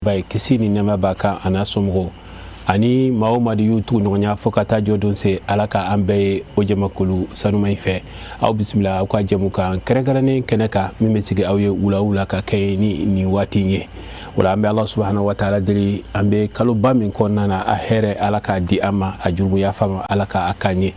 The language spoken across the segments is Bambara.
Ba ye kisi ni nɛɛma b'a kan a n'a somɔgɔw ani maa o maa de y'u tugu ɲɔgɔn ɲɛ fo ka taa jɔ don se. Ala ka an bɛɛ ye o jamakulu sanuma in fɛ. Aw bisimila aw ka jɛmukan kɛrɛnkɛrɛnnen kɛnɛ kan min bɛ sigi aw ye wula wula ka kɛ ni nin waati in ye. O la, an bɛ Ala subahana wa taala deli, an bɛ kaloba min kɔnɔna na, a hɛrɛ Ala k'a di an ma, a jurumu yafa ma Ala k'a k'an ye.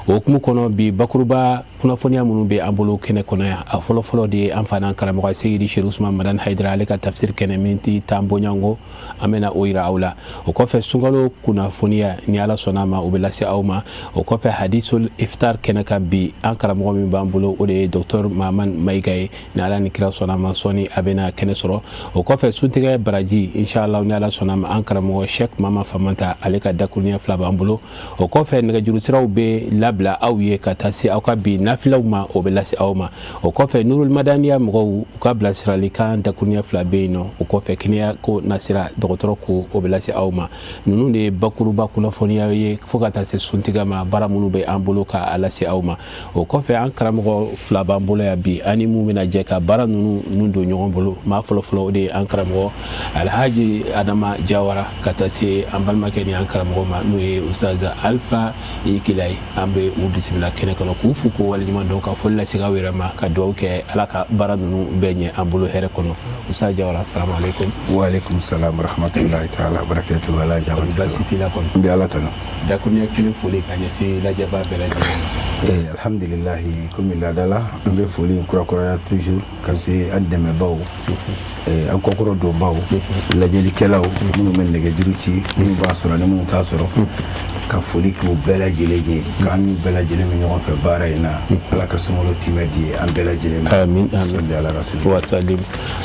O hukumu kɔnɔ, bi bakuruba kunnafoniya minnu bɛ an bolo kɛnɛ kɔnɔ yan, a fɔlɔfɔlɔ de ye an fa n'an karamɔgɔ Seyidi Seri Usman Madani Hayidara, ale ka tafsir kɛnɛ miniti 10 bɔɲɔgɔnko, an bɛna o yira aw la. O kɔfɛ, sunkalo kunnafoniya, ni Ala sɔnna a ma, o bɛ lase aw ma. O kɔfɛ, hadisul iftar kɛnɛ kan bi, an karamɔgɔ min b'an bolo, o de ye Docteur Mahaman Mayiga ye. Ni Ala ni kira sɔnna a ma, sɔɔni a bɛna kɛnɛ sɔrɔ. O kɔfɛ, suntigɛ baraji, inshallah, ni Ala sɔnna a ma, an karamɔgɔ Sheikh Mama Famanta, ale ka dakuruɲɛ 2 b'an bolo. O kɔfɛ, nɛgɛjuru siraw bɛ labila aw ye ka taa se aw ka bi nafilaw ma, o bɛ lase aw ma. O kɔfɛ, Nurul Madaniya mɔgɔw, u ka bilasiralikan dakuruɲɛ 2 bɛ yen nɔ. O kɔfɛ, kɛnɛya ko nasira, dɔgɔtɔrɔ ko, o bɛ lase aw ma. Ninnu de ye bakuruba kunnafoniya ye fo ka taa se suntigɛ ma, baara minnu bɛ an bolo k'a lase aw ma. O kɔfɛ, an karamɔgɔ 2 b'an bolo yan bi, ani mun bɛna jɛ ka baara ninnu nun don ɲɔgɔn bolo. Maa fɔlɔfɔlɔ, o de ye an karamɔgɔ Alhaji Adama Jawara, ka taa se an balimakɛ ni an karamɔgɔ ma, n'o ye Ustaz Alpha Yikila ye. An bɛ u bisimila kɛnɛ kɔnɔ k'u fo k'u waleɲuman dɔn, ka foli lase aw yɛrɛ ma, ka dugawu kɛ Ala ka baara ninnu bɛɛ ɲɛ an bolo hɛrɛ kɔnɔ. Ustaz Jawara, salamu aleykum. Wa aleykum salam rahmatulahi taala barakatuhu. Ala jama baasi t'i la kɔni? N bɛ Ala tanu. Dakuruɲɛ kelen foli ka ɲɛsin lajɛba bɛɛ lajɛlen ma. Alhamdulilahi, komi laada la, an bɛ foli in kurakuraya toujours ka se an dɛmɛbaw, an kɔkɔrɔ donbaw, lajɛlikɛlaw minnu bɛ nɛgɛjuru ci, minnu b'a sɔrɔ ni minnu t'a sɔrɔ, ka foli k'u bɛɛ lajɛlen ye, k'an n'u bɛɛ lajɛlen bɛ ɲɔgɔn fɛ baara in na. Ala ka sunkalo timɛ di an bɛɛ lajɛlen ma. Amin, amin. Ala rasul. Wa salim,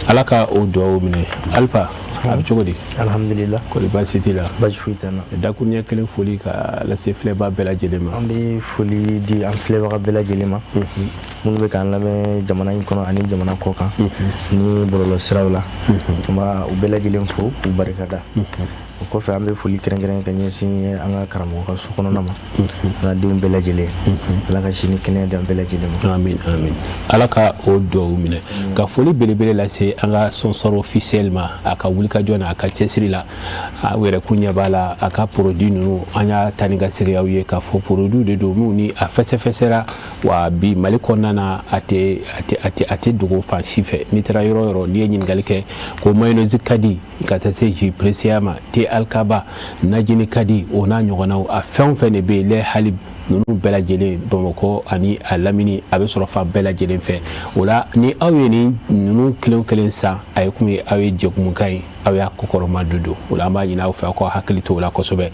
Ala ka o dugawu minɛ. Alpha, a bɛ cogo di? Alhamdulillah. Kɔri baasi t'i la? Baasi foyi tɛ n na. Dakuruɲɛ kelen foli ka lase filɛba bɛɛ lajɛlen ma. An bɛ foli di an filɛbaga bɛɛ lajɛlen ma minnu bɛ k'an lamɛn jamana in kɔnɔ ani jamana kɔ kan ni bɔlɔlɔ siraw la. An b'a u bɛɛ lajɛlen fo k'u barikada. O kɔfɛ, an bɛ foli kɛrɛnkɛrɛn ka ɲɛsin an ka karamɔgɔ ka so kɔnɔna ma, an ka denw bɛɛ lajɛlen. Ala ka si ni kɛnɛya di an bɛɛ lajɛlen ma. Amin, amin, Ala ka o dugawu minɛ. Ka foli belebele lase an ka sponsor officiel ma, a ka wulikajɔ n'a ka cɛsiri la. Aw yɛrɛ kun ɲɛ b'a la, a ka produit ninnu, an y'a ta ni ka segin aw ye k'a fɔ produit de don minnu ni a fɛsɛfɛsɛra wa. Bi Mali kɔnɔna na, a tɛ dogo fan si fɛ. N'i taara yɔrɔ o yɔrɔ, n'i ye ɲininkali kɛ ko mayonnaise ka di, ka taa se jus Pressia ma, thé Alkaba, najini ka di, o n'a ɲɔgɔnnaw, a fɛn o fɛn de bɛ yen, lait Halib ninnu bɛɛ lajɛlen, Bamakɔ ani a lamini, a bɛ sɔrɔ fan bɛɛ lajɛlen fɛ. O la, ni aw ye nin ninnu kelen o kelen san, a ye komi aw ye jɛkumukan ye, aw y'a kɔkɔrɔma don. O la, an b'a ɲini aw fɛ, aw ka hakili to o la kosɛbɛ.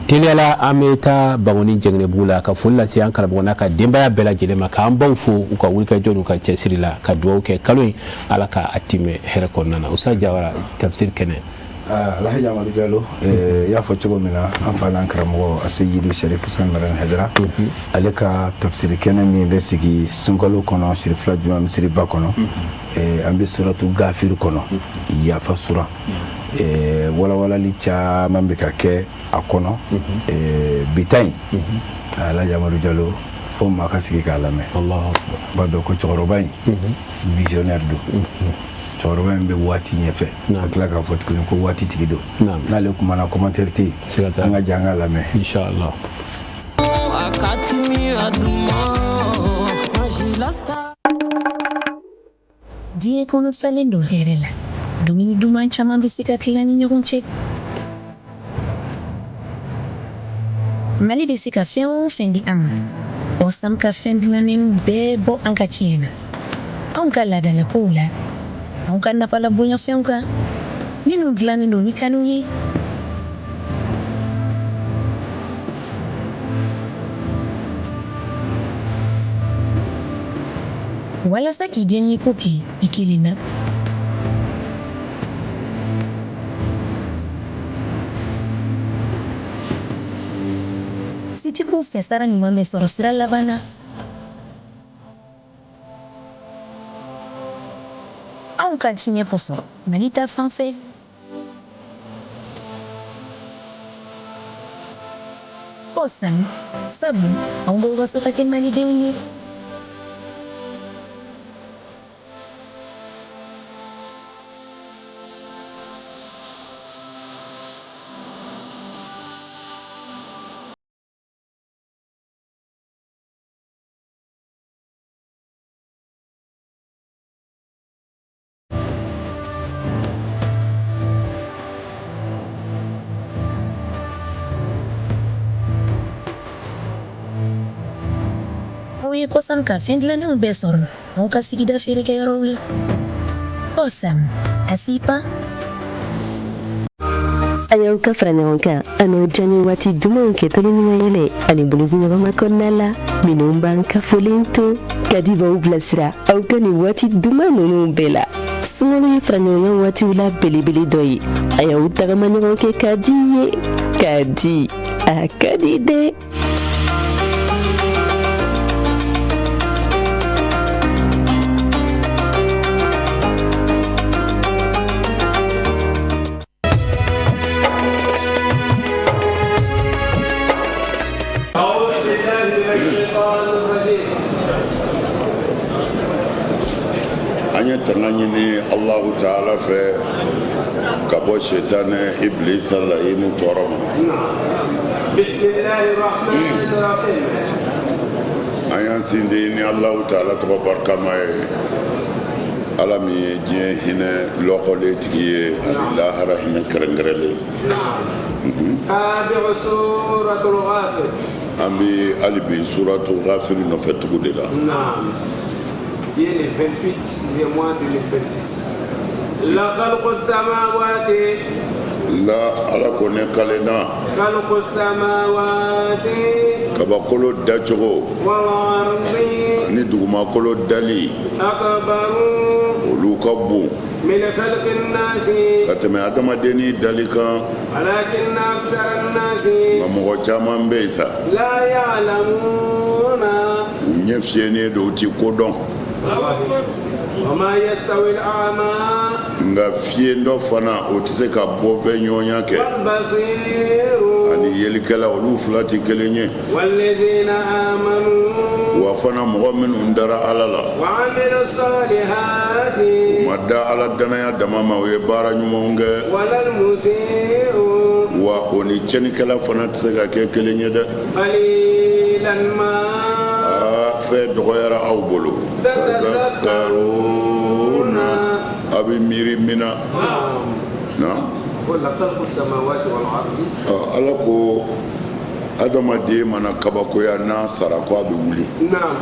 Teliyala, an bɛ taa Bangoni Jɛngɛnɛbugu la ka foli lase an karamɔgɔ n'a ka denbaya bɛɛ lajɛlen ma, k'an baw fo u ka wulikajɔ n'u ka cɛsiri la, ka dugawu kɛ kalo in, Ala ka a timɛ hɛrɛ kɔnɔna na. Usa Jawara, tafsir kɛnɛ. Alhaji Amadu Jalo, i y'a fɔ cogo min na, an fa n'an karamɔgɔ Aseyidu Sharif Usman Madani Hayidara, ale ka tafsiri kɛnɛ min bɛ sigi sunkalo kɔnɔ sirifila juma misiriba kɔnɔ, an bɛ suratu Gafiri kɔnɔ, yafa sura, walawalali caman bɛ ka kɛ a kɔnɔ. Bi ta in, Alhaji Amadu Jalo, fo maa ka sigi k'a lamɛn. B'a dɔn ko cɛkɔrɔba in visionnaire don. Cɛkɔrɔba in bɛ waati ɲɛfɛ, ka tila k'a fɔ tuguni ko waati tigi don. N'ale kumana, commentaire tɛ yen. An ka jɛ an k'a lamɛn. Inshallah. Diɲɛ kɔnɔ falen don hɛrɛ la. Dumuni duman caman bɛ se ka tila ni ɲɔgɔn cɛ. Mali bɛ se ka fɛn o fɛn di an ma, Osam ka fɛn dilannenw bɛɛ bɔ an ka tiɲɛ na, anw ka laadalakow la, anw ka nafalabonyafɛnw kan minnu dilannen don ni kanu ye. Walasa k'i diyaɲɛ ko kɛ i kelen na, setigiw fɛ, sara ɲuman bɛ sɔrɔ sira laban na. Anw ka tiɲɛ kosɔn Mali ta fan fɛ. Osam, sabu anw bɛ waso ka kɛ malidenw ye. ye Kosam ka fɛn dilannenw bɛɛ sɔrɔ aw ka sigida feerekɛyɔrɔw la. Kosam, a sipa. A y'aw ka fara ɲɔgɔn kan an'aw diyaɲɛ waati dumanw kɛ tulon ni yɛlɛ ani bolodiɲɔgɔnma kɔnɔna la minnu b'an kafolen to kadi b'aw bilasira aw ka nin waati duman ninnu bɛɛ la sunkalo ye fara ɲɔgɔn kan waatiw la belebele dɔ ye a y'aw tagama ɲɔgɔn kɛ ka di ye ka di a ka di dɛ. An ye tanga ɲini Alahu taala fɛ ka bɔ sitanɛ ibilisa laɲini tɔɔrɔ ma. An y'an sinsin ni Alahu taala tɔgɔ barikama ye, Ala min ye diɲɛ hinɛ lɔkɔlen tigi ye ani lahara hinɛ kɛrɛnkɛrɛnlen. An bɛ hali bi suratu Ghafiri nɔfɛ tugu de la. Bi ye le 28 sixième mois 2026 la khalqu samawati la ala ko ne kalenna khalqu samawati kabakolo dacogo wal ardi ani dugumakolo dali akbaru olu ka bon min khalqi nasi ka tɛmɛ adamadenni dali kan walakin aksara nasi nka mɔgɔ caman bɛ yen sa la ya'lamuna u ɲɛ fiyɛnen don u ti ko dɔn wa ma yastawi al-a'ma nka fiyentɔ fana o tɛ se ka bɔfɛ ɲɔgɔnya kɛ wal basiru ani yelikɛla olu fila tɛ kelen ye wallazina amanu wa fana mɔgɔ minnu dara ala la wa amilu salihati u ma da ala danaya dama ma u ye baara ɲumanw kɛ walal musi'u wa o ni tiɲɛnikɛla fana tɛ se ka kɛ kelen ye dɛ qalilan ma aa fɛn dɔgɔyara aw bolo tazakkaruna a bɛ miiri min na na la khalqu samawati wal ardi ala ko adamaden mana kabakoya n'a sara ko a bɛ wuli naam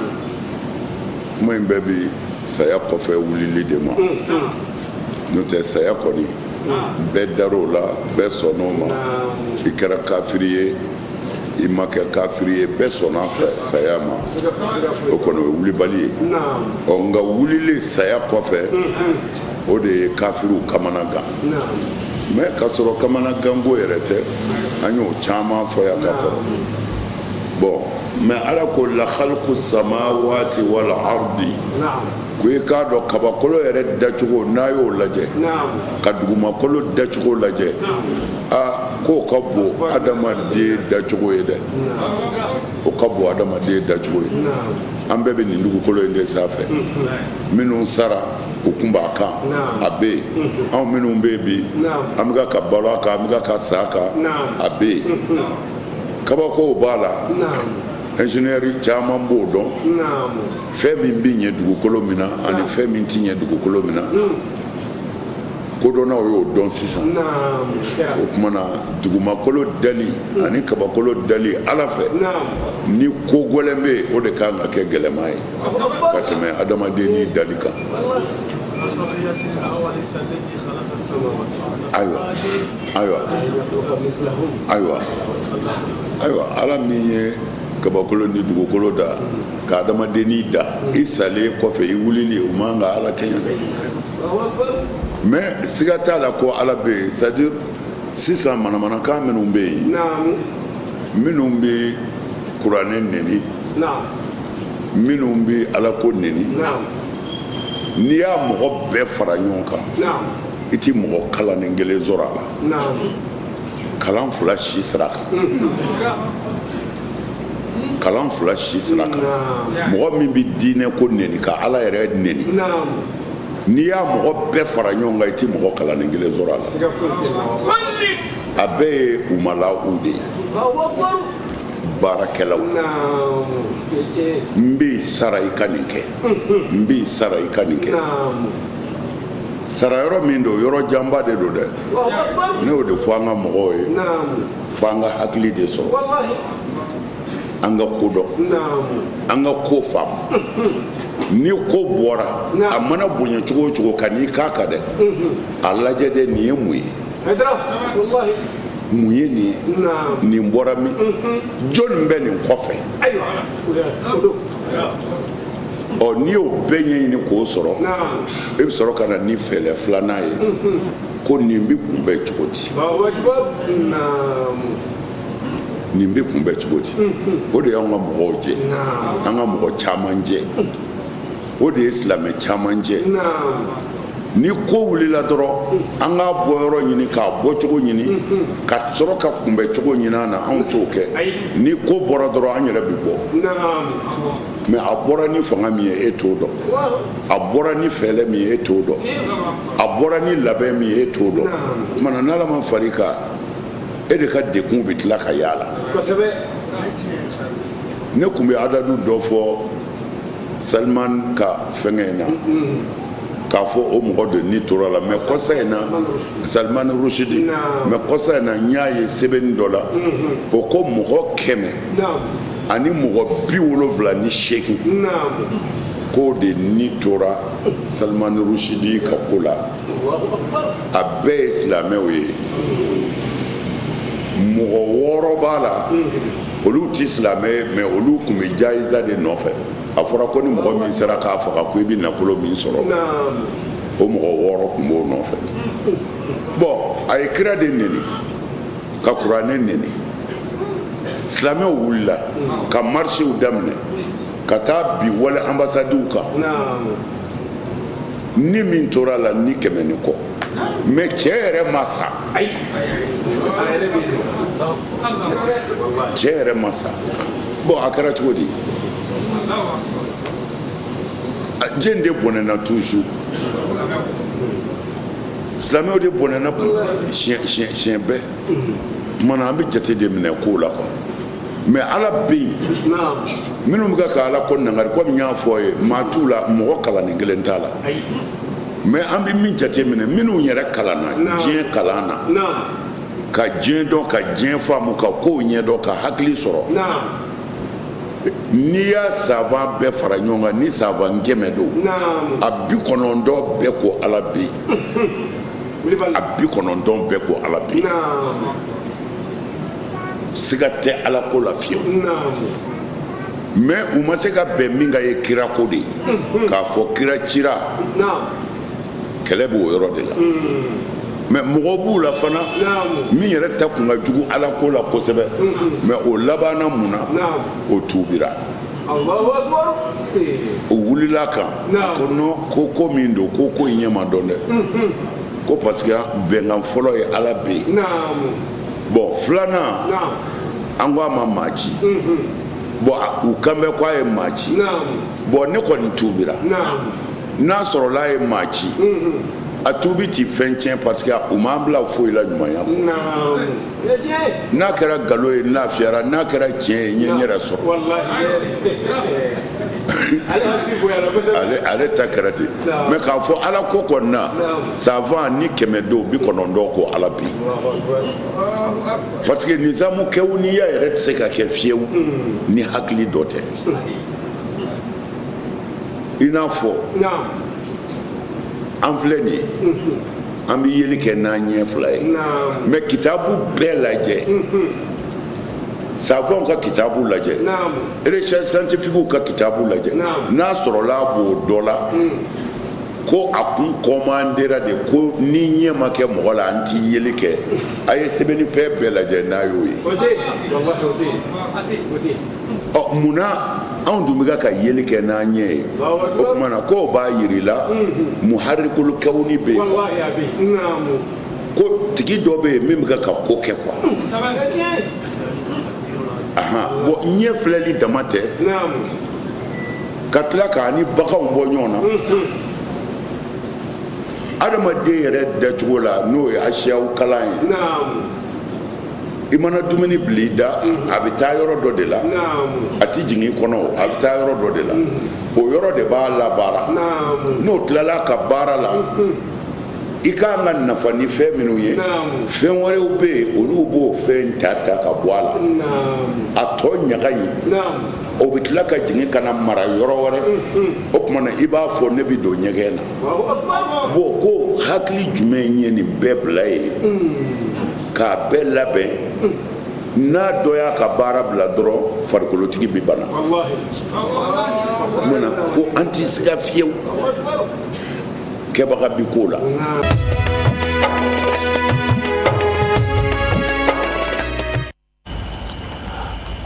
kuma in bɛɛ bi saya kɔfɛ wulili de ma n'o tɛ saya kɔni bɛɛ dar'o la bɛɛ sɔnn'o ma i kɛra kafiri ye i ma kɛ kafiri ye bɛɛ sɔnna fɛ saya ma o kɔni o ye wulibali ye ɔ nka wulili saya kɔfɛ o de ye kafiriw kamana gan mais k'a sɔrɔ kamana ganko yɛrɛ tɛ an y'o caman fɔ yan ka kɔrɔ bon mais ala ko la khalqu samawati wal ardi ko i k'a dɔn kabakolo yɛrɛ dacogo n'a y'o lajɛ ka dugumakolo dacogo lajɛ aa k'o ka bon adamaden dacogo ye dɛ o ka bon adamaden dacogo ye an bɛɛ bɛ nin dugukolo in de sanfɛ minnu sara u kun b'a kan a bɛ yen anw minnu bɛ yen bi an bɛ ka balo a kan an bɛ ka sa a kan a bɛ yen kabakow b'a la ingénieur caman b'o dɔn fɛn min bɛ ɲɛ dugukolo min na ani fɛn min tɛ ɲɛ dugukolo min na kodɔnnaw y'o dɔn sisan o tuma na dugumakolo dali ani kabakolo dali ala fɛ ni ko gɛlɛn bɛ yen o de kan ka kɛ gɛlɛma ye ka tɛmɛ adamadenni dali kan ayiwa ayiwa ayiwa ayiwa ala min ye kabakolo ni dugukolo da ka adamadenni da i salen kɔfɛ i wulili o man ka ala kɛɲɛ mais siga t'a la ko ala bɛ yen c'est à dire sisan manamanakan minnu bɛ yen minnu bɛ kuranɛ neni minnu bɛ ala ko neni n'i y'a mɔgɔ bɛɛ fara ɲɔgɔn kan i ti mɔgɔ kalannen kelen sɔrɔ a la kalan fila si sira kan kalan fila si sira kan mɔgɔ min bɛ diinɛ ko neni ka ala yɛrɛ neni n'i y'a mɔgɔ bɛɛ fara ɲɔgɔn kan i ti mɔgɔ kalannen kelen sɔrɔ a la a bɛɛ ye umala'u de ye baarakɛlaw n b'i sara i ka nin kɛ n b'i sara i ka nin kɛ sara yɔrɔ min don yɔrɔ janba de don dɛ ne y'o de fɔ an ka mɔgɔw ye fo an ka hakili de sɔrɔ. An ka ko dɔn, an ka ko faamu. Ni ko bɔra, a mana bonya cogo o cogo, ka n'i k'a kan dɛ, a lajɛ dɛ, nin ye mun ye? Mun ye nin ye? Nin bɔra min? Jɔnni bɛ nin kɔfɛ? Ɔ, n'i y'o bɛɛ ɲɛɲini k'o sɔrɔ, e bɛ sɔrɔ ka na ni fɛɛrɛ filanan ye ko nin bɛ kunbɛn cogo di? Nin bɛ kunbɛn cogo di? O de y'anw ka mɔgɔw jɛ, an ka mɔgɔ caman jɛ, o de ye silamɛ caman jɛ. Ni ko wulila dɔrɔn, an k'a bɔyɔrɔ ɲini, k'a bɔcogo ɲini, ka sɔrɔ ka kunbɛncogo ɲini a na, anw t'o kɛ. Ni ko bɔra dɔrɔn, an yɛrɛ bɛ bɔ. Mais a bɔra ni fanga min ye, e t'o dɔn. A bɔra ni fɛɛrɛ min ye, e t'o dɔn. A bɔra ni labɛn min ye, e t'o dɔn. Tuma na n'Ala ma far'i kan, e de ka dekun bɛ tila ka y'a la. Ne tun bɛ adadu dɔ fɔ Salman ka fɛngɛ in na, k'a fɔ o mɔgɔ de ni tora la. Mais kɔsa in na, Salman Rushdie, mais kɔsa in na, n y'a ye sɛbɛnni dɔ la, o ko mɔgɔ 178 k'o de ni tora Salman Rushdie ka ko la. A bɛɛ ye silamɛw ye. Mɔgɔ 6 b'a la, olu tɛ silamɛ ye, mais olu tun bɛ jayiza de nɔfɛ. A fɔra ko ni mɔgɔ min sera k'a faga, ko i bɛ nafolo min sɔrɔ. O mɔgɔ 6 tun b'o nɔfɛ. Bon, a ye kira de neni, ka kuranɛ neni. Silamɛw wulila ka marisiw daminɛ ka taa bin wali ambasadiw kan. Ni min tora la, ni 100 ni kɔ. Mais cɛ yɛrɛ ma sa, cɛ yɛrɛ ma sa. Bon, a kɛra cogo di? Jɛn de bɔnɛna toujours? Silamɛw de bɔnɛna siɲɛ bɛɛ. Tuma na an bɛ jate de minɛ kow la quoi. Mais Ala bɛ yen. Minnu bɛ ka Ala ko nangari, komi n y'a fɔ ye, maa t'u la, mɔgɔ kalannen kelen t'a la. Mais an bɛ min jate minɛ, minnu yɛrɛ kalanna diɲɛ kalan na, ka diɲɛ dɔn, ka diɲɛ faamu, ka kow ɲɛdɔn, ka hakili sɔrɔ, n'i y'a savant bɛɛ fara ɲɔgɔn kan, ni savant 100 don, a 90 bɛɛ ko Ala bɛ yen. A 90 bɛɛ ko Ala bɛ yen. Siga tɛ Ala ko la fiyewu. Mais u ma se ka bɛn min kan ye kira ko de ye, k'a fɔ kira cira. Kɛlɛ b'o yɔrɔ de la. Mais mɔgɔ b'u la fana min yɛrɛ ta kun ka jugu Ala ko la kosɛbɛ. Mais o labanna mun na? O tuubira, o wulila kan, a ko non, ko ko min don, ko ko in ɲɛ ma dɔn dɛ, ko parce que bɛnkan fɔlɔ ye Ala bɛ yen. Bon, filanan, an ko a ma maa ci. Bon, u kan bɛ ko a ye maa ci. Bon, ne kɔni tuubira. N'a sɔrɔla a ye maa ci, a tuubi ti fɛn tiɲɛ, parce que u m'an bila foyi la ɲumanya kɔ. N'a kɛra nkalon ye, n lafiyara. N'a kɛra tiɲɛ ye, n ye n yɛrɛ sɔrɔ. Ale ale ta kɛra ten. Mais k'a fɔ Ala ko kɔni na, savant ni 100 don, 90 ko Ala bi, parce que nizamu kɛwuniya yɛrɛ tɛ se ka kɛ fiyewu ni hakili dɔ tɛ. I n'a fɔ an filɛ nin ye, an bɛ yeli kɛ n'an ɲɛ fila ye. Mais kitabu bɛɛ lajɛ, savants ka kitabu lajɛ, recherche scientifique ka kitabu lajɛ, n'a sɔrɔla a b'o dɔ la ko a kun commandera de ko ni ɲɛ ma kɛ mɔgɔ la, an ti yeli kɛ. A ye sɛbɛnnifɛn bɛɛ lajɛ n'a y'o ye. Ɔ, munna anw dun bɛ ka yeli kɛ n'an ɲɛ ye? O tuma na k'o b'a yir'i la muharikulu kawuni bɛ yen, ko tigi dɔ bɛ yen min bɛ ka ko kɛ quoi. Ahan, bon, ɲɛ filɛli dama tɛ, ka tila k'a ni baganw bɔ ɲɔgɔn na. Adamaden yɛrɛ dacogo la, n'o ye asiyaw kalan ye, i mana dumuni bila i da, a bɛ taa yɔrɔ dɔ de la, a ti jigin i kɔnɔ, a bɛ taa yɔrɔ dɔ de la, o yɔrɔ de b'a labaara. N'o tilala ka baara la, I ka kan ka nafa ni fɛn minnu ye, fɛn wɛrɛw bɛ yen, olu b'o fɛn ta ta ka bɔ a la. A tɔ ɲaga in, o bɛ tila ka jigin ka na mara yɔrɔ wɛrɛ. O tuma na, i b'a fɔ ne bɛ don ɲɛgɛn na. Bon, ko hakili jumɛn ye nin bɛɛ bila yen k'a bɛɛ labɛn? N'a dɔ y'a ka baara bila dɔrɔn, farikolotigi bɛ bana. Mun na ko an tɛ siga fiyewu kɛbaga bi ko la?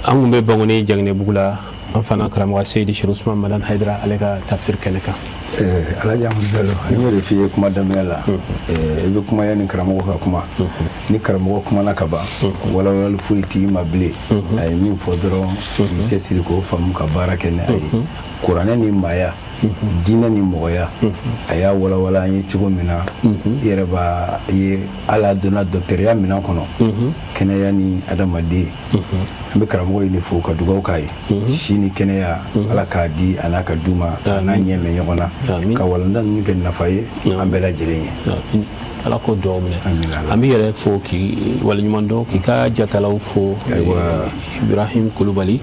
An kun bɛ Bankoni Jaginɛbugu la, an fana karamɔgɔ Seyidi Sherif Usman Madani Hayidara, ale ka tafsir kɛnɛ kan. Alhaji Amadu Jalo, n y'o de f'i ye kuma daminɛ la. I bɛ kuma yanni karamɔgɔ ka kuma. Ni karamɔgɔ kumana ka ban, walawalali foyi t'i ma bilen. A ye min fɔ dɔrɔn, i cɛsiri k'o faamu ka baara kɛ ni a ye. Kuranɛ ni maaya, diinɛ ni mɔgɔya, a y'a walawala an ye cogo min na, i yɛrɛ b'a ye. Ala donna dɔgɔtɔrɔya minɛn kɔnɔ, kɛnɛya ni adamaden. An bɛ karamɔgɔ ɲini fo ka dugawu k'a ye, si ni kɛnɛya, Ala k'a di a n'a ka du ma, a n'a ɲɛ mɛn ɲɔgɔn na, ka walanda ninnu kɛ nafa ye an bɛɛ lajɛlen ye. Ala k'o dugawu minɛ. An b'i yɛrɛ fo k'i waleɲuman dɔn, k'i ka jatalaw fo, Ibrahim Kulubali,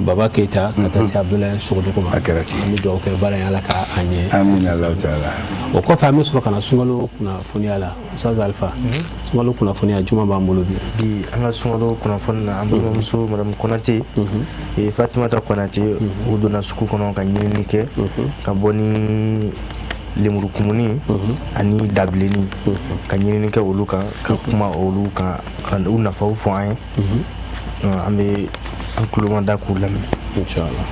Baba Keyita, ka taa se Abdulayi Sogodogo ma. A kɛra ten. An bɛ dugawu kɛ baara in, Ala ka a ɲɛ. Amina Alahu taala. O kɔfɛ, an bɛ sɔrɔ ka na sunkalo kunnafoniya la. Ustaz Alpha, sunkalo kunnafoniya juma b'an bolo bi? Bi, an ka sunkalo kunnafoni na, an balimamuso madame Konate, Fatimata Konate, u donna sugu kɔnɔ ka ɲinini kɛ ka bɔ ni lemurukumuni ani dabilenni, ka ɲinini kɛ olu kan, ka kuma olu kan, ka u nafaw fɔ an ye. An bɛ an tulomada k'u lamɛn. Inshallah.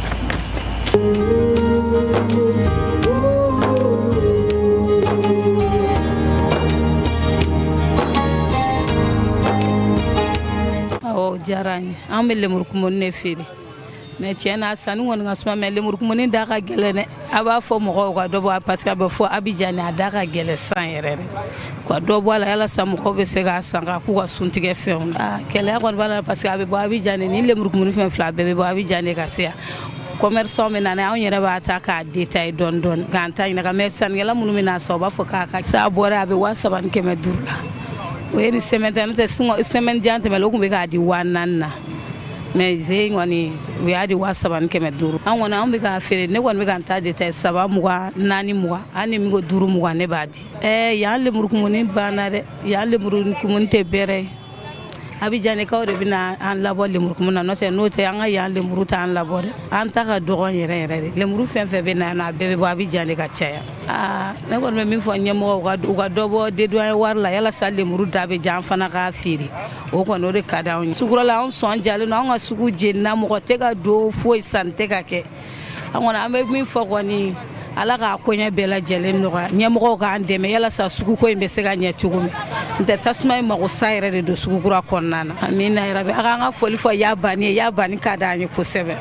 Awɔ, diyara an ye. An bɛ lemurukumuni de feere, mais tiɲɛ na, sanni kɔni ka suma, mais lemurukumuni da ka gɛlɛn dɛ. A b'a fɔ mɔgɔw ka dɔ bɔ, parce que a bɛ fɔ Abidjan, a da ka gɛlɛn san yɛrɛ de. Ka dɔ bɔ a la yalasa mɔgɔw bɛ se k'a san ka k'u ka suntigɛ fɛnw na. Gɛlɛya kɔni b'a la, parce que a bɛ bɔ Abidjan. Ni lemurukumuni fɛn fila bɛɛ bɛ bɔ Abidjan de ka se yan. Commerçant bɛ na n'a ye, anw yɛrɛ b'a ta k'a détailler dɔɔni dɔɔni k'an ta ɲininka, mais sannikɛla minnu bɛ n'a san, u b'a fɔ k'a ka sa bɔra, a bɛ 3500 la. O ye ni semaine tɛ, n'o tɛ semaine jan tɛmɛnen, o tun bɛ k'a di 4000 na, mais ze in kɔni, u y'a di 3500. An kɔni, anw bɛ k'a feere, ne kɔni bɛ ka n ta détailler 3 20, 4 20, hali ni min ko 5 20, ne b'a di. Ɛɛ, yan lemurukumuni banna dɛ, yan lemurukumuni tɛ bɛrɛ ye. Abijanikaw de bɛna an labɔ lemurukumuni na, n'o tɛ n'o tɛ an ka yan lemuru t'an labɔ dɛ. An ta ka dɔgɔn yɛrɛ yɛrɛ de. Lemuru fɛn fɛn bɛ na yan, a bɛɛ bɛ bɔ Abijan de ka caya. Aa, ne kɔni bɛ min fɔ ɲɛmɔgɔw, u ka dɔ bɔ dédouane wari la yalasa lemuru da bɛ diya, an fana k'a feere. O kɔni, o de ka di anw ye. Sugu la, anw sɔn jalen don. Anw ka sugu jenina, mɔgɔ tɛ ka don, foyi sanni tɛ ka kɛ. An kɔni, an bɛ min fɔ kɔni, Ala k'a koɲɛ bɛɛ lajɛlen nɔgɔya, ɲɛmɔgɔw k'an dɛmɛ yalasa suguko in bɛ se ka ɲɛ cogo min. N tɛ tasuma ye mago sa yɛrɛ de don sugukura kɔnɔna na. Amina yarabi. A k'an ka foli fɔ Yabani ye. Yabani ka d'an ye kosɛbɛ,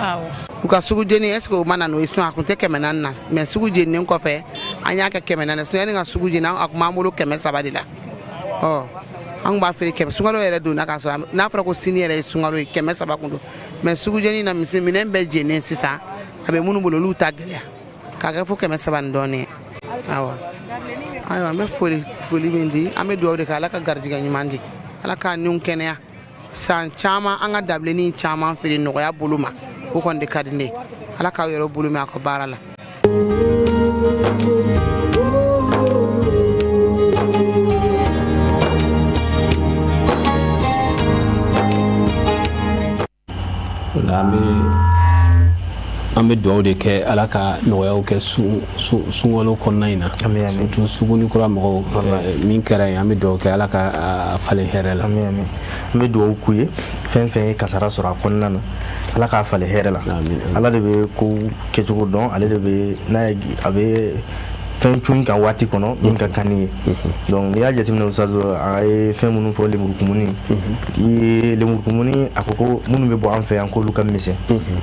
awɔ. U ka sugu jeni, est ce que o ma na n'o ye? Sinon a kun tɛ 400 na, mais sugu jeninen kɔfɛ, an y'a kɛ 400. Sinon yanni ka sugu jeni, a kun b'an bolo 300 de la. Ɔ, an kun b'a feere kɛmɛ. Sunkalo yɛrɛ donna k'a sɔrɔ n'a fɔra ko sini yɛrɛ ye sunkalo ye, 300 kun don, mais sugu jeni na, misi minɛn bɛɛ jeninen sisan, a bɛ minnu bolo, olu ta gɛlɛya k'a kɛ fo 300 ni dɔɔnin ye. Awɔ, ayiwa, an bɛ foli min di, an bɛ dugawu de kɛ, Ala ka garijɛgɛ ɲuman di, Ala k'a niw kɛnɛya san caman, an ka dabilennin caman feere nɔgɔya bolo ma. O kɔni de ka di ne ye. Ala k'aw yɛrɛ bolo mɛn aw ka baara la. O la, an bɛ dugawu de kɛ, Ala ka nɔgɔyaw kɛ sunkalo kɔnɔna in na, surtout suguni kura mɔgɔw. Min kɛra yen, an bɛ dugawu kɛ, Ala ka a falen hɛrɛ la. Ami, ami. An bɛ dugawu k'u ye, fɛn fɛn ye kasara sɔrɔ a kɔnɔna na, Ala k'a falen hɛrɛ la. Ala de bɛ ko kɛcogo dɔn, ale de bɛ n'a ye, a bɛ fɛn cun kan waati kɔnɔ min ka kan ni ye. Donc n'i y'a jateminɛ, Ustaz, a ye fɛn minnu fɔ, lemurukumuni i ye lemurukumuni, a ko ko minnu bɛ bɔ an fɛ yan, k'olu ka misɛn,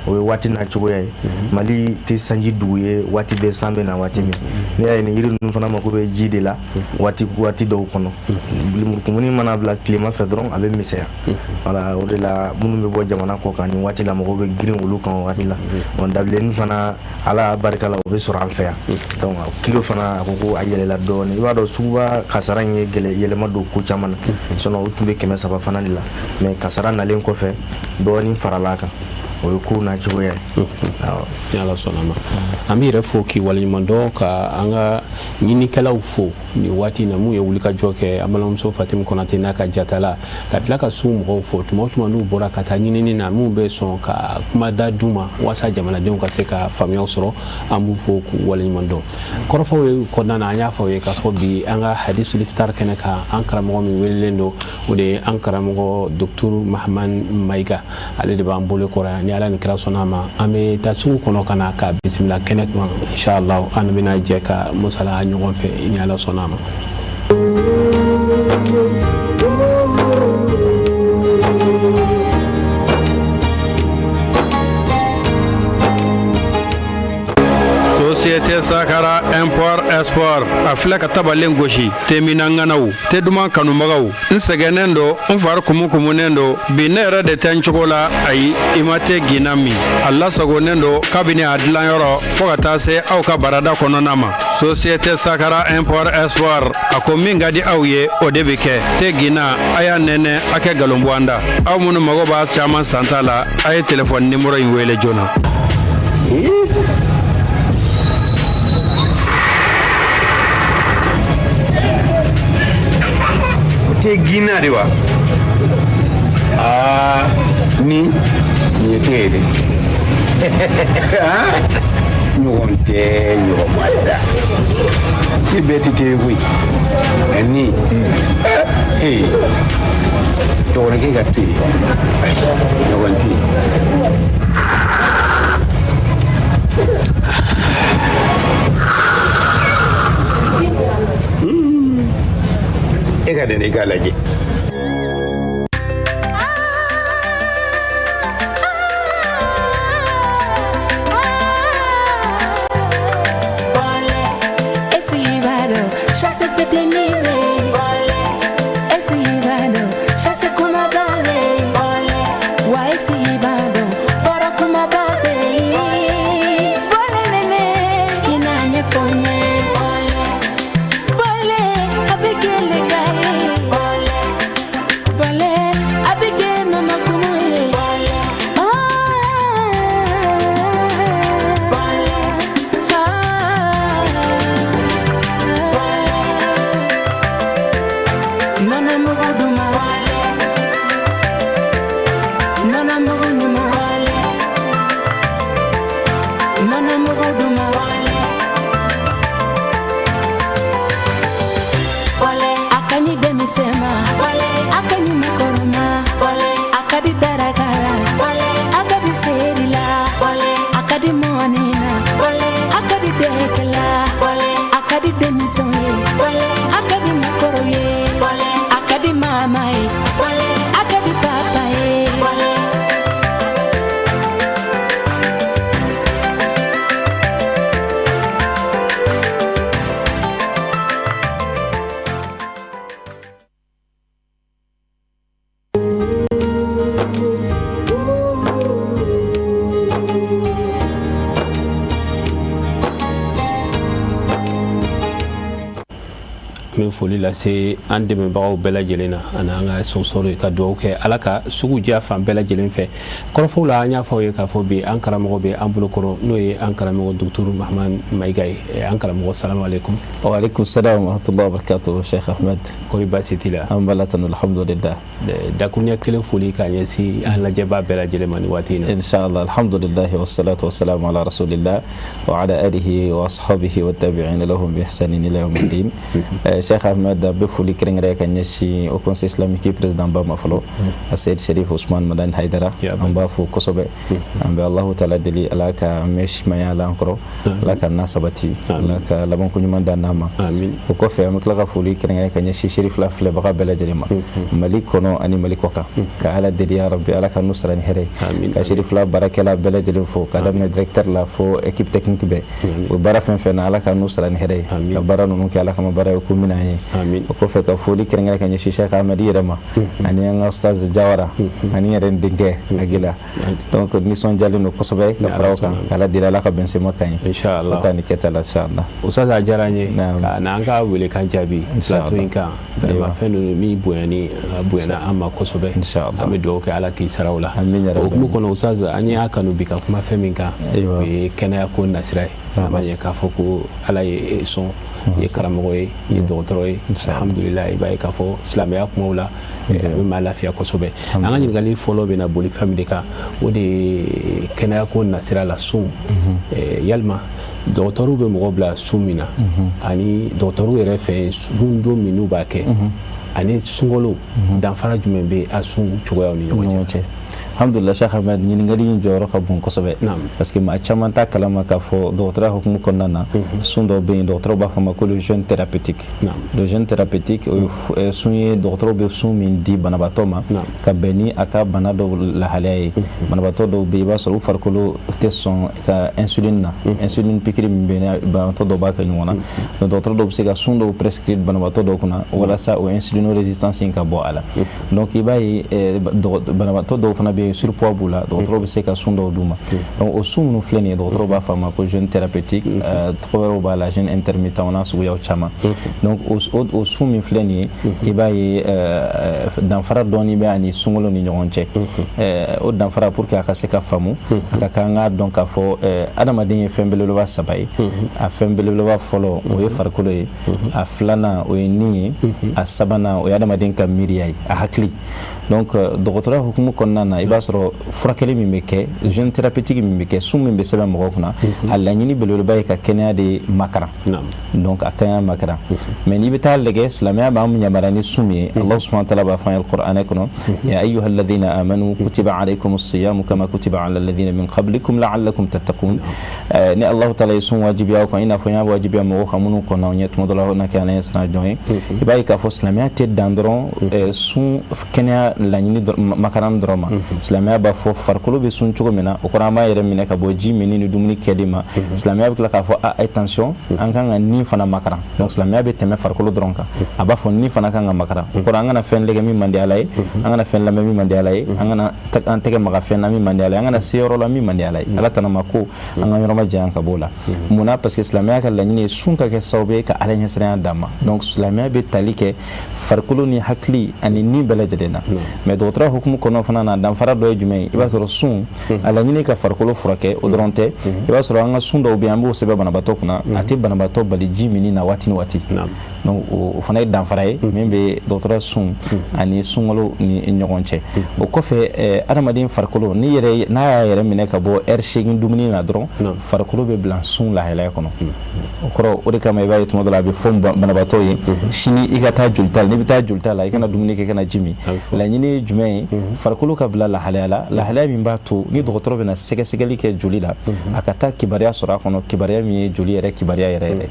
o ye waati n'a cogoya ye. Mali tɛ sanji dugu ye, waati bɛɛ san bɛ na waati min. N'i y'a ye, nin yiri ninnu fana mako bɛ ji de la waati waati dɔw kɔnɔ. Lemurukumuni mana bila tilema fɛ dɔrɔn, a bɛ misɛnya. Voilà, o de la minnu bɛ bɔ jamana kɔ kan nin waati la, mɔgɔw bɛ girin olu kan o waati la. Bon, dabilenni fana, Ala barika la, o bɛ sɔrɔ an fɛ yan. Donc kilo fana a ko ko a yɛlɛla dɔɔnin. I b'a dɔn, suguba kasara in ye yɛlɛma don ko caman na. Sinon o tun bɛ 300 fana de la, mais kasara nalen kɔfɛ, dɔɔnin farala a kan. O ye kow n'a cogoya ye. Ni Ala sɔnna ma, an b'i yɛrɛ fo k'i waleɲuman dɔn, ka an ka ɲinikɛlaw fo nin waati in na, mun ye wulikajɔ kɛ, an balimamuso Fatimu Kɔnate n'a ka jatala, ka tila ka sugu mɔgɔw fo. Tuma o tuma n'u bɔra ka taa ɲinini na, minnu bɛ sɔn ka kuma da d'u ma walasa jamanadenw ka se ka faamuyaw sɔrɔ, an b'u fo k'u waleɲuman dɔn. Kɔrɔfɔw ye kɔnɔna na, an y'a fɔ aw ye k'a fɔ bi an ka Hadisul Iftar kɛnɛ kan, an karamɔgɔ min welelen don, o de ye an karamɔgɔ Docteur Mahaman Mayiga. Ale de b'an bolo kɔrɔ yan. Ni Ala ni kira sɔnna a ma, an bɛ taa sugu kɔnɔ ka na ka bisimila kɛnɛ kɔnɔ. Inshallah, an bɛna jɛ ka musala ɲɔgɔn fɛ, ni Ala sɔnna a ma. Société Sakara Import Export, a filɛ ka tabalen gosi. Temina ŋanaw, te duman kanubagaw, n sɛgɛnnen don, n fari kumukumunen don bi, ne yɛrɛ de tɛ n cogo la. Ayi, i ma te ginna min, a lasagonnen don kabini a dilanyɔrɔ fɔɔ ka taa se aw ka barada kɔnɔna ma. Société Sakara Import Export, a ko min ka di aw ye, o de bɛ kɛ. Te ginna, a y'a nɛnɛ, a kɛ galon bɔ an da. Aw minnu mago b'a caman santa la, a ye telefɔni nimoro in wele joona. O tɛ ginna de wa? Aa, nin ye te ye dɛ. Ɲɔgɔn tɛ ɲɔgɔn ma da, te bɛɛ tɛ te ye koyi. Ani ee, dɔgɔnɔkɛ ka te, ayi, ɲɔgɔn tɛ yen. E ka dɛnɛ, i k'a lajɛ. An bɛ foli lase an dɛmɛbagaw bɛɛ lajɛlen na ani an ka sponsor, ka dugawu kɛ Ala ka sugu diya fan bɛɛ lajɛlen fɛ. Kɔrɔfɔw la, an y'a fɔ aw ye k'a fɔ bi an karamɔgɔ bɛ an bolo kɔrɔ, n'o ye an karamɔgɔ Docteur Mahaman Mayiga ye. An karamɔgɔ, salamu aleykum. Wa aleykum salam wa rahmatullahi wa barakatuh, Cheikh Ahmed. Kɔri baasi t'i la? An b'Ala tanu, alhamdulillah. Dakuruɲɛ kelen foli k'a ɲɛsin an lajɛbaa bɛɛ lajɛlen ma nin waati in na. Inshallah, alhamdulillah, wassalatu wassalamu ala rasulillah wa ala alihi wa ashabihi wa tabi'ina lahum bi ihsanin ila yawmiddin. Cheikh Ahmed, an bɛ foli kɛrɛnkɛrɛn ka ɲɛsin Haut Conseil islamique président ba ma fɔlɔ, Aseyid Sherif Usman Madani Haidara. An b'a fo kosɛbɛ. An bɛ Allahu taala deli, Ala ka mɛn simaya la an kɔrɔ, Ala ka n'a sabati, Ala ka labanko ɲuman d'an n'a ma. O kɔfɛ, an bɛ tila ka foli kɛrɛnkɛrɛn ka ɲɛsin Sherifila filɛbaga bɛɛ lajɛlen ma, Mali kɔnɔ ani Mali kɔ kan, ka Ala deli, ya Rabbi, Ala ka n'u sara ni hɛrɛ ye, ka Sherifila baarakɛla bɛɛ lajɛlen fo, ka daminɛ directeur la fo équipe technique bɛɛ. O baara fɛn fɛn na, Ala ka n'u sara ni hɛrɛ ye, ka baara ninnu kɛ Ala kama baara ye ko minɛ. an ye. O kɔfɛ ka foli kɛrɛnkɛrɛn ka ɲɛsin Cheikh Ahmed yɛrɛ ma ani an ka Ustaz Jawara ani yɛrɛ n denkɛ Agila. Donc nisɔndiyalen don kosɛbɛ ka fara o kan, k'Ala deli Ala ka bɛnsema kan ye. Inshallah. O ta ni kɛta la, inshallah. Ustaz, a diyara n ye ka na an ka welekan jaabi plateau in kan. Vraiment, fɛn ninnu min bonyani a bonyana an ma kosɛbɛ. An bɛ dugawu kɛ Ala k'i sara o la. O hukumu kɔnɔ, Ustaz, an y'a kanu bi ka kuma fɛn min kan, o ye kɛnɛya ko nasira ye. A ma ɲɛ k'a fɔ ko Ala ye sɔn i ye karamɔgɔ ye, i ye dɔgɔtɔrɔ ye, alhamdulillah. I b'a ye k'a fɔ silamɛya kumaw la, a bɛ maa lafiya kosɛbɛ. An ka ɲininkali fɔlɔ bɛ na boli fɛn min de kan, o de ye kɛnɛya ko nasira la, sun. Yalima dɔgɔtɔrɔw bɛ mɔgɔ bila sun min na, ani dɔgɔtɔrɔw yɛrɛ fɛ sun don min n'u b'a kɛ, ani sunkalo, danfara jumɛn bɛ a sun cogoyaw ni ɲɔgɔn cɛ? Alhamdulillah, Cheikh Ahmed, ɲininkali in jɔyɔrɔ ka bon kosɛbɛ, parce que maa caman t'a kalama k'a fɔ dɔgɔtɔrɔya hukumu kɔnɔna na, sun dɔw bɛ yen, dɔgɔtɔrɔw b'a fɔ ma ko le jeûne thérapeutique. Le jeûne thérapeutique, o ye sun ye, dɔgɔtɔrɔw bɛ sun min di banabaatɔ ma ka bɛn ni a ka bana dɔw lahalaya ye. Banabaatɔ dɔw bɛ yen, i b'a sɔrɔ u farikolo tɛ sɔn ka insuline na, insuline pikiri min bɛ yen, banabaatɔ dɔw b'a kɛ ɲɔgɔn na. Donc dɔgɔtɔrɔ dɔw bɛ se ka sun dɔw prescrire banabaatɔ dɔw kunna walasa o insuline résistance in ka bɔ a la. Donc i b'a ye, banabaatɔ dɔw fana bɛ yen, surpoids b'u la, dɔgɔtɔrɔw bɛ se ka sun dɔw d'u ma. Donc o sun minnu filɛ nin ye, dɔgɔtɔrɔw b'a fɔ a ma ko jeûne thérapeutique, tɔgɔ wɛrɛw b'a la, jeûne intermittent, o n'a suguyaw caman. Donc o sun min filɛ nin ye, i b'a ye danfara dɔɔni bɛ ani sunkalo ni ɲɔgɔn cɛ. O danfara, pour que a ka se ka faamu, a ka kan k'a dɔn k'a fɔ adamaden ye fɛn belebeleba saba ye. A fɛn belebeleba fɔlɔ, o ye farikolo ye. A filanan, o ye ni ye. A sabanan, o ye adamaden ka miiriya ye, a hakili. Donc dɔgɔtɔrɔya hukumu kɔnɔna na, i b'a sɔrɔ furakɛli min bɛ kɛ, jeûne thérapeutique min bɛ kɛ, sun min bɛ sɛbɛn mɔgɔw kunna, a laɲini belebeleba ye ka kɛnɛya de makaran. Donc a kɛnɛya makaran, mais n'i bɛ taa lajɛ, silamɛya b'an yamaruya ni sun min ye, Allah subhanahu wa ta'ala b'a fɔ an ye alquranɛ kɔnɔ: ya ayyuha alladhina amanu kutiba alaykum as-siyamu kama kutiba ala alladhina min qablikum la'allakum tattaqun. Ni Allah taala ye sun wajibiya aw kan, i n'a fɔ n y'a wajibiya mɔgɔw kan minnu kɔnna aw ɲɛ tuma dɔ la, na kɛ ala ɲɛ siran jɔn ye. I b'a ye k'a fɔ silamɛya tɛ dan dɔrɔn sun kɛnɛya laɲini makaran dɔrɔn ma. Silamɛya b'a fɔ farikolo bɛ sun cogo min na, o kɔrɔ an b'a yɛrɛ minɛ ka bɔ ji minni ni dumuni kɛli ma. Silamɛya bɛ tila k'a fɔ a attention, an kan ka ni fana makaran. Donc silamɛya bɛ tɛmɛ farikolo dɔrɔn kan, a b'a fɔ ni fana kan ka makaran. O kɔrɔ an kana fɛn lajɛ min man di Ala ye, an kana fɛn lamɛn min man di Ala ye, an kana an tɛgɛ maga fɛn na min man di Ala ye, an kana se yɔrɔ la min man di Ala ye. Ala tana ma ko an ka yɔrɔ ma janya ka b'o la. Munna? Parce que silamɛya ka laɲini ye sun ka kɛ sababu ye ka Ala ɲɛsiranya d'an ma. Donc silamɛya bɛ tali kɛ farikolo ni hakili ani ni bɛɛ lajɛlen na. Mais dɔgɔtɔrɔya hukumu kɔnɔ fana na, danfara dɔ ye jumɛn ye? I b'a sɔrɔ sun a laɲini ka farikolo furakɛ, o dɔrɔn tɛ. I b'a sɔrɔ an ka sun dɔw bɛ yen, an b'o sɛbɛn banabaatɔ kunna, a tɛ banabaatɔ bali ji minni na waati ni waati. Donc o fana ye danfara ye min bɛ dɔgɔtɔrɔya sun ani sunkalo ni ɲɔgɔn cɛ. O kɔfɛ, adamaden farikolo ni yɛrɛ n'a y'a yɛrɛ minɛ ka bɔ ɛri 8 dumuni na dɔrɔn, farikolo bɛ bila sun lahalaya kɔnɔ. O kɔrɔ, o de kama i b'a ye tuma dɔ la a bɛ fɔ banabaatɔ ye sini i ka taa jolita la, n'i bɛ taa jolita la, i kana dumuni kɛ, kana ji min. Laɲini ye jumɛn ye? Farikolo ka bila lahalaya la, lahalaya min b'a to ni dɔgɔtɔrɔ bɛna sɛgɛsɛgɛli kɛ joli la, a ka taa kibaruya sɔrɔ a kɔnɔ, kibaruya min ye joli yɛrɛ kibaruya yɛrɛ yɛrɛ.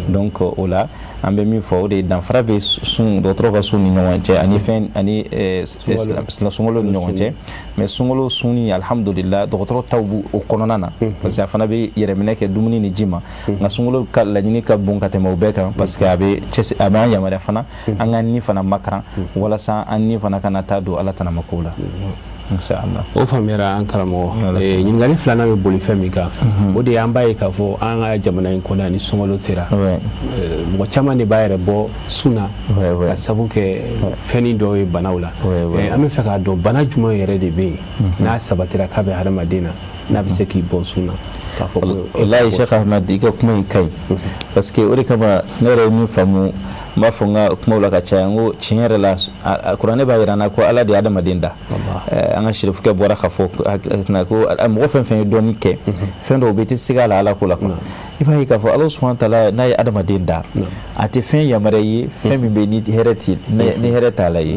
Donc o la, an bɛ min fɔ, o de ye danfara bɛ sun, dɔgɔtɔrɔ ka sun ni ɲɔgɔn cɛ ani fɛn ani sunkalo ni ɲɔgɔn cɛ. Mais sunkalo sunni, alhamdulillah, dɔgɔtɔrɔ taw b'o o kɔnɔna na, parce que a fana bɛ yɛrɛminɛ kɛ dumuni ni ji ma. Nka sunkalo ka laɲini ka bon ka tɛmɛ o bɛɛ kan, parce que a bɛ cɛsiri, a b'an yamaruya fana an ka ni fana makaran walasa an ni fana kana taa don Ala tanama kow la, inshallah. O faamuyara, an karamɔgɔ. Ɲininkali filanan bɛ boli fɛn min kan, o de ye an b'a ye k'a fɔ an ka jamana in kɔnɔ, ni sunkalo sera, mɔgɔ caman de b'a yɛrɛ bɔ sun na ka sabu kɛ fɛnnin dɔw ye, banaw la. An bɛ fɛ k'a dɔn bana jumɛn yɛrɛ de bɛ yen, n'a sabatira k'a bɛ hadamaden na, n'a bɛ se k'i bɔ sun na k'a fɔ ko? Walayi Cheikh Ahmed, i ka kuma in ka ɲi, parce que o de kama ne yɛrɛ ye min faamu, n b'a fɔ n ka kumaw la ka caya, n ko tiɲɛ yɛrɛ la, kuranɛ b'a yira n na ko Ala de ye adamaden da. An ka sirifukɛ bɔra k'a fɔ ko mɔgɔ fɛn fɛn ye dɔnni kɛ, fɛn dɔw bɛ yen, i tɛ siga a la Ala ko la quoi. I b'a ye k'a fɔ Ala subahana taala n'a ye adamaden da, a tɛ fɛn yamaruya i ye fɛn min bɛ ni hɛrɛ ti ni hɛrɛ t'a la ye.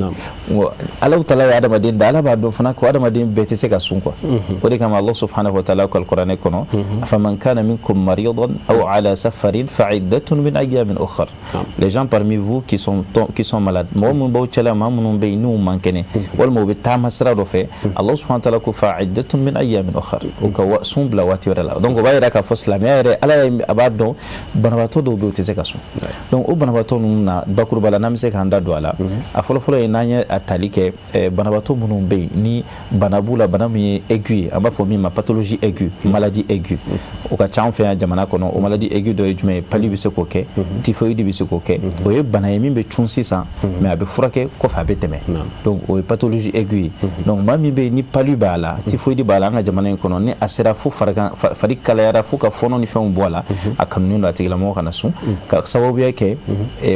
Ala taala ye adamaden da, Ala b'a dɔn fana ko adamaden bɛɛ tɛ se ka sun quoi. O de kama Allah subhanahu wa ta'ala ko alkuranɛ kɔnɔ: faman kana minkum maridan aw ala safarin fa'iddatun min ayyamin ukhar. Les gens parmi vous qui sont malades, mɔgɔ minnu b'aw cɛla, maa minnu bɛ yen n'u man kɛnɛ walima u bɛ taama sira dɔ fɛ, Allah subhanahu wa ta'ala ko fa'iddatun min ayyamin ukhar, u ka sun bila waati wɛrɛ la. Donc o b'a yira k'a fɔ silamɛya yɛrɛ, Ala ye Adamaden a b'a dɔn banabaatɔ dɔw bɛ yen, u tɛ se ka sun. Donc o banabaatɔ ninnu na, bakuruba la, n'an bɛ se k'an da don a la, a fɔlɔfɔlɔ ye n'an ye a tali kɛ banabaatɔ minnu bɛ yen ni bana b'u la, bana min ye aigu ye, an b'a fɔ min ma pathologie aiguë, maladie aiguë, o ka ca an fɛ yan jamana kɔnɔ. O maladie aiguë dɔ ye jumɛn ye? Palu bɛ se k'o kɛ, typhoïde bɛ se k'o kɛ. O ye bana ye min bɛ cun sisan, mais a bɛ furakɛ kɔfɛ, a bɛ tɛmɛ. Donc o ye pathologie aiguë ye. Donc maa min bɛ yen ni palu b'a la, typhoïde b'a la, an ka jamana in kɔnɔ, ni a sera fo farigan, fari kalayara fo ka fɔɔnɔ ni fɛnw bɔ a la, a kanunen don a tigilamɔgɔ kana sun, ka sababuya kɛ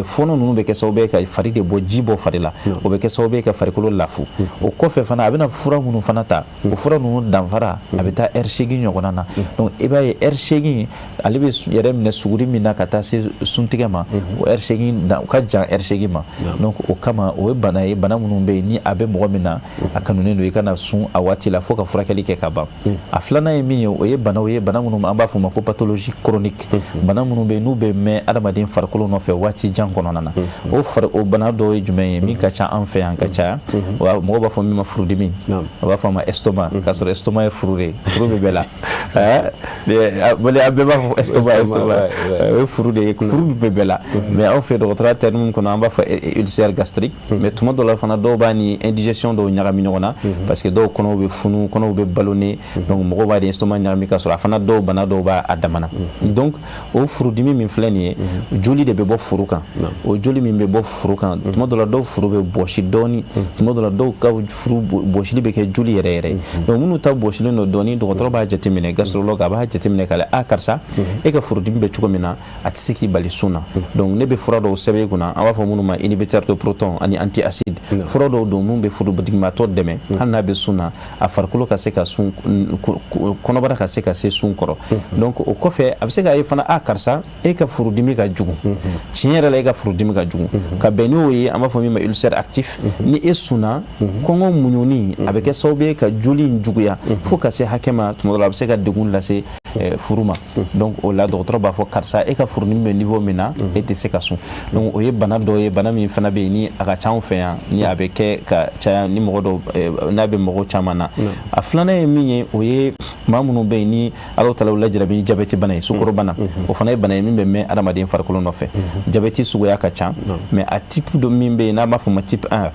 fɔɔnɔ ninnu bɛ kɛ sababu ye ka fari de bɔ, ji bɔ fari la, o bɛ kɛ sababu ye ka farikolo lafu. O kɔfɛ fana, a bɛna fura minnu fana ta, o fura ninnu danfara a bɛ taa heure 8 ɲɔgɔnna na. Donc i b'a ye heure 8, ale bɛ yɛrɛ minɛ suguri min na ka taa se suntigɛ ma, o heure 8 ka jan heure 8 ma. Donc o kama, o ye bana ye, bana minnu bɛ yen ni a bɛ mɔgɔ min na, a kanunen don i kana sun a waati la fo ka furakɛli kɛ ka ban. A filanan ye min ye, o ye banaw ye, bana minnu an b'a fɔ o ma ko pathologie chronique, bana minnu bɛ yen n'u bɛ mɛn adamaden farikolo nɔfɛ waati jan kɔnɔna na. O fari o bana dɔw ye jumɛn ye min ka ca an fɛ yan ka caya? Mɔgɔw b'a fɔ min ma furudimi, u b'a fɔ a ma estomac, k'a sɔrɔ estomac ye furu de ye, furu bɛ bɛɛ la. An bɛɛ b'a fɔ estomac, estomac, o ye furu de ye, furu bɛ bɛɛ la. Mais anw fɛ dɔgɔtɔrɔya terme kɔnɔ, an b'a fɔ ulcère gastrique. Mais tuma dɔ la fana, dɔw b'a ni indigestion dɔw ɲagami ɲɔgɔn na, parce que dɔw kɔnɔw bɛ funu, kɔnɔw bɛ ballonner. Donc mɔgɔw b'a di estomac ɲagami, k'a sɔrɔ a fana dɔw bana dɔw b'a a damana. Donc o furudimi min filɛ nin ye, joli de bɛ bɔ furu kan. O joli min bɛ bɔ furu kan, tuma dɔ la dɔw furu bɛ bɔsi dɔɔni, tuma dɔ la dɔw ka furu bɔsili bɛ kɛ joli yɛrɛ yɛrɛ. Donc minnu ta bɔsilen don dɔɔni, dɔgɔtɔrɔ b'a jateminɛ, gastrologue a b'a jateminɛ k'a lajɛ: a karisa, e ka furudimi bɛ cogo min na, a tɛ se k'i bali sun na. Donc ne bɛ fura dɔw sɛbɛn i kunna, an b'a fɔ minnu ma inhibiteur de proton ani antiacide. Fura dɔw don mun bɛ furudimibaatɔ dɛmɛ, hali n'a bɛ sun na, a farikolo ka se ka sun, kɔnɔbara ka se ka se sun kɔrɔ. Donc o kɔfɛ, a bɛ se k'a ye fana: a karisa, e ka furudimi ka jugu, tiɲɛ yɛrɛ la, e ka furudimi ka jugu. Ka bɛn n'o ye, an b'a fɔ min ma ulcère actif. Ni e sunna, kɔngɔ muɲuni a bɛ kɛ sababu ye ka joli in juguya fo ka se hakɛ ma, tuma dɔ la a bɛ se ka degun lase furu ma. Donc o la, dɔgɔtɔrɔ b'a fɔ: karisa, e ka furudimi bɛ niveau min na, e tɛ se ka sun. Donc o ye bana dɔ ye, bana min fana bɛ yen ni a ka ca anw fɛ yan, ni a bɛ kɛ ka caya, ni mɔgɔ dɔw n'a bɛ mɔgɔ caman na. A filanan ye min ye, o ye maa minnu bɛ yen ni Ala taala lajarabi ni jabɛti bana ye, sukaro bana. O fana ye bana ye min bɛ mɛn adamaden farikolo nɔfɛ. Jabɛti suguya ka ca, mais a type dɔ min bɛ yen n'an b'a fɔ o ma type 1,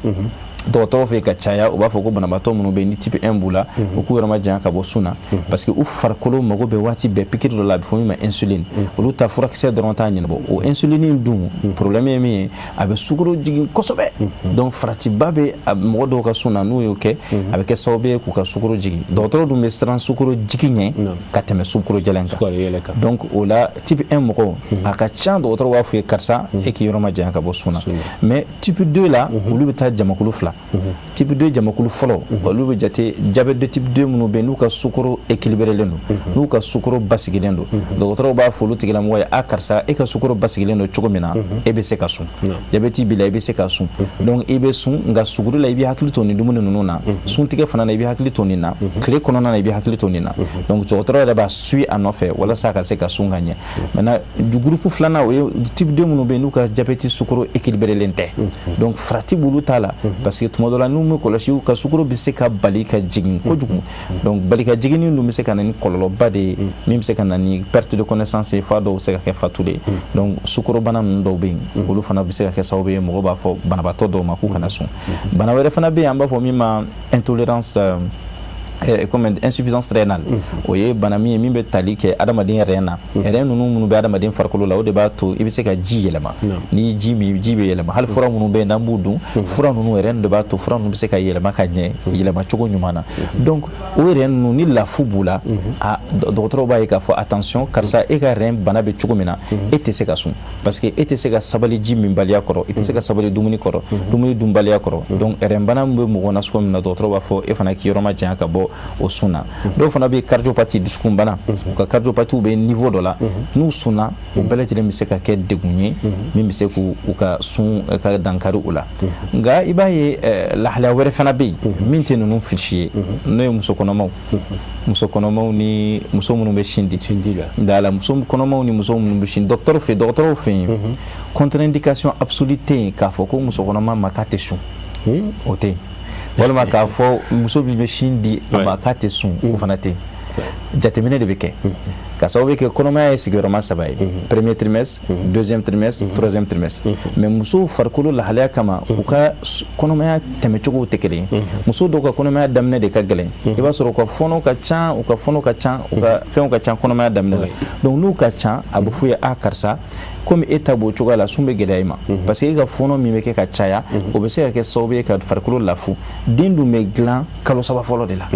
dɔgɔtɔrɔ fɛ ka caya, u b'a fɔ ko banabaatɔ minnu bɛ yen ni type 1 b'u la, u k'u yɛrɛ majanya ka bɔ sun na, parce que u farikolo mago bɛ waati bɛɛ pikiri dɔ la, a bɛ fɔ min ma insuline. Olu ta furakisɛ dɔrɔn t'a ɲɛnabɔ. O insuline dun, problème ye min ye, a bɛ sukaro jigin kosɛbɛ. Donc faratiba bɛ mɔgɔ dɔw ka sun na. N'u y'o kɛ, a bɛ kɛ sababu ye k'u ka sukaro jigin. Dɔgɔtɔrɔ dun bɛ siran sukaro jigin ɲɛ ka tɛmɛ sukaro jɛlɛn kan. Donc o la, type 1 mɔgɔw, a ka ca, dɔgɔtɔrɔ b'a f'u ye: karisa, e k'i yɔrɔ majanya ka bɔ sun na. Mais type 2 la, olu bɛ taa jamakulu fila. Type 2 jamakulu fɔlɔ, olu bɛ jate diabète de type 2 minnu bɛ yen n'u ka sukaro équilibré don, n'u ka sukaro basigilen don. Dɔgɔtɔrɔw b'a fɔ olu tigilamɔgɔ ye: a karisa, e ka sukaro basigilen don cogo min na, e bɛ se ka sun, diabète b'i la, i bɛ se ka sun. Donc i bɛ sun, nka suguri la, i bɛ hakili to nin dumuni ninnu na, suntigɛ fana na, i bɛ hakili to nin na, tile kɔnɔna na, i bɛ hakili to nin na. Donc dɔgɔtɔrɔ yɛrɛ b'a suit a nɔfɛ walasa a ka se ka sun ka ɲɛ. Maintenant, groupe filanan, o ye type 2 minnu bɛ yen n'u ka diabète sukaro équilibré tɛ. Donc farati b'olu ta la, parce que tuma dɔ la, n'u m'u kɔlɔsi, u ka sukaro bɛ se ka bali ka jigin kojugu. Donc bali ka jiginni dun bɛ se ka na ni kɔlɔlɔba de ye, min bɛ se ka na ni perte de connaissance ye, f'a dɔw bɛ se ka kɛ fatuli ye. Donc sukarobana ninnu dɔw bɛ yen, olu fana bɛ se ka kɛ sababu ye, mɔgɔ b'a fɔ banabaatɔ dɔw ma k'u kana sun. Bana wɛrɛ fana bɛ yen, an b'a fɔ min ma intolérance, comme insuffisance rénale. O ye bana min ye min bɛ tali kɛ adamaden rein na. Rein ninnu minnu bɛ adamaden farikolo la, o de b'a to i bɛ se ka ji yɛlɛma. N'i ye ji min, ji bɛ yɛlɛma. Hali fura minnu bɛ yen n'an b'u dun, fura ninnu, rein de b'a to fura ninnu bɛ se ka yɛlɛma ka ɲɛ, yɛlɛma cogo ɲuman na. Donc o rein ninnu, ni lafu b'u la, a dɔgɔtɔrɔw b'a ye k'a fɔ: attention, karisa, e ka rein bana bɛ cogo min na, e tɛ se ka sun, parce que e tɛ se ka sabali ji minbaliya kɔrɔ, i tɛ se ka sabali dumuni kɔrɔ, dumuni dunbaliya kɔrɔ. Donc rein bana min bɛ mɔgɔ na cogo min na, dɔgɔtɔrɔ b'a fɔ e fana k'i yɔrɔ majanya ka bɔ o sun na. Dɔw fana bɛ cardiopathie, dusukunbana. U ka cardiopathie bɛ niveau dɔ la, n'u sunna, o bɛɛ lajɛlen bɛ se ka kɛ degun ye min bɛ se k'u ka sun ka dankari u la. Nka i b'a ye, lahalaya wɛrɛ fana bɛ yen min tɛ ninnu filisi ye, n'o ye muso kɔnɔmaw, muso kɔnɔmaw ni muso minnu bɛ sin di. La muso kɔnɔmaw ni muso minnu bɛ sin, dɔgɔtɔrɔ fɛ, dɔgɔtɔrɔw fɛ yen, contre-indication absolue tɛ yen k'a fɔ ko muso kɔnɔma ma k'a tɛ sun, o tɛ yen. Walima k'a fɔ muso min bɛ sin di a ma k'a tɛ sun, o fana tɛ yen. Jateminɛ de bɛ kɛ. Ka sababu kɛ kɔnɔmaya ye sigiyɔrɔma saba ye, premier trimestre, deuxième trimestre, troisième trimestre. Mais musow farikolo lahalaya kama, u ka kɔnɔmaya tɛmɛcogow tɛ kelen ye. Muso dɔw ka kɔnɔmaya daminɛ de ka gɛlɛn, i b'a sɔrɔ u ka fɔɔnɔ ka ca, u ka fɔɔnɔ ka ca, u ka fɛnw ka ca kɔnɔmaya daminɛ la. Donc n'u ka ca, a bɛ f'u ye: a karisa, komi e ta b'o cogoya la, sun bɛ gɛlɛya i ma, parce que e ka fɔɔnɔ min bɛ kɛ ka caya, o bɛ se ka kɛ sababu ye ka farikolo lafu. Den dun bɛ dilan kalo 3 fɔlɔ de la.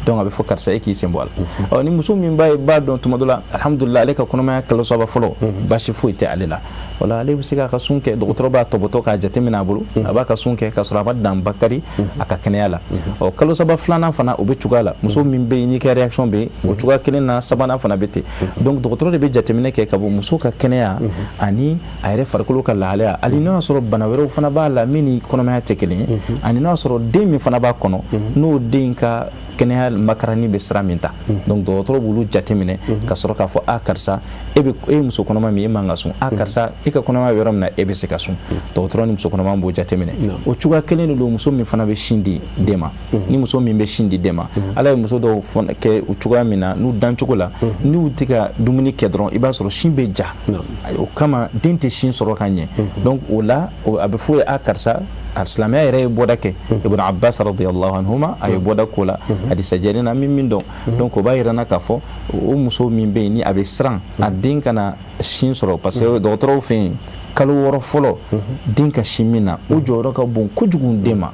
Donc a bɛ fɔ karisa, e k'i sen bɔ a la. Ɔ, ni muso min b'a ye, b'a dɔn tuma dɔ la, alhamdulillah, ale ka kɔnɔmaya kalo 3 fɔlɔ, baasi foyi tɛ ale la, wala ale bɛ se k'a ka sun kɛ. Dɔgɔtɔrɔ b'a tɔbɔtɔ k'a jateminɛ a bolo, a b'a ka sun kɛ k'a sɔrɔ a ma dankari a ka kɛnɛya la. Ɔ, kalo 3 filanan fana, o bɛ cogoya la. Muso min bɛ yen n'i ka réaction bɛ yen, o cogoya kelen na, sabanan fana bɛ ten. Donc dɔgɔtɔrɔ de bɛ jateminɛ kɛ ka bɔ muso ka kɛnɛya ani a yɛrɛ farikolo ka lahalaya, hali n'o y'a sɔrɔ bana wɛrɛw fana b'a la min ni kɔnɔmaya tɛ kelen ye, ani n'o y'a sɔrɔ den min fana b'a kɔnɔ, n'o den ka kɛnɛya makarani bɛ sira min ta. Donc dɔgɔtɔrɔ b'olu jateminɛ ka sɔrɔ k'a fɔ: a karisa, e bɛ e ye muso kɔnɔma min ye, e man ka sun. A karisa, e ka kɔnɔmaya bɛ yɔrɔ min na, e bɛ se ka sun. Dɔgɔtɔrɔ ni muso kɔnɔma b'o jateminɛ. O cogoya kelen de don muso min fana bɛ sin di den ma. Ni muso min bɛ sin di den ma, Ala ye muso dɔw kɛ o cogoya min na, n'u dancogo la, n'u tɛ ka dumuni kɛ dɔrɔn, i b'a sɔrɔ sin bɛ ja. O kama den tɛ sin sɔrɔ ka ɲɛ. Donc o la, a bɛ fɔ ye: a karisa, a silamɛya yɛrɛ ye bɔda kɛ. Ibn Abbas radiyallahu anhuma, a ye bɔda ko la hadisa jɛlen na min dɔn. Donc o b'a yira n na k'a fɔ o muso min bɛ yen, ni a bɛ siran a den kana sin sɔrɔ, parce que dɔgɔtɔrɔw fɛ yen, kalo 6 fɔlɔ, den ka sin min na, o jɔyɔrɔ ka bon kojugu den ma.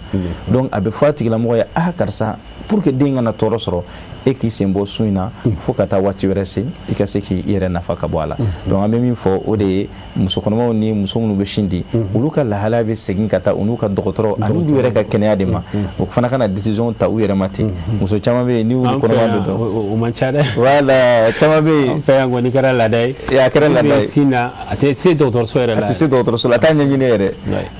Donc a bɛ fɔ a tigilamɔgɔ ye: a karisa, pour que den kana tɔɔrɔ sɔrɔ, e k'i sen bɔ sun in na fo ka taa waati wɛrɛ se, i ka se k'i yɛrɛ nafa ka bɔ a la. Donc an bɛ min fɔ, o de ye muso kɔnɔmaw ni muso minnu bɛ sin di, olu ka lahalaya bɛ segin ka taa u n'u ka dɔgɔtɔrɔ ani olu yɛrɛ ka kɛnɛya de ma. O fana kana décision ta u yɛrɛ ma ten. Muso caman bɛ yen, n'i y'olu kɔnɔma don dɔn, o man ca dɛ. Voilà, caman bɛ yen. An fɛ yan kɔni kɛra laada ye. A kɛra laada ye. Sin na, a tɛ se dɔgɔtɔrɔso yɛrɛ la. A tɛ se dɔgɔtɔrɔso la, a t'a ɲɛɲini yɛrɛ.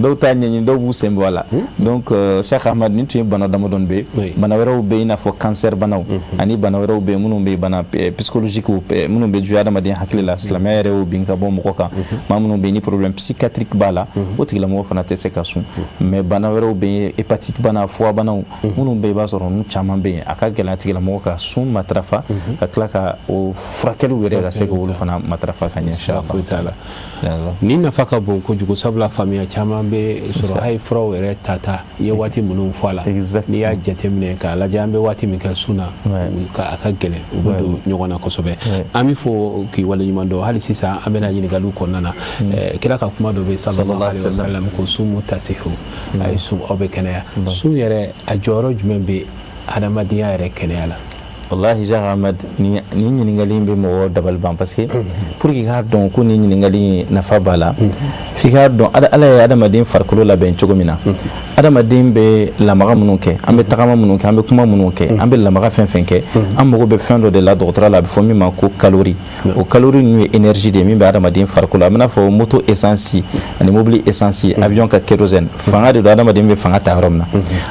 Dɔw t'a ɲɛɲini, dɔw b'u sen bɔ a la. Donc Cheikh Ahmad, nin tun ye bana damadɔni bɛ yen. Bana wɛrɛw bɛ yen, i n'a fɔ cancer banaw, ani bana wɛrɛw bɛ yen minnu bɛ bana psychologique, minnu bɛ jouer adamaden hakili la. Silamɛya yɛrɛ y'o bin ka bɔ mɔgɔ kan. Maa minnu bɛ yen ni problème psychiatrique b'a la, o tigilamɔgɔ fana tɛ se ka sun. Mais bana wɛrɛw bɛ yen, hépatite bana, foie banaw minnu bɛ yen, i b'a sɔrɔ ninnu caman bɛ yen, a ka gɛlɛn a tigilamɔgɔ ka sun matarafa, ka tila ka o furakɛliw yɛrɛ ka se k'olu fana matarafa ka ɲɛ. Foyi t'a la. Nin nafa ka bon kojugu, sabula faamuya caman bɛ sɔrɔ, hali furaw yɛrɛ tata i ye waati minnu fɔ a la. N'i y'a jateminɛ k'a lajɛ, an bɛ waati min kɛ sun na, a ka gɛlɛn, u bɛ don ɲɔgɔn na kosɛbɛ. An bɛ fɔ k'i waleɲuman dɔn. Hali sisan, an bɛna ɲininkaliw kɔnɔna na. Kira ka kuma dɔ bɛ, sallallahu alaihi wasallam, ko sumu tasihu, a ye sun, aw bɛ kɛnɛya. Sun yɛrɛ, a jɔyɔrɔ jumɛn bɛ adamadenya yɛrɛ kɛnɛya la? Wallahi Cheikh Ahmed, ni ɲininkali in bɛ mɔgɔ dabali ban, parce que pour que k'a dɔn ko nin ɲininkali in nafa b'a la, f'i k'a dɔn Ala ye adamaden farikolo labɛn cogo min na. Adamaden bɛ lamaga minnu kɛ, an bɛ tagama minnu kɛ, an bɛ kuma minnu kɛ, an bɛ lamaga fɛn fɛn kɛ, an mago bɛ fɛn dɔ de la dɔgɔtɔrɔ la, a bɛ fɔ min ma ko calorie. O calorie ninnu ye énergie de ye min bɛ adamaden farikolo. A bɛ n'a fɔ moto essence ani mobili essence, avion ka kérosène, fanga de don. Adamaden bɛ fanga ta yɔrɔ min na,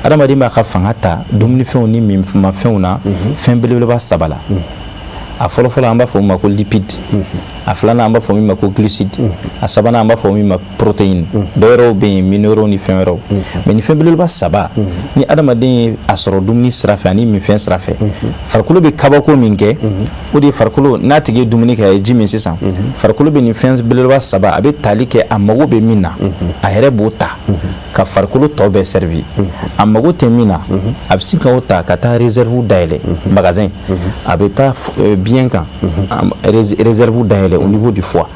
adamaden b'a ka fanga ta dumunifɛnw ni minmafɛnw na, fɛn belebeleba saba la. A fɔlɔfɔlɔ, an b'a fɔ o ma ko lipide. A filanan, an b'a fɔ min ma ko glucide. A sabanan, an b'a fɔ min ma protéine. Dɔwɛrɛw bɛ yen, minéraux ni fɛn wɛrɛw. Mais ni fɛn belebeleba saba, ni adamaden ye a sɔrɔ dumuni sira fɛ ani minfɛn sira fɛ, farikolo bɛ kabako min kɛ, o de ye farikolo n'a tigi ye dumuni kɛ, a ye ji min sisan, farikolo bɛ nin fɛn belebeleba saba, a bɛ tali kɛ a mago bɛ min na, a yɛrɛ b'o ta ka farikolo tɔ bɛɛ servi. A mago tɛ min na, a bɛ sin k'o ta ka taa réserve dayɛlɛ, magasin. A bɛ taa biɲɛ kan, réserve dayɛlɛ au niveau du foie.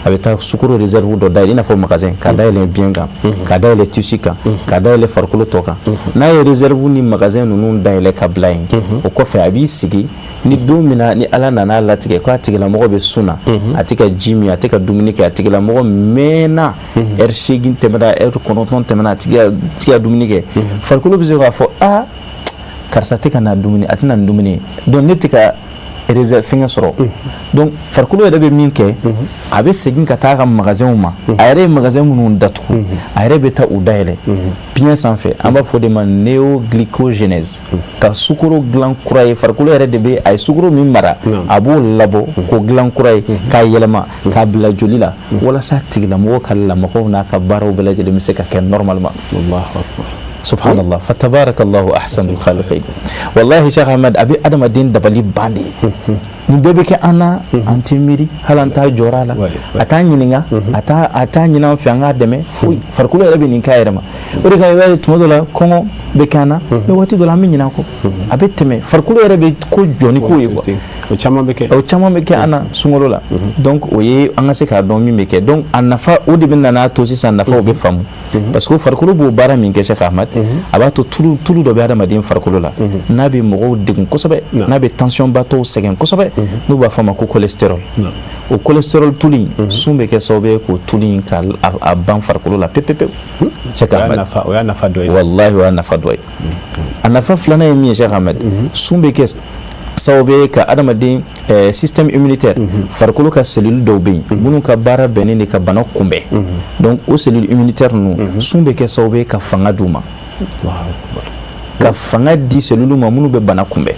A bɛ taa sukaro réserve dɔ dayɛlɛ, i n'a fɔ magasin, ka dayɛlɛ biɲɛ kan, ka dayɛlɛ tissu kan, ka dayɛlɛ farikolo tɔ kan. N'a ye réserve ni magasin ninnu dayɛlɛ ka bila yen, o kɔfɛ a b'i sigi. Ni don min na ni Ala nana latigɛ k'a tigilamɔgɔ bɛ sun na, a tɛ ka ji min, a tɛ ka dumuni kɛ, a tigilamɔgɔ mɛnna, heure 8 tɛmɛna, heure 9 tɛmɛna, a tigi ka dumuni kɛ, farikolo bɛ se k'a fɔ: aa, karisa tɛ ka na dumuni, a tɛ na ni dumuni ye, donc ne tɛ ka réserve fɛngɛ sɔrɔ. Donc farikolo yɛrɛ bɛ min kɛ, a bɛ segin ka taa a ka magasinw ma. A yɛrɛ ye magasin minnu datugu, a yɛrɛ bɛ taa u dayɛlɛ biɲɛ sanfɛ. An b'a fɔ o de ma néoglycogenèse, ka sukaro dilan kura ye. Farikolo yɛrɛ de bɛ, a ye sukaro min mara, a b'o labɔ k'o dilan kura ye, k'a yɛlɛma k'a bila joli la, walasa tigilamɔgɔ ka lamɔgɔw n'a ka baaraw bɛɛ lajɛlen bɛ se ka kɛ normalement. Allahu akbar. Subhanallah, fatabarakallahu ahsanul khaliqin. Wallahi Cheikh Ahmed, a bɛ adamaden dabali ban de. Nin bɛɛ bɛ kɛ an na, an tɛ miiri hali an t'a jɔrɔ a la, a t'an ɲininka, a t'a ɲini an fɛ an k'a dɛmɛ foyi. Farikolo yɛrɛ bɛ nin k'a yɛrɛ ma. O de kama i b'a ye tuma dɔ la kɔngɔ bɛ k'an na, mais waati dɔ la an bɛ ɲinɛ a kɔ, a bɛ tɛmɛ. Farikolo yɛrɛ bɛ ko jɔ ni ko ye quoi. O caman bɛ kɛ. O caman bɛ kɛ an na sunkalo la. Donc o ye an ka se k'a dɔn min bɛ kɛ. Donc a nafa, o de bɛ na n'a to sisan nafaw bɛ faamu, parce que farikolo b'o baara min kɛ, Cheikh Ahmad, a b'a to tulu tulu dɔ bɛ adamaden farikolo la n'a bɛ mɔgɔw degun kosɛbɛ, n'a bɛ tension batɔw sɛgɛn kosɛbɛ, n'u b'a fɔ a ma ko cholestérol. O cholestérol tulu in, sun bɛ kɛ sababu ye k'o tulu in ka a ban farikolo la pewu pewu, Cheikh Ahmad. O y'a nafa dɔ ye. Wallahi, o y'a nafa dɔ ye. A nafa filanan ye min ye, Cheikh Ahmad, sun bɛ kɛ sababu ye ka adamaden système immunitaire, farikolo ka cellule dɔw bɛ yen minnu ka baara bɛnnen de ka bana kunbɛn. Donc o cellule immunitaire ninnu, sun bɛ kɛ sababu ye ka fanga d'u ma, ka fanga di cellule ma minnu bɛ bana kunbɛn.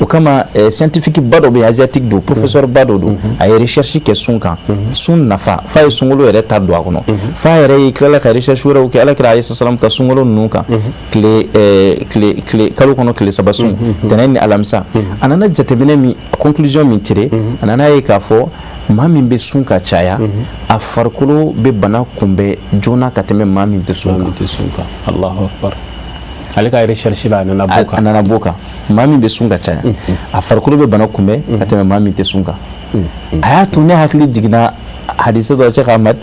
O kama scientifique ba dɔ bɛ yen, asiatique don, professeur ba dɔ don, a ye recherche kɛ sun kan, sun nafa, f'a ye sunkalo yɛrɛ ta don a kɔnɔ, f'a yɛrɛ ye tilala ka recherche wɛrɛw kɛ Alakira alayhi salam ka sunkalo ninnu kan, tile kalo kɔnɔ tile 3 sun, tɛnɛn ni alamisa. A nana jateminɛ min, conclusion min tiré, a nana ye k'a fɔ maa min bɛ sun ka caya, a farikolo bɛ bana kunbɛn joona ka tɛmɛ maa min tɛ sun kan. Tɛ sun kan, Allahu akbar. Ale ka recherche la, a nana bɔ kan. A nana bɔ kan, maa min bɛ sun ka caya, a farikolo bɛ bana kunbɛn ka tɛmɛ maa min tɛ sun kan. A y'a to ne hakili jiginna hadisa dɔ, Cheikh Ahmad.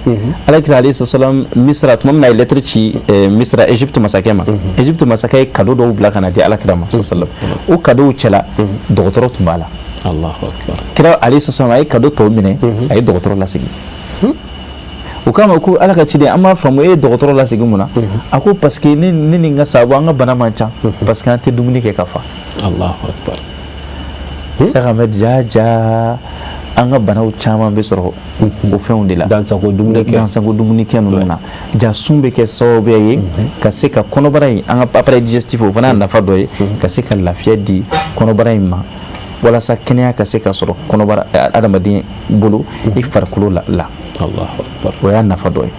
Alakira alayhi salam, Misra, tuma min na a ye lettre ci Misra, Égypte masakɛ ma, Égypte masakɛ ye cadeau dɔw bila ka na di Alakira ma sallam. O cadeau cɛla, dɔgɔtɔrɔ tun b'a la. Allahu akbar. Kira alayhi salam a ye cadeau tɔw minɛ, a ye dɔgɔtɔrɔ lasegin. O kama ko Ala ka ciden, an b'a faamu, e ye dɔgɔtɔrɔ lasegin mun na? A ko parce que ne ni n ka sababu, an ka bana man ca parce que an tɛ dumuni kɛ ka fa. Allahu akbar. Cheikh Ahmed, ja ja, an ka banaw caman bɛ sɔrɔ o fɛnw de la. Dansago dumuni kɛ. Dansago dumuni kɛ ninnu na. Ja sun bɛ kɛ sababu ye ka se ka kɔnɔbara in, an ka appareil digestif, o fana y'a nafa dɔ ye, ka se ka lafiya di kɔnɔbara in ma, walasa kɛnɛya ka se ka sɔrɔ kɔnɔbara adamaden bolo, i farikolo la. Allahu akbar. O y'a nafa dɔ ye.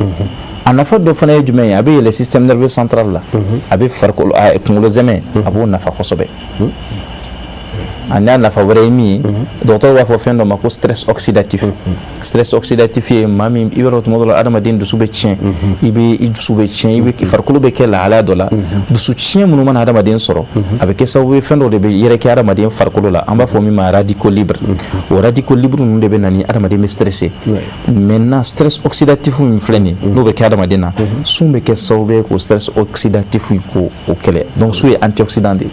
A nafa dɔ fana ye jumɛn ye? A bɛ yɛlɛ système nerveux central la, a bɛ farikolo kunkolo zɛmɛ, a b'o nafa kosɛbɛ. A n'a nafa wɛrɛ ye min ye, dɔgɔtɔrɔw b'a fɔ fɛn dɔ ma ko stress oxydatif. Stress oxydatif ye maa min, i b'a dɔn tuma dɔ la adamaden dusu bɛ tiɲɛ, i bɛ i dusu bɛ tiɲɛ, i bɛ farikolo bɛ kɛ lahalaya dɔ la. Dusu tiɲɛ minnu mana adamaden sɔrɔ, a bɛ kɛ sababu ye fɛn dɔ de bɛ yɛrɛkɛ adamaden farikolo la, an b'a fɔ min ma radicaux libres. O radicaux libres ninnu de bɛ na ni adamaden bɛ stressé. Maintenant, stress oxydatif min filɛ nin ye, n'o bɛ kɛ adamaden na, sun bɛ kɛ sababu ye k'o stress oxydatif in k'o kɛlɛ. Donc sun ye antioxydant de ye.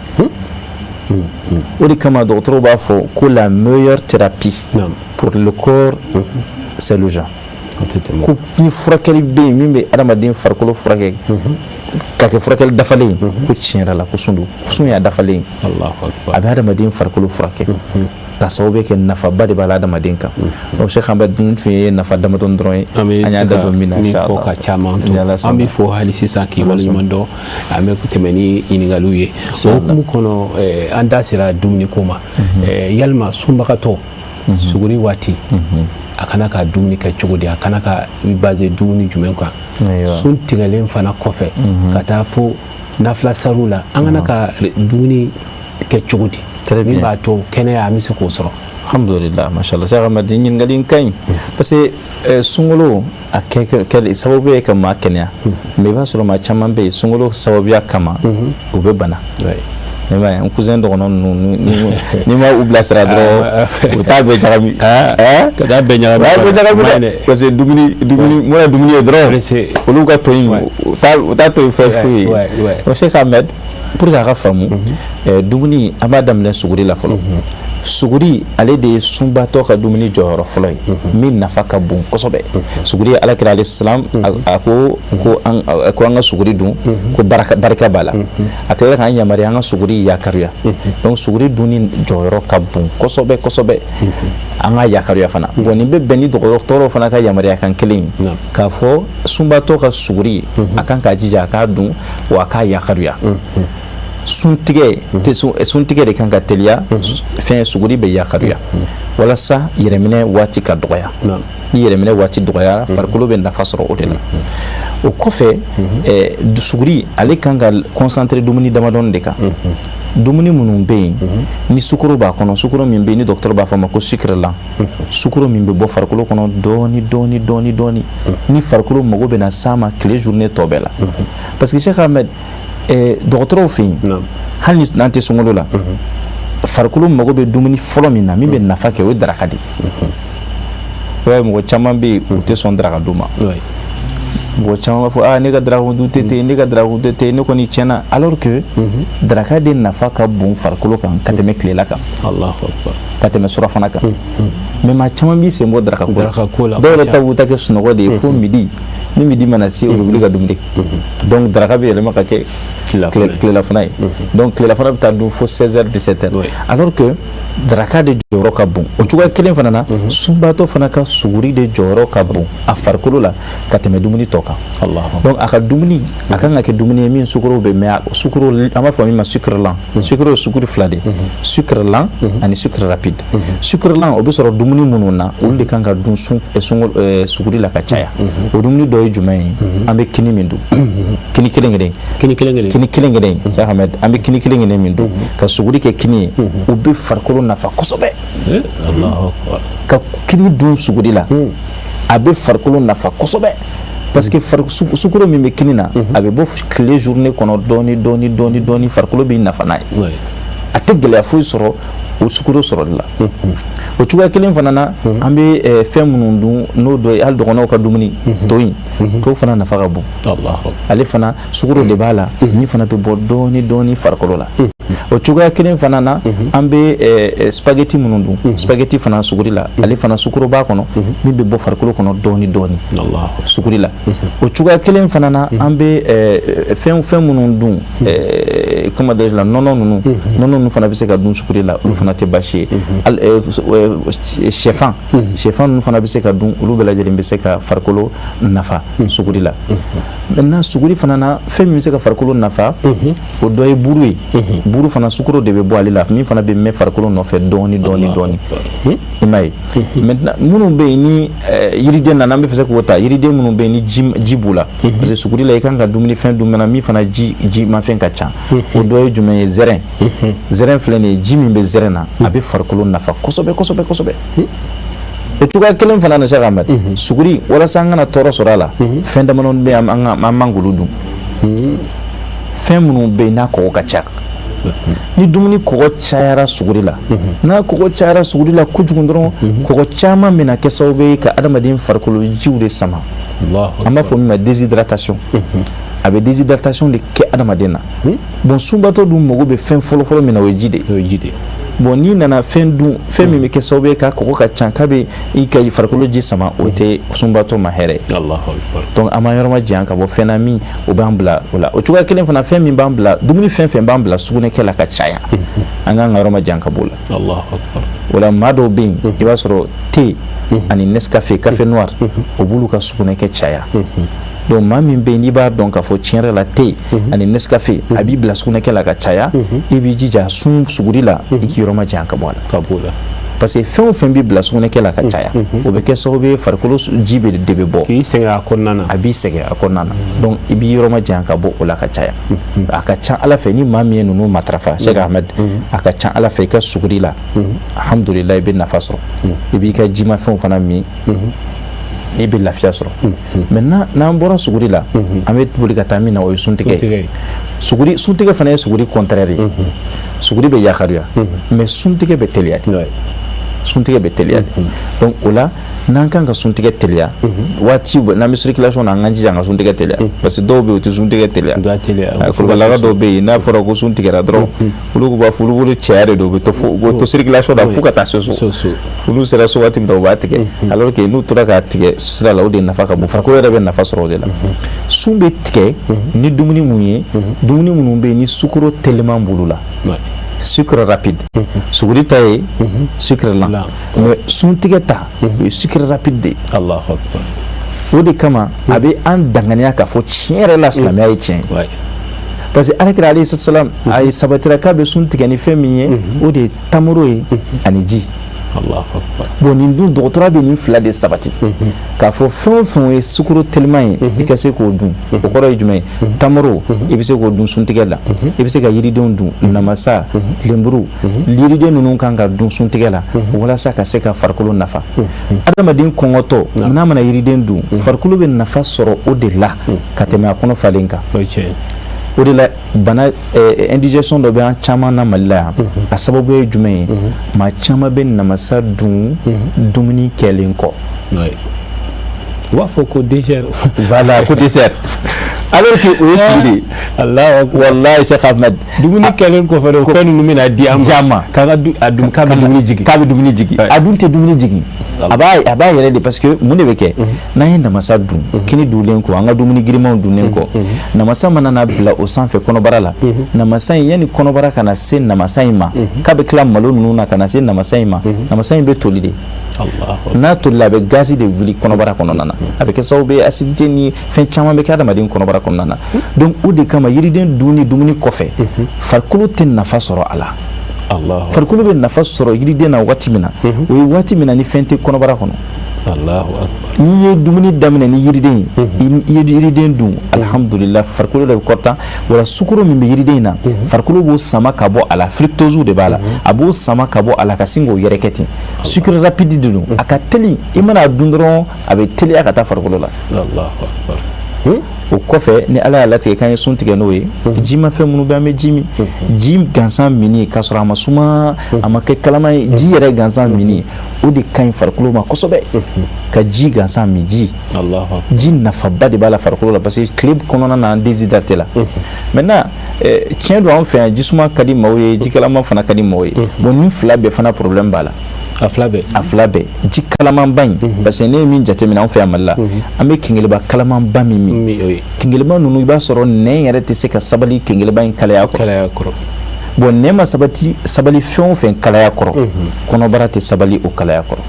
O de kama dɔgɔtɔrɔw b'a fɔ ko la meilleure thérapie pour le corps, c'est le jeûne. Ko ni furakɛli bɛ yen min bɛ adamaden farikolo furakɛ ka kɛ furakɛli dafalen ye, ko tiɲɛ yɛrɛ la ko sun don. Sun y'a dafalen ye, a bɛ adamaden farikolo furakɛ ka sababu kɛ nafaba de b'a la adamaden kan. Donc Cheikh Ahmed, dun tun ye nafa damadɔ dɔrɔn ye, an y'a da don min na. Min fɔ ka caman to, an bɛ fɔ hali sisan k'i waleɲuman dɔn. An bɛ tɛmɛ ni ɲininkaliw ye. O hukumu kɔnɔ, an da sera dumuni ko ma. Yalima sunbagatɔ, suguri waati, a kana ka dumuni kɛ cogo di? A kana ka base dumuni jumɛn kan? Sun tigɛlen fana kɔfɛ ka taa fo nafila sariw la, an kana ka dumuni kɛ cogo di min b'a to kɛnɛya an bɛ se k'o sɔrɔ? Alhamdulillah, mashallah. Cheikh Ahmed, ɲininkali in ka ɲi, parce que sunkalo a kɛ sababu ye ka maa kɛnɛya, mais i b'a sɔrɔ maa caman bɛ yen, sunkalo sababuya kama u bɛ bana. I m'a ye, n cousin dɔgɔnɔ ninnu, n'i ma u bilasira dɔrɔn, u t'a bɛɛ ɲagami. Ka taa bɛɛ ɲagami. U b'a bɛɛ ɲagami dɛ, parce que dumuni dumuni mana dumuni ye dɔrɔn, olu ka to in, u t'a to yen fɛn foyi ye. Donc Cheikh Ahmed, pour que a ka faamu, dumuni, an b'a daminɛ suguri la fɔlɔ. Suguri, ale de ye sunbatɔ ka dumuni jɔyɔrɔ fɔlɔ ye min nafa ka bon kosɛbɛ. Suguri ye, Alakira alayhi salam a ko an ka suguri dun, ko barika b'a la. A tilala k'an yamaruya an ka suguri yakaruya. Donc suguri dunni jɔyɔrɔ ka bon kosɛbɛ kosɛbɛ, an ka yakaruya fana. Bon, nin bɛ bɛn ni dɔgɔtɔrɔw fana ka yamaruya kan kelen ye k'a fɔ sunbatɔ ka suguri, a kan k'a jija a k'a dun, wa a k'a yakaruya. Suntigɛ tɛ suntigɛ de kan ka teliya, fɛn suguri bɛ yakaruya walasa yɛrɛminɛ waati ka dɔgɔya. Ni yɛrɛminɛ waati dɔgɔyara, farikolo bɛ nafa sɔrɔ o de la. O kɔfɛ, suguri ale kan ka concentrer dumuni damadɔni de kan, dumuni minnu bɛ yen ni sukaro b'a kɔnɔ, sukaro min bɛ yen ni dɔgɔtɔrɔ b'a fɔ a ma ko sucre lent, sukaro min bɛ bɔ farikolo kɔnɔ dɔɔni dɔɔni dɔɔni dɔɔni, ni farikolo mago bɛna s'a ma tile journée tɔ bɛɛ la. Parce que Cheikh Ahmed, dɔgɔtɔrɔw fɛ yen, hali ni n'an tɛ sunkalo la, farikolo mago bɛ dumuni fɔlɔ min na min bɛ nafa kɛ, o ye daraka de ye. I b'a ye, mɔgɔ caman bɛ yen, u tɛ sɔn daraka dun ma. Mɔgɔ caman b'a fɔ: aa, ne ka daraka dun tɛ ten, ne ka daraka dun tɛ ten, ne kɔni tiɲɛna, alors que daraka de nafa ka bon farikolo kan ka tɛmɛ tilela kan, ka tɛmɛ surafana kan. Mais maa caman b'i sen bɔ daraka ko la. Dɔw yɛrɛ ta b'u ta kɛ sunɔgɔ de ye fo midi. Ni midi mana se, u bɛ wuli ka dumuni kɛ. Donc daraka bɛ yɛlɛma ka kɛ tilelafana ye. Donc tilelafana bɛ taa dun fo 16 heures, 17 heures, alors que daraka de jɔyɔrɔ ka bon. O cogoya kelen fana na, sunbaatɔ fana ka suguri de jɔyɔrɔ ka bon a farikolo la ka tɛmɛ dumuni tɔ kan. Donc a ka dumuni, a kan ka kɛ dumuni ye min sukaro bɛ, mais sukaro, an b'a fɔ min ma sucre lent. Sukaro ye sukaro fila de: sucre lent ani sucre rapide. Sucre lent, o bɛ sɔrɔ dumuni minnu na, olu de kan ka dun sun suguri la ka caya. O dumuni dɔ ye jumɛn ye? An bɛ kini min dun, kini kelen kelen, kini kelen kelen, kini kelen kelen. Cheikh Ahmed, an bɛ kini kelen kelen min dun ka suguri kɛ kini ye, o bɛ farikolo nafa kosɛbɛ. Ka kini dun suguri la, a bɛ farikolo nafa kosɛbɛ, parce que sukaro min bɛ kini na, a bɛ bɔ tile journée kɔnɔ dɔɔni dɔɔni dɔɔni dɔɔni, farikolo b'i nafa n'a ye, a tɛ gɛlɛya foyi sɔrɔ o sukaro sɔrɔli la. O cogoya kelen fana na, an bɛ fɛn minnu dun, n'o dɔ ye hali dɔgɔnɔw ka dumuni to in, to fana nafa ka bon. Ale fana sukaro de b'a la min fana bɛ bɔ dɔɔni dɔɔni farikolo la. O cogoya kelen fana na, an bɛ spaghetti minnu dun, spaghetti fana suguri la, ale fana sukaro b'a kɔnɔ min bɛ bɔ farikolo kɔnɔ dɔɔni dɔɔni suguri la. O cogoya kelen fana na, an bɛ fɛn minnu dun, comment dirais-je la, nɔnɔ ninnu, nɔnɔ ninnu fana bɛ se ka dun suguri la, olu fana tɛ baasi ye. Sɛfan, sɛfan ninnu fana bɛ se ka dun, olu bɛɛ lajɛlen bɛ se ka farikolo nafa suguri la. Maintenant, suguri fana na, fɛn min bɛ se ka farikolo nafa, o dɔ ye buru ye. Buru fana, sukaro de bɛ bɔ ale la min fana bɛ mɛn farikolo nɔfɛ dɔɔni dɔɔni dɔɔni, i m'a ye. Maintenant, minnu bɛ yen ni yiriden na, n'an bɛ fɛ k'o ta, yiriden minnu bɛ yen ni ji b'u la, parce que suguri la, i kan ka dumunifɛn dun mana min fana ji jimafɛn ka ca, o dɔ ye jumɛn ye? Zɛrɛn. Zɛrɛn filɛ nin ye, ji min bɛ zɛrɛn na, a bɛ farikolo nafa kosɛbɛ kosɛbɛ kosɛbɛ. O cogoya kelen fana na, Cheikh Ahmed, suguri, walasa an kana tɔɔrɔ sɔrɔ a la, fɛn damadɔ bɛ yen an man k'olu dun, fɛn minnu bɛ yen n'a kɔgɔ ka ca. Ni dumuni kɔgɔ cayara suguri la, n'a kɔgɔ cayara suguri la kojugu dɔrɔn, kɔgɔ caman bɛna kɛ sababu ye ka adamaden farikolo jiw de sama. An b'a fɔ min ma déshydratation. A bɛ déshydratation de kɛ adamaden na. Bon, sunbatɔ dun mago bɛ fɛn fɔlɔfɔlɔ min na, o ye ji de ye. Bon, n'i nana fɛn dun, fɛn min bɛ kɛ sababu ye ka kɔgɔ ka ca, k'a bɛ i ka farikolo ji sama, o tɛ sunbatɔ ma hɛrɛ. Donc an b'an yɔrɔ ma janya ka bɔ fɛn na min o b'an bila o la. O cogoya kelen fana, fɛn min b'an bila, dumuni fɛn fɛn b'an bila sugunɛkɛ la ka caya, an k'an ka yɔrɔ ma janya ka bɔ o la. O la, maa dɔw bɛ yen, i b'a sɔrɔ thé ani Nescafé, café noir, o b'olu ka sugunɛkɛ caya. Donc maa min bɛ yen n'i b'a dɔn k'a fɔ tiɲɛ yɛrɛ la, thé ani Nescafé a b'i bila sugunɛkɛ la ka caya, i b'i jija sun suguri la, i k'i yɔrɔ ma janya ka bɔ a la. Ka b'o la. Parce que fɛn o fɛn b'i bila sugunɛkɛ la ka caya, o bɛ kɛ sababu ye farikolo ji bɛ de bɛ bɔ. K'i sɛgɛn a kɔnɔna na. A b'i sɛgɛn a kɔnɔna na. Donc i b'i yɔrɔ ma janya ka bɔ o la ka caya. A ka ca Ala fɛ, ni maa min ye ninnu matarafa, Cheikh Ahmed, a ka ca Ala fɛ, i ka suguri la, alhamdulilayi, i bɛ nafa sɔrɔ. I b'i ka jimafɛnw fana min, i bɛ lafiya sɔrɔ. Maintenant, n'an bɔra suguri la, an bɛ boli ka taa min na, o ye suntigɛ ye. Suguri, suntigɛ fana ye suguri contraire ye. Suguri bɛ yakaruya, mais suntigɛ bɛ teliya de. Suntigɛ bɛ teliya de. Donc o la, n'an kan ka suntigɛ teliya waati, n'an bɛ circulation na, an k'an jija an ka suntigɛ teliya, parce que dɔw bɛ yen, u tɛ suntigɛ teliya. Kulubalilaka dɔw bɛ yen, n'a fɔra ko sun tigɛra dɔrɔn, olu b'a fɔ olu bolo cɛya de don, u bɛ to fo, u bɛ to circulation na fo ka taa se so. Olu sera so waati min na, u b'a tigɛ, alors que n'u tora k'a tigɛ sira la, o de nafa ka bon, farikolo yɛrɛ bɛ nafa sɔrɔ o de la. Sun bɛ tigɛ ni dumuni mun ye? Dumuni minnu bɛ yen ni sukaro teliman b'olu la, sucre rapide. Suguri ta ye sucre lent, mais suntigɛ ta, o ye sucre rapide de ye. O de kama a bɛ an danganiya k'a fɔ tiɲɛ yɛrɛ la, silamɛya ye tiɲɛ ye. Parce que Alakira alayhi salam a ye sabatira k'a bɛ sun tigɛ ni fɛn min ye, o de ye tamaro ye ani ji. Bon, nin dun, dɔgɔtɔrɔ bɛ nin fila de sabati k'a fɔ fɛn o fɛn ye sukaro teliman ye, i ka se k'o dun. O kɔrɔ ye jumɛn ye? Tamaro, i bɛ se k'o dun suntigɛ la. I bɛ se ka yiridenw dun, namasa, lenburu, yiriden ninnu kan ka dun suntigɛ la walasa ka se ka farikolo nafa. Adamaden kɔngɔtɔ n'a mana yiriden dun, farikolo bɛ nafa sɔrɔ o de la ka tɛmɛ a kɔnɔ falen kan. O de la, bana indigestion dɔ bɛ an caman na Mali la yan. A sababu ye jumɛn ye? Maa caman bɛ namasa dun dumuni kɛlen kɔ. U b'a fɔ ko dessert. Voilà, ko dessert, alors que o ye fili de ye. Wallahi, Cheikh Ahmed. Dumuni kɛlen kɔfɛ de, o fɛn ninnu bɛna di an ma k'an ka a dun, k'a bɛ dumuni jigin. K'a bɛ dumuni jigin, a dun tɛ dumuni jigin, a b'a yɛrɛ de. Parce que mun de bɛ kɛ n'an ye namasa dun? Kini dunlen kɔ, an ka dumuni girimanw dunnen kɔ, namasa mana na bila o sanfɛ kɔnɔbara la, namasa in, yanni kɔnɔbara ka na se namasa in ma, k'a bɛ tila malo ninnu na ka na se namasa in ma, namasa in bɛ toli de. N'a tolila, a bɛ gazi de wuli kɔnɔbara kɔnɔna na. A bɛ kɛ sababu ye, acidité ni fɛn caman bɛ kɛ adamaden kɔnɔbara kɔnɔna na. Donc o de kama, yiriden dunni dumuni kɔfɛ, farikolo tɛ nafa sɔrɔ a la. Farikolo bɛ nafa sɔrɔ yiriden na waati min na, o ye waati min na ni fɛn tɛ kɔnɔbara kɔnɔ. N'i ye dumuni daminɛ ni yiriden ye, i ye yiriden dun, alhamdulillah, farikolo de bɛ kɔrɔta. Wala sukaro min bɛ yiriden in na, farikolo b'o sama ka bɔ a la. Fructose de b'a la, a b'o sama ka bɔ a la ka sin k'o yɛrɛkɛ ten. Sucre rapide de don, a ka teli. I mana a dun dɔrɔn, a bɛ teliya ka taa farikolo la. O kɔfɛ, ni Ala y'a latigɛ k'an ye sun tigɛ n'o ye, jimafɛn minnu bɛ, an bɛ ji min. Ji gansan minni k'a sɔrɔ a ma suma, a ma kɛ kalaman ye, ji yɛrɛ gansan minni, o de ka ɲi farikolo ma kosɛbɛ. Ka ji gansan min, ji nafaba de b'a la farikolo la, parce que tile kɔnɔna na, an déshydraté la. Maintenant, tiɲɛ don, an fɛ yan, jisuma ka di maaw ye, ji kalaman fana ka di maaw ye. Bon, nin fila bɛɛ fana, problème b'a la. A fila bɛɛ. A fila bɛɛ. Ji kalamanba in, parce que ne ye min jateminɛ an fɛ yan Mali la, an bɛ kengeliba kalamanba min min. Kengeliba ninnu, i b'a sɔrɔ nɛn yɛrɛ tɛ se ka sabali kengeliba in kalaya kɔrɔ. Kalaya kɔrɔ. Bon, nɛn ma sabati sabali fɛn o fɛn kalaya kɔrɔ, kɔnɔbara tɛ sabali o kalaya kɔrɔ.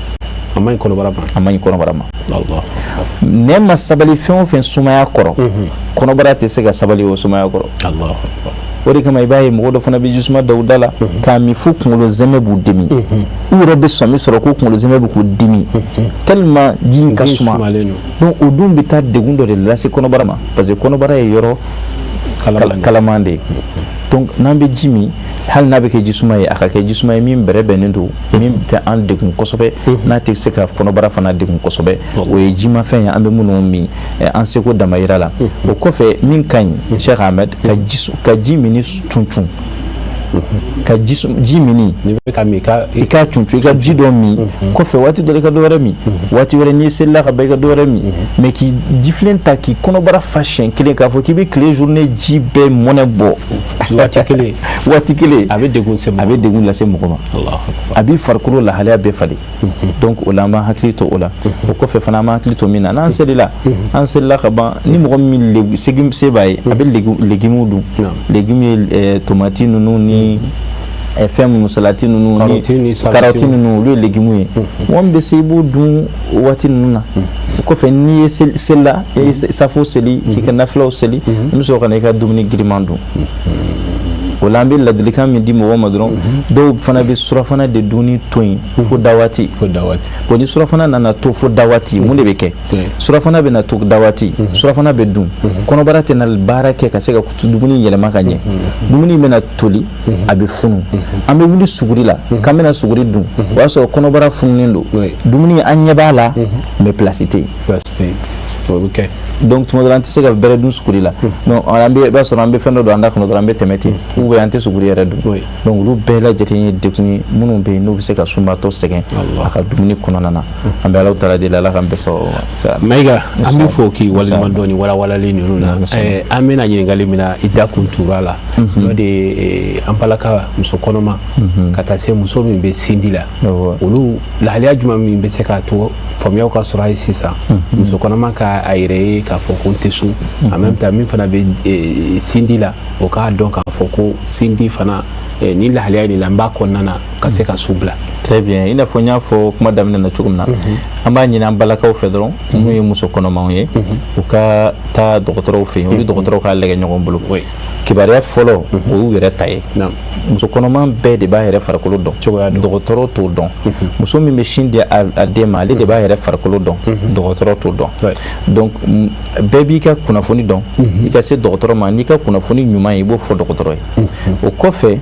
A ma ɲi kɔnɔbara ma. A ma ɲi kɔnɔbara ma. Nɛn ma sabali fɛn o fɛn sumaya kɔrɔ, kɔnɔbara tɛ se ka sabali o sumaya kɔrɔ. O de kama, i b'a ye mɔgɔ dɔ fana bɛ jisuma da u da la k'a min fo kunkolo zɛmɛ b'u dimi. U yɛrɛ bɛ sɔmi sɔrɔ ko kunkolo zɛmɛ bɛ k'u dimi tellement ji in ka suma. Donc o dun bɛ taa degun dɔ de lase kɔnɔbara ma, parce que kɔnɔbara ye yɔrɔ kalaman de ye. Donc n'an bɛ ji min, hali n'a bɛ kɛ jisuma ye, a ka kɛ jisuma ye min bɛrɛ bɛnnen don, min tɛ an degun kosɛbɛ, n'a tɛ se ka kɔnɔbara fana degun kosɛbɛ. O ye jimafɛn ye an bɛ minnu min an seko damayira la. O kɔfɛ, min ka ɲi, Cheikh Ahmed, ka ji mini cuncun, ka ji mini, i ka cuncun, i ka ji dɔ min kɔfɛ, waati dɔ i ka dɔ wɛrɛ min, waati wɛrɛ n'i selila ka ban, i ka dɔ wɛrɛ min. Mais k'i jifilen ta k'i kɔnɔbara fa siɲɛ kelen, k'a fɔ k'i bɛ tile journée ji bɛɛ mɔnɛ bɔ waati kelen, waati kelen, a bɛ degun se. A bɛ degun lase mɔgɔ ma, a b'i farikolo lahalaya bɛɛ falen. Donc o la, an b'an hakili to o la. O kɔfɛ fana, an b'an hakili to min na, n'an selila, an selila ka ban, ni mɔgɔ min se b'a ye, a bɛ légumes dun. Légumes ye tomati ninnu ni fɛn minnu, salati ninnu ni karɔti ninnu, olu ye légumes ye. Mɔgɔ min bɛ se, i b'o dun o waati ninnu na. O kɔfɛ, n'i ye selila, i ye safo seli, k'i ka nafilaw seli, i bɛ sɔrɔ ka na i ka dumuni giriman dun. O la, an bɛ ladilikan min di mɔgɔw ma dɔrɔn, dɔw fana bɛ surafana de dunni to yen fo da waati. Fo da waati. Bon, ni surafana nana to fo da waati, mun de bɛ kɛ? Surafana bɛ na to da waati, surafana bɛ dun, kɔnɔbara tɛna baara kɛ ka se ka dumuni yɛlɛma ka ɲɛ. Dumuni bɛna toli, a bɛ funu. An bɛ wuli suguri la k'an bɛna suguri dun, o y'a sɔrɔ kɔnɔbara fununen don. Dumuni, an ɲɛ b'a la, mais place tɛ yen. Place tɛ yen, o bɛ kɛ. Donc tuma dɔ la, an tɛ se ka bɛrɛ dun suguri la. Donc an bɛ, i b'a sɔrɔ an bɛ fɛn dɔ don an da kɔnɔ dɔrɔn, an bɛ tɛmɛ ten, ou bien an tɛ suguri yɛrɛ dun. Donc olu bɛɛ lajɛlen ye degun ye minnu bɛ yen, n'u bɛ se ka sunbaatɔ sɛgɛn a ka dumuni kɔnɔna na. An bɛ Alahu taala deli, Ala k'an bɛɛ sababu ma. Mayiga, an bɛ fo k'i waleɲuman dɔn nin walawalali ninnu na. An bɛna ɲininkali min na, i da kun tura la, n'o de ye an balaka muso kɔnɔma ka taa se muso min bɛ sindi la, olu lahalaya jumɛn min bɛ se k'a to faamuyaw ka sɔrɔ hali sisan, muso kɔnɔma ka a yɛrɛ ye k'a fɔ ko n tɛ sun, en même temps min fana bɛ sindi la, o k'a dɔn k'a fɔ ko sindi fana Nin lahalaya de la n b'a kɔnɔna na ka se ka sun bila. Très bien, i n'a fɔ n y'a fɔ kuma daminɛ na cogo min na, an b'a ɲini an balakaw fɛ dɔrɔn, minnu ye muso kɔnɔmaw ye, u ka taa dɔgɔtɔrɔw fɛ yen, olu dɔgɔtɔrɔw k'a lajɛ ɲɔgɔn bolo. Kibaruya fɔlɔ, o y'u yɛrɛ ta ye. Muso kɔnɔma bɛɛ de b'a yɛrɛ farikolo dɔn, dɔgɔtɔrɔ t'o dɔn. Muso min bɛ sin di a den ma, ale de b'a yɛrɛ farikolo dɔn, dɔgɔtɔrɔ t'o dɔn. Donc bɛɛ b'i ka kunnafoni dɔn. I ka se dɔgɔtɔrɔ ma n'i ka kunnafoni ɲuman ye, i b'o fɔ dɔgɔtɔrɔ ye. O kɔfɛ,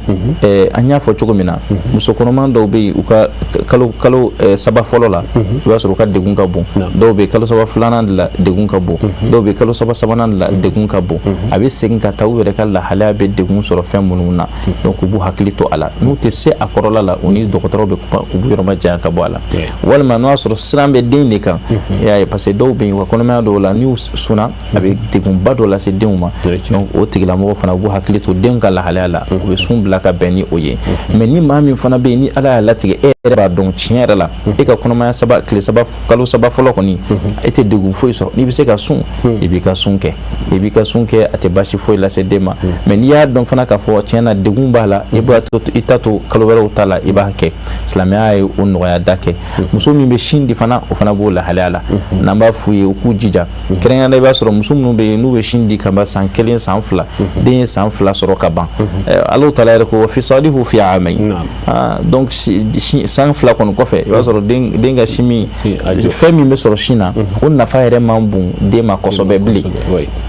an y'a fɔ cogo min na, muso kɔnɔma dɔw bɛ yen, u ka kalo 3 fɔlɔ la, i b'a sɔrɔ u ka degun ka bon. Dɔw bɛ kalo 3 filanan de la, degun ka bon. Dɔw bɛ kalo 3 sabanan de la, degun ka bon. A bɛ segin ka taa u yɛrɛ ka lahalaya bɛ degun sɔrɔ fɛn minnu na. Donc u b'u hakili to a la. N'u tɛ se a kɔrɔla la, u ni dɔgɔtɔrɔ bɛ kuma, u b'u yɔrɔ majanya ka bɔ a la. Walima n'o y'a sɔrɔ siran bɛ den de kan, i y'a ye, parce que dɔw bɛ yen, u ka kɔnɔmaya dɔw la, n'u sunna, a bɛ degunba dɔ lase denw ma. Donc o tigilamɔgɔ fana, u b'u hakili to den ka lahalaya la, u bɛ sun bila ka bɛn ni o ye. Mais ni maa min fana bɛ yen, ni Ala y'a latigɛ, e yɛrɛ b'a dɔn tiɲɛ yɛrɛ la, e ka kɔnɔmaya saba tile 3, kalo 3 fɔlɔ kɔni, e tɛ degun foyi sɔrɔ, n'i bɛ se ka sun, i b'i ka sun kɛ, i b'i ka sun kɛ, a tɛ baasi foyi lase den ma. Mais n'i y'a dɔn fana k'a fɔ tiɲɛ na degun b'a la, i b'a to i ta to kalo wɛrɛw ta la, i b'a kɛ. Silamɛya ye o nɔgɔya da kɛ. Muso min bɛ sin di fana, o fana b'o lahalaya la. N'an b'a f'u ye, u k'u jija. Kɛrɛnkɛrɛnnenya, i b'a sɔrɔ muso minnu bɛ yen, n'u bɛ sin di ka ban san 1, san 2, den ye san 2 sɔrɔ ka ban. Ala taala yɛrɛ ko fisaluhu fi amayn. Donc san 2 kɔni kɔfɛ, i b'a sɔrɔ den ka sin min, fɛn min bɛ sɔrɔ sin na, o nafa yɛrɛ man bon den ma kosɛbɛ bilen,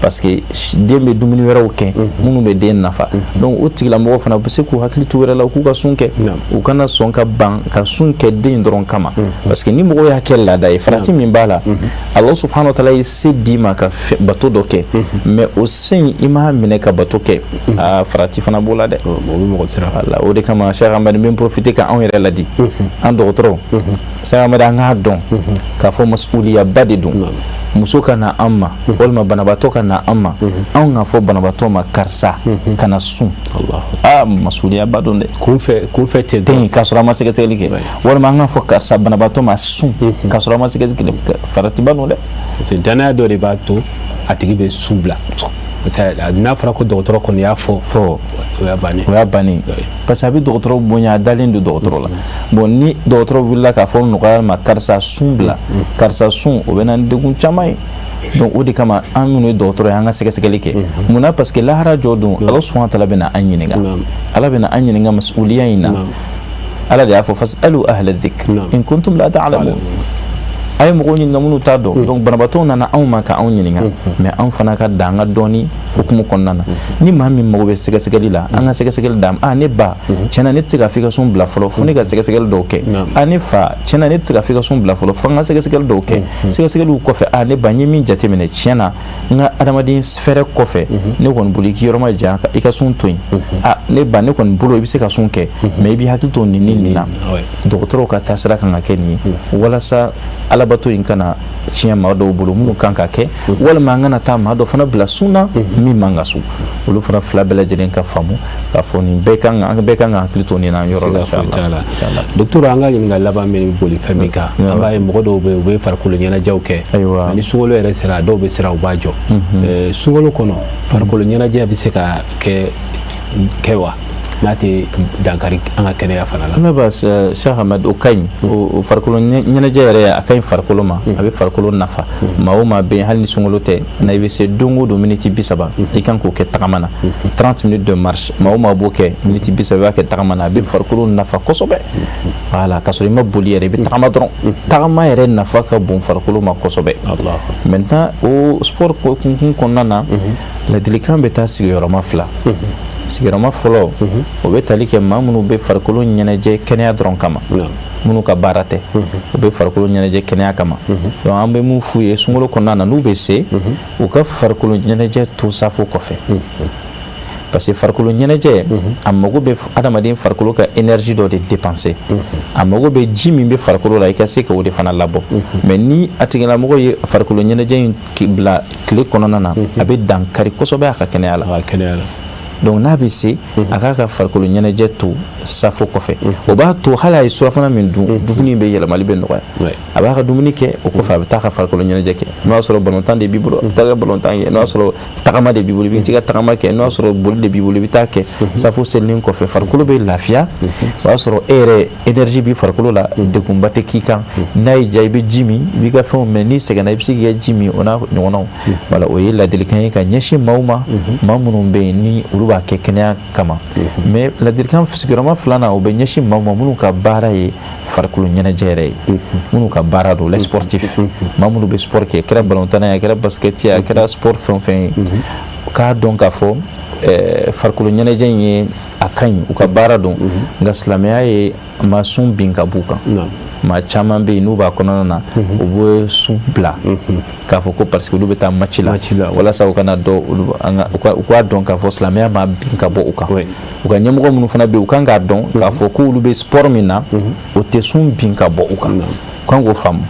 parce que den bɛ dumuni wɛrɛw kɛ minnu bɛ den nafa. Donc o tigilamɔgɔ fana bɛ se k'u hakili to u yɛrɛ la, u k'u ka sun kɛ, u kana sɔn ka ban ka sun kɛ den dɔrɔn kama, parce que ni mɔgɔ y'a kɛ laada ye, farati min b'a la, Allah subhanahu wa ta'ala ye se d'i ma ka bato dɔ kɛ, mais o se in, i m'a minɛ ka bato kɛ, aa, farati fana b'o la dɛ. O de kama, Cheikh Amadu, n bɛ profiter ka anw yɛrɛ ladi, an dɔgɔtɔrɔw. Cheikh Amadu, an k'a dɔn k'a fɔ masuliyaba de don. Muso ka na an ma, walima banabaatɔ ka na an ma, anw k'a fɔ banabaatɔ ma karisa kana sun, aa, masuliyaba don dɛ. Kunfɛ tɛ ten k'a sɔrɔ an ma sɛgɛsɛgɛli kɛ, walima an k'a fɔ karisa banabaatɔ ma sun k'a sɔrɔ an ma sɛgɛsɛgɛli kɛ, faratiba don dɛ. Parce que danaya dɔ de b'a to a tigi bɛ sun bila. N'a fɔra ko dɔgɔtɔrɔ kɔni y'a fɔ, fɔ, o y'a bannen. O y'a bannen, parce que a bɛ dɔgɔtɔrɔ bonya, a dalen don dɔgɔtɔrɔ la. Bon, ni dɔgɔtɔrɔ wulila k'a fɔ nɔgɔya ma karisa sun bila, karisa sun, o bɛ na ni degun caman ye. Donc o de kama, an minnu ye dɔgɔtɔrɔ ye, an ka sɛgɛsɛgɛli kɛ. Munna? Parce que lahara jɔ don, Ala subhanahu wa ta'ala bɛna an ɲininka, Ala bɛna an ɲininka masuliya in na. Ala de y'a fɔ fasalu ahla dhikr in kuntum la ta'lamun, a ye mɔgɔw ɲininka minnu t'a dɔn. Donc banabaatɔw nana anw ma ka anw ɲininka, mais anw fana ka dan an ka dɔnni hukumu kɔnɔna na. Ni maa min mago bɛ sɛgɛsɛgɛli la, an ka sɛgɛsɛgɛli d'a ma. Ah, ne ba, tiɲɛna ne tɛ se ka f'i ka sun bila fɔlɔ fo ne ka sɛgɛsɛgɛli dɔw kɛ. Ah, ne fa, tiɲɛna ne tɛ se ka f'i ka sun bila fɔlɔ fo an ka sɛgɛsɛgɛli dɔw kɛ. Sɛgɛsɛgɛliw kɔfɛ, ah, ne ba, n ye min jateminɛ, tiɲɛna n ka adamaden fɛrɛ kɔfɛ, ne kɔni bolo i k'i yɔrɔ ma jan, i ka sun to yen. Ah, ne ba, ne kɔni bolo i bɛ se ka sun kɛ, mais i b'i hakili to nin ni nin na. Dɔgɔtɔrɔw ka taasira kan ka kɛ nin ye, walasa alabato in kana tiɲɛ maa dɔw bolo minnu kan ka kɛ, walima an kana taa maa dɔ fana bila sun na min man ka sun. Olu fana fila bɛɛ lajɛlen ka faamu k'a fɔ nin bɛɛ kan, an bɛɛ kan ka hakili to nin na yɔrɔ la. Inshallah. Docteur, an ka ɲininka laban min bɛ boli fɛn min kan, an b'a ye mɔgɔ dɔw bɛ yen, u bɛ farikolo ɲɛnajɛw kɛ. Ayiwa. Ni sunkalo yɛrɛ sera, dɔw bɛ siran, u b'a jɔ. Sunkalo kɔnɔ, farikolo ɲɛnajɛ bɛ se ka kɛ wa, n'a tɛ dankari an ka kɛnɛya fana la? Ne ba, Cheikh Ahmed, o ka ɲi. O farikolo ɲɛnajɛ yɛrɛ, a ka ɲi farikolo ma, a bɛ farikolo nafa. Maa o maa bɛ yen, hali ni sunkalo tɛ na, i bɛ se don o don miniti 30, i kan k'o kɛ tagama na, 30 minutes de marche. Maa o maa b'o kɛ, miniti 30, i b'a kɛ tagama na, a bɛ farikolo nafa kosɛbɛ. Voilà, k'a sɔrɔ i ma boli yɛrɛ, i bɛ tagama dɔrɔn. Tagama yɛrɛ nafa ka bon farikolo ma kosɛbɛ. Maintenant, o sport hukumu kɔnɔna na, ladilikan bɛ taa sigiyɔrɔma fila. Sigiyɔrɔma fɔlɔ, o bɛ tali kɛ maa minnu bɛ farikolo ɲɛnajɛ kɛnɛya dɔrɔn kama, minnu ka baara tɛ, u bɛ farikolo ɲɛnajɛ kɛnɛya kama. Donc an bɛ mun f'u ye sunkalo kɔnɔna na? N'u bɛ se, u ka farikolo ɲɛnajɛ to safo kɔfɛ, parce que farikolo ɲɛnajɛ, a mago bɛ adamaden farikolo ka énergie dɔ de dépenser, a mago bɛ ji min bɛ farikolo la, i ka se k'o de fana labɔ. Mais ni a tigilamɔgɔ ye farikolo ɲɛnajɛ in bila tile kɔnɔna na, a bɛ dankari kosɛbɛ a ka kɛnɛya la. Donc n'a bɛ se, a k'a ka farikolo ɲɛnajɛ to safo kɔfɛ. O b'a to hali a ye surafana min dun, dumuni bɛ yɛlɛmali bɛ nɔgɔya. A b'a ka dumuni kɛ, o kɔfɛ a bɛ taa ka farikolo ɲɛnajɛ kɛ. N'o y'a sɔrɔ balontan de b'i bolo, a bɛ taa ka balontan kɛ. N'o y'a sɔrɔ tagama de b'i bolo, i bɛ t'i ka tagama kɛ. N'o y'a sɔrɔ boli de b'i bolo, i bɛ taa kɛ. Safo selinen kɔfɛ, farikolo bɛ lafiya. O y'a sɔrɔ e yɛrɛ énergie b'i farikolo la, degunba tɛ k'i kan. N'a y'i diya, i bɛ ji min, i b'i ka fɛnw mɛ. N'i sɛgɛnna, i bɛ se k'i ka ji min, o n'a ɲɔgɔnnaw. Voilà, o ye ladilikan ye ka ɲɛsin maaw ma, maa minnu bɛ yen ni olu b'a kɛ kɛnɛya kama. Mais ladilikan sigiyɔrɔma filanan, o bɛ ɲɛsin maaw ma minnu ka baara ye farikolo ɲɛnajɛ yɛrɛ ye, minnu ka baara don, les sportifs, maa minnu bɛ sport kɛ, a kɛra balontanna ye, a kɛra basket ye, a kɛra sport fɛn o fɛn ye, k'a dɔn k'a fɔ farikolo ɲɛnajɛ in ye, a ka ɲi, u ka baara don. Nka silamɛya ye ma sun bin ka b'u kan. Maa caman bɛ yen, n'u b'a kɔnɔna na, u bɛ sun bila k'a fɔ ko parce que olu bɛ taa match la, walasa u kana dɔn olu u k'a dɔn k'a fɔ silamɛya ma bin ka bɔ u kan. U ka ɲɛmɔgɔ minnu fana bɛ yen, u kan k'a dɔn k'a fɔ k'olu bɛ sport min na, o tɛ sun bin ka bɔ u kan. U kan k'o faamu.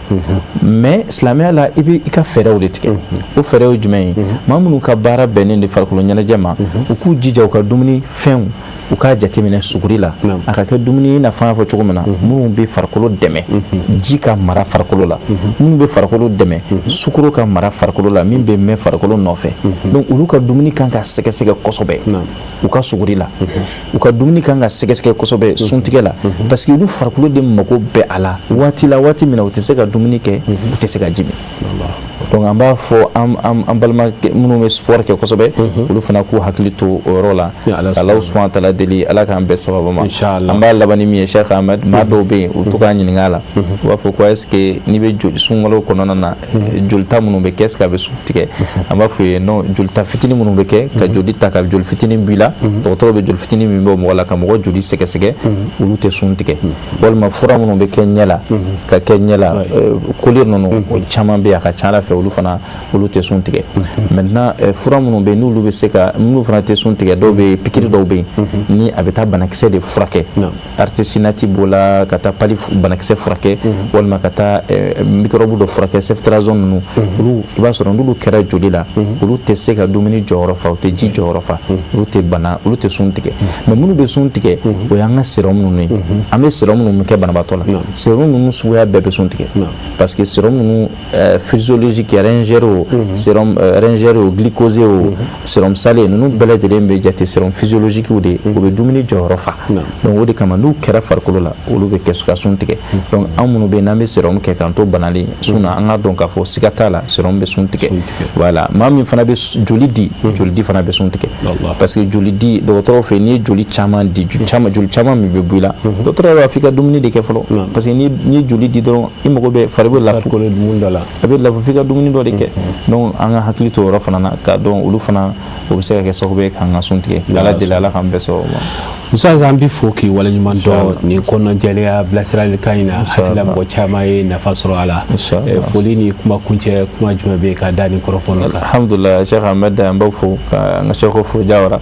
Mais silamɛya la, i bɛ i ka fɛɛrɛw de tigɛ. O fɛɛrɛw ye jumɛn ye? Maa minnu ka baara bɛnnen de farikolo ɲɛnajɛ ma, u k'u jija u ka dumuni fɛnw, u k'a jateminɛ suguri la, a ka kɛ dumuni ye, i n'a fɔ an y'a fɔ cogo min na, minnu bɛ farikolo dɛmɛ ji ka mara farikolo la, minnu bɛ farikolo dɛmɛ sukaro ka mara farikolo la, min bɛ mɛn farikolo nɔfɛ. Donc olu ka dumuni kan ka sɛgɛsɛgɛ kosɛbɛ u ka suguri la, u ka dumuni kan ka sɛgɛsɛgɛ kosɛbɛ suntigɛ la, parce que olu farikolo de mago bɛ a la waati la, waati min na u tɛ se ka dumuni kɛ, u tɛ se ka ji min. Donc an b'a fɔ an balima minnu bɛ sport kɛ kosɛbɛ, olu fana k'u hakili to o yɔrɔ la. Alahu subahana taala deli, Ala k'an bɛɛ sababu ma. An b'a laban ni min ye, Cheikh Ahmed, maa dɔw bɛ yen, u bɛ to k'an ɲininka a la, u b'a fɔ ko est ce que n'i bɛ joli sunkalo kɔnɔna na, jolita minnu bɛ kɛ, est ce que a bɛ sun tigɛ? An b'a f'u ye non, jolita fitinin minnu bɛ kɛ, ka joli ta ka joli fitinin b'i la, dɔgɔtɔrɔ bɛ joli fitinin min bɔ mɔgɔ la ka mɔgɔ joli sɛgɛsɛgɛ, olu tɛ sun tigɛ. Walima fura minnu bɛ kɛ ɲɛ la, ka kɛ ɲɛ la, collyre ninnu, o caman bɛ yen, a ka ca Ala fɛ, olu fana, olu tɛ sun tigɛ. Maintenant, fura minnu bɛ yen, n'olu bɛ se ka, minnu fana tɛ sun tigɛ, dɔw bɛ yen, pikiri dɔw bɛ yen, ni a bɛ taa banakisɛ de furakɛ, artésunate b'o la, ka taa palu banakisɛ furakɛ, walima ka taa microbe dɔ furakɛ, ceftriaxone ninnu, olu i b'a sɔrɔ n'olu kɛra joli la, olu tɛ se ka dumuni jɔyɔrɔ fa, u tɛ ji jɔyɔrɔ fa, olu tɛ bana, olu tɛ sun tigɛ. Mais minnu bɛ sun tigɛ, o y'an ka sérum ninnu ye. An bɛ sérum minnu kɛ banabaatɔ la, sérum ninnu suguya bɛɛ bɛ sun tigɛ, parce que sérum ninnu physiologique, Ringer o sérum Ringer o, glucosé o, sérum salé ninnu bɛɛ lajɛlen bɛ jate sérum physiologique de ye. U bɛ dumuni jɔyɔrɔ fa. Donc o de kama, n'u kɛra farikolo la, olu bɛ kɛ ka sun tigɛ. Donc an minnu bɛ yen n'an bɛ sérum kɛ k'an to banalen sun na, an k'a dɔn k'a fɔ siga t'a la, sérum bɛ sun tigɛ. Voilà, maa min fana bɛ joli di, joli di fana bɛ sun tigɛ, parce que joli di, dɔgɔtɔrɔw fɛ, n'i ye joli caman di, joli caman min bɛ bɔ i la, dɔgɔtɔrɔ b'a fɔ i ka dumuni de kɛ fɔlɔ, parce que n'i ye joli di dɔrɔn, i mago bɛ, fari bɛ lafu, a bɛ lafu, f'i ka dumuni dɔ de kɛ. Donc an ka hakili to o yɔrɔ fana na, k'a dɔn olu fana, o bɛ se ka kɛ sababu ye k'an ka sun tigɛ. Ala deli, Ala k'an bɛɛ sababu ma. Musa, an bɛ fo k'i waleɲuman dɔn nin kɔnɔjɛlenya bilasiralikan in na. Hakilila mɔgɔ caman ye nafa sɔrɔ a la. Foli ni kuma kuncɛ kuma jumɛn bɛ yen ka da nin kɔrɔfɔ ninnu kan? Alhamdulilah, Cheikh Ahmed, an b'aw fo, ka an ka Cheikh fo Jawara,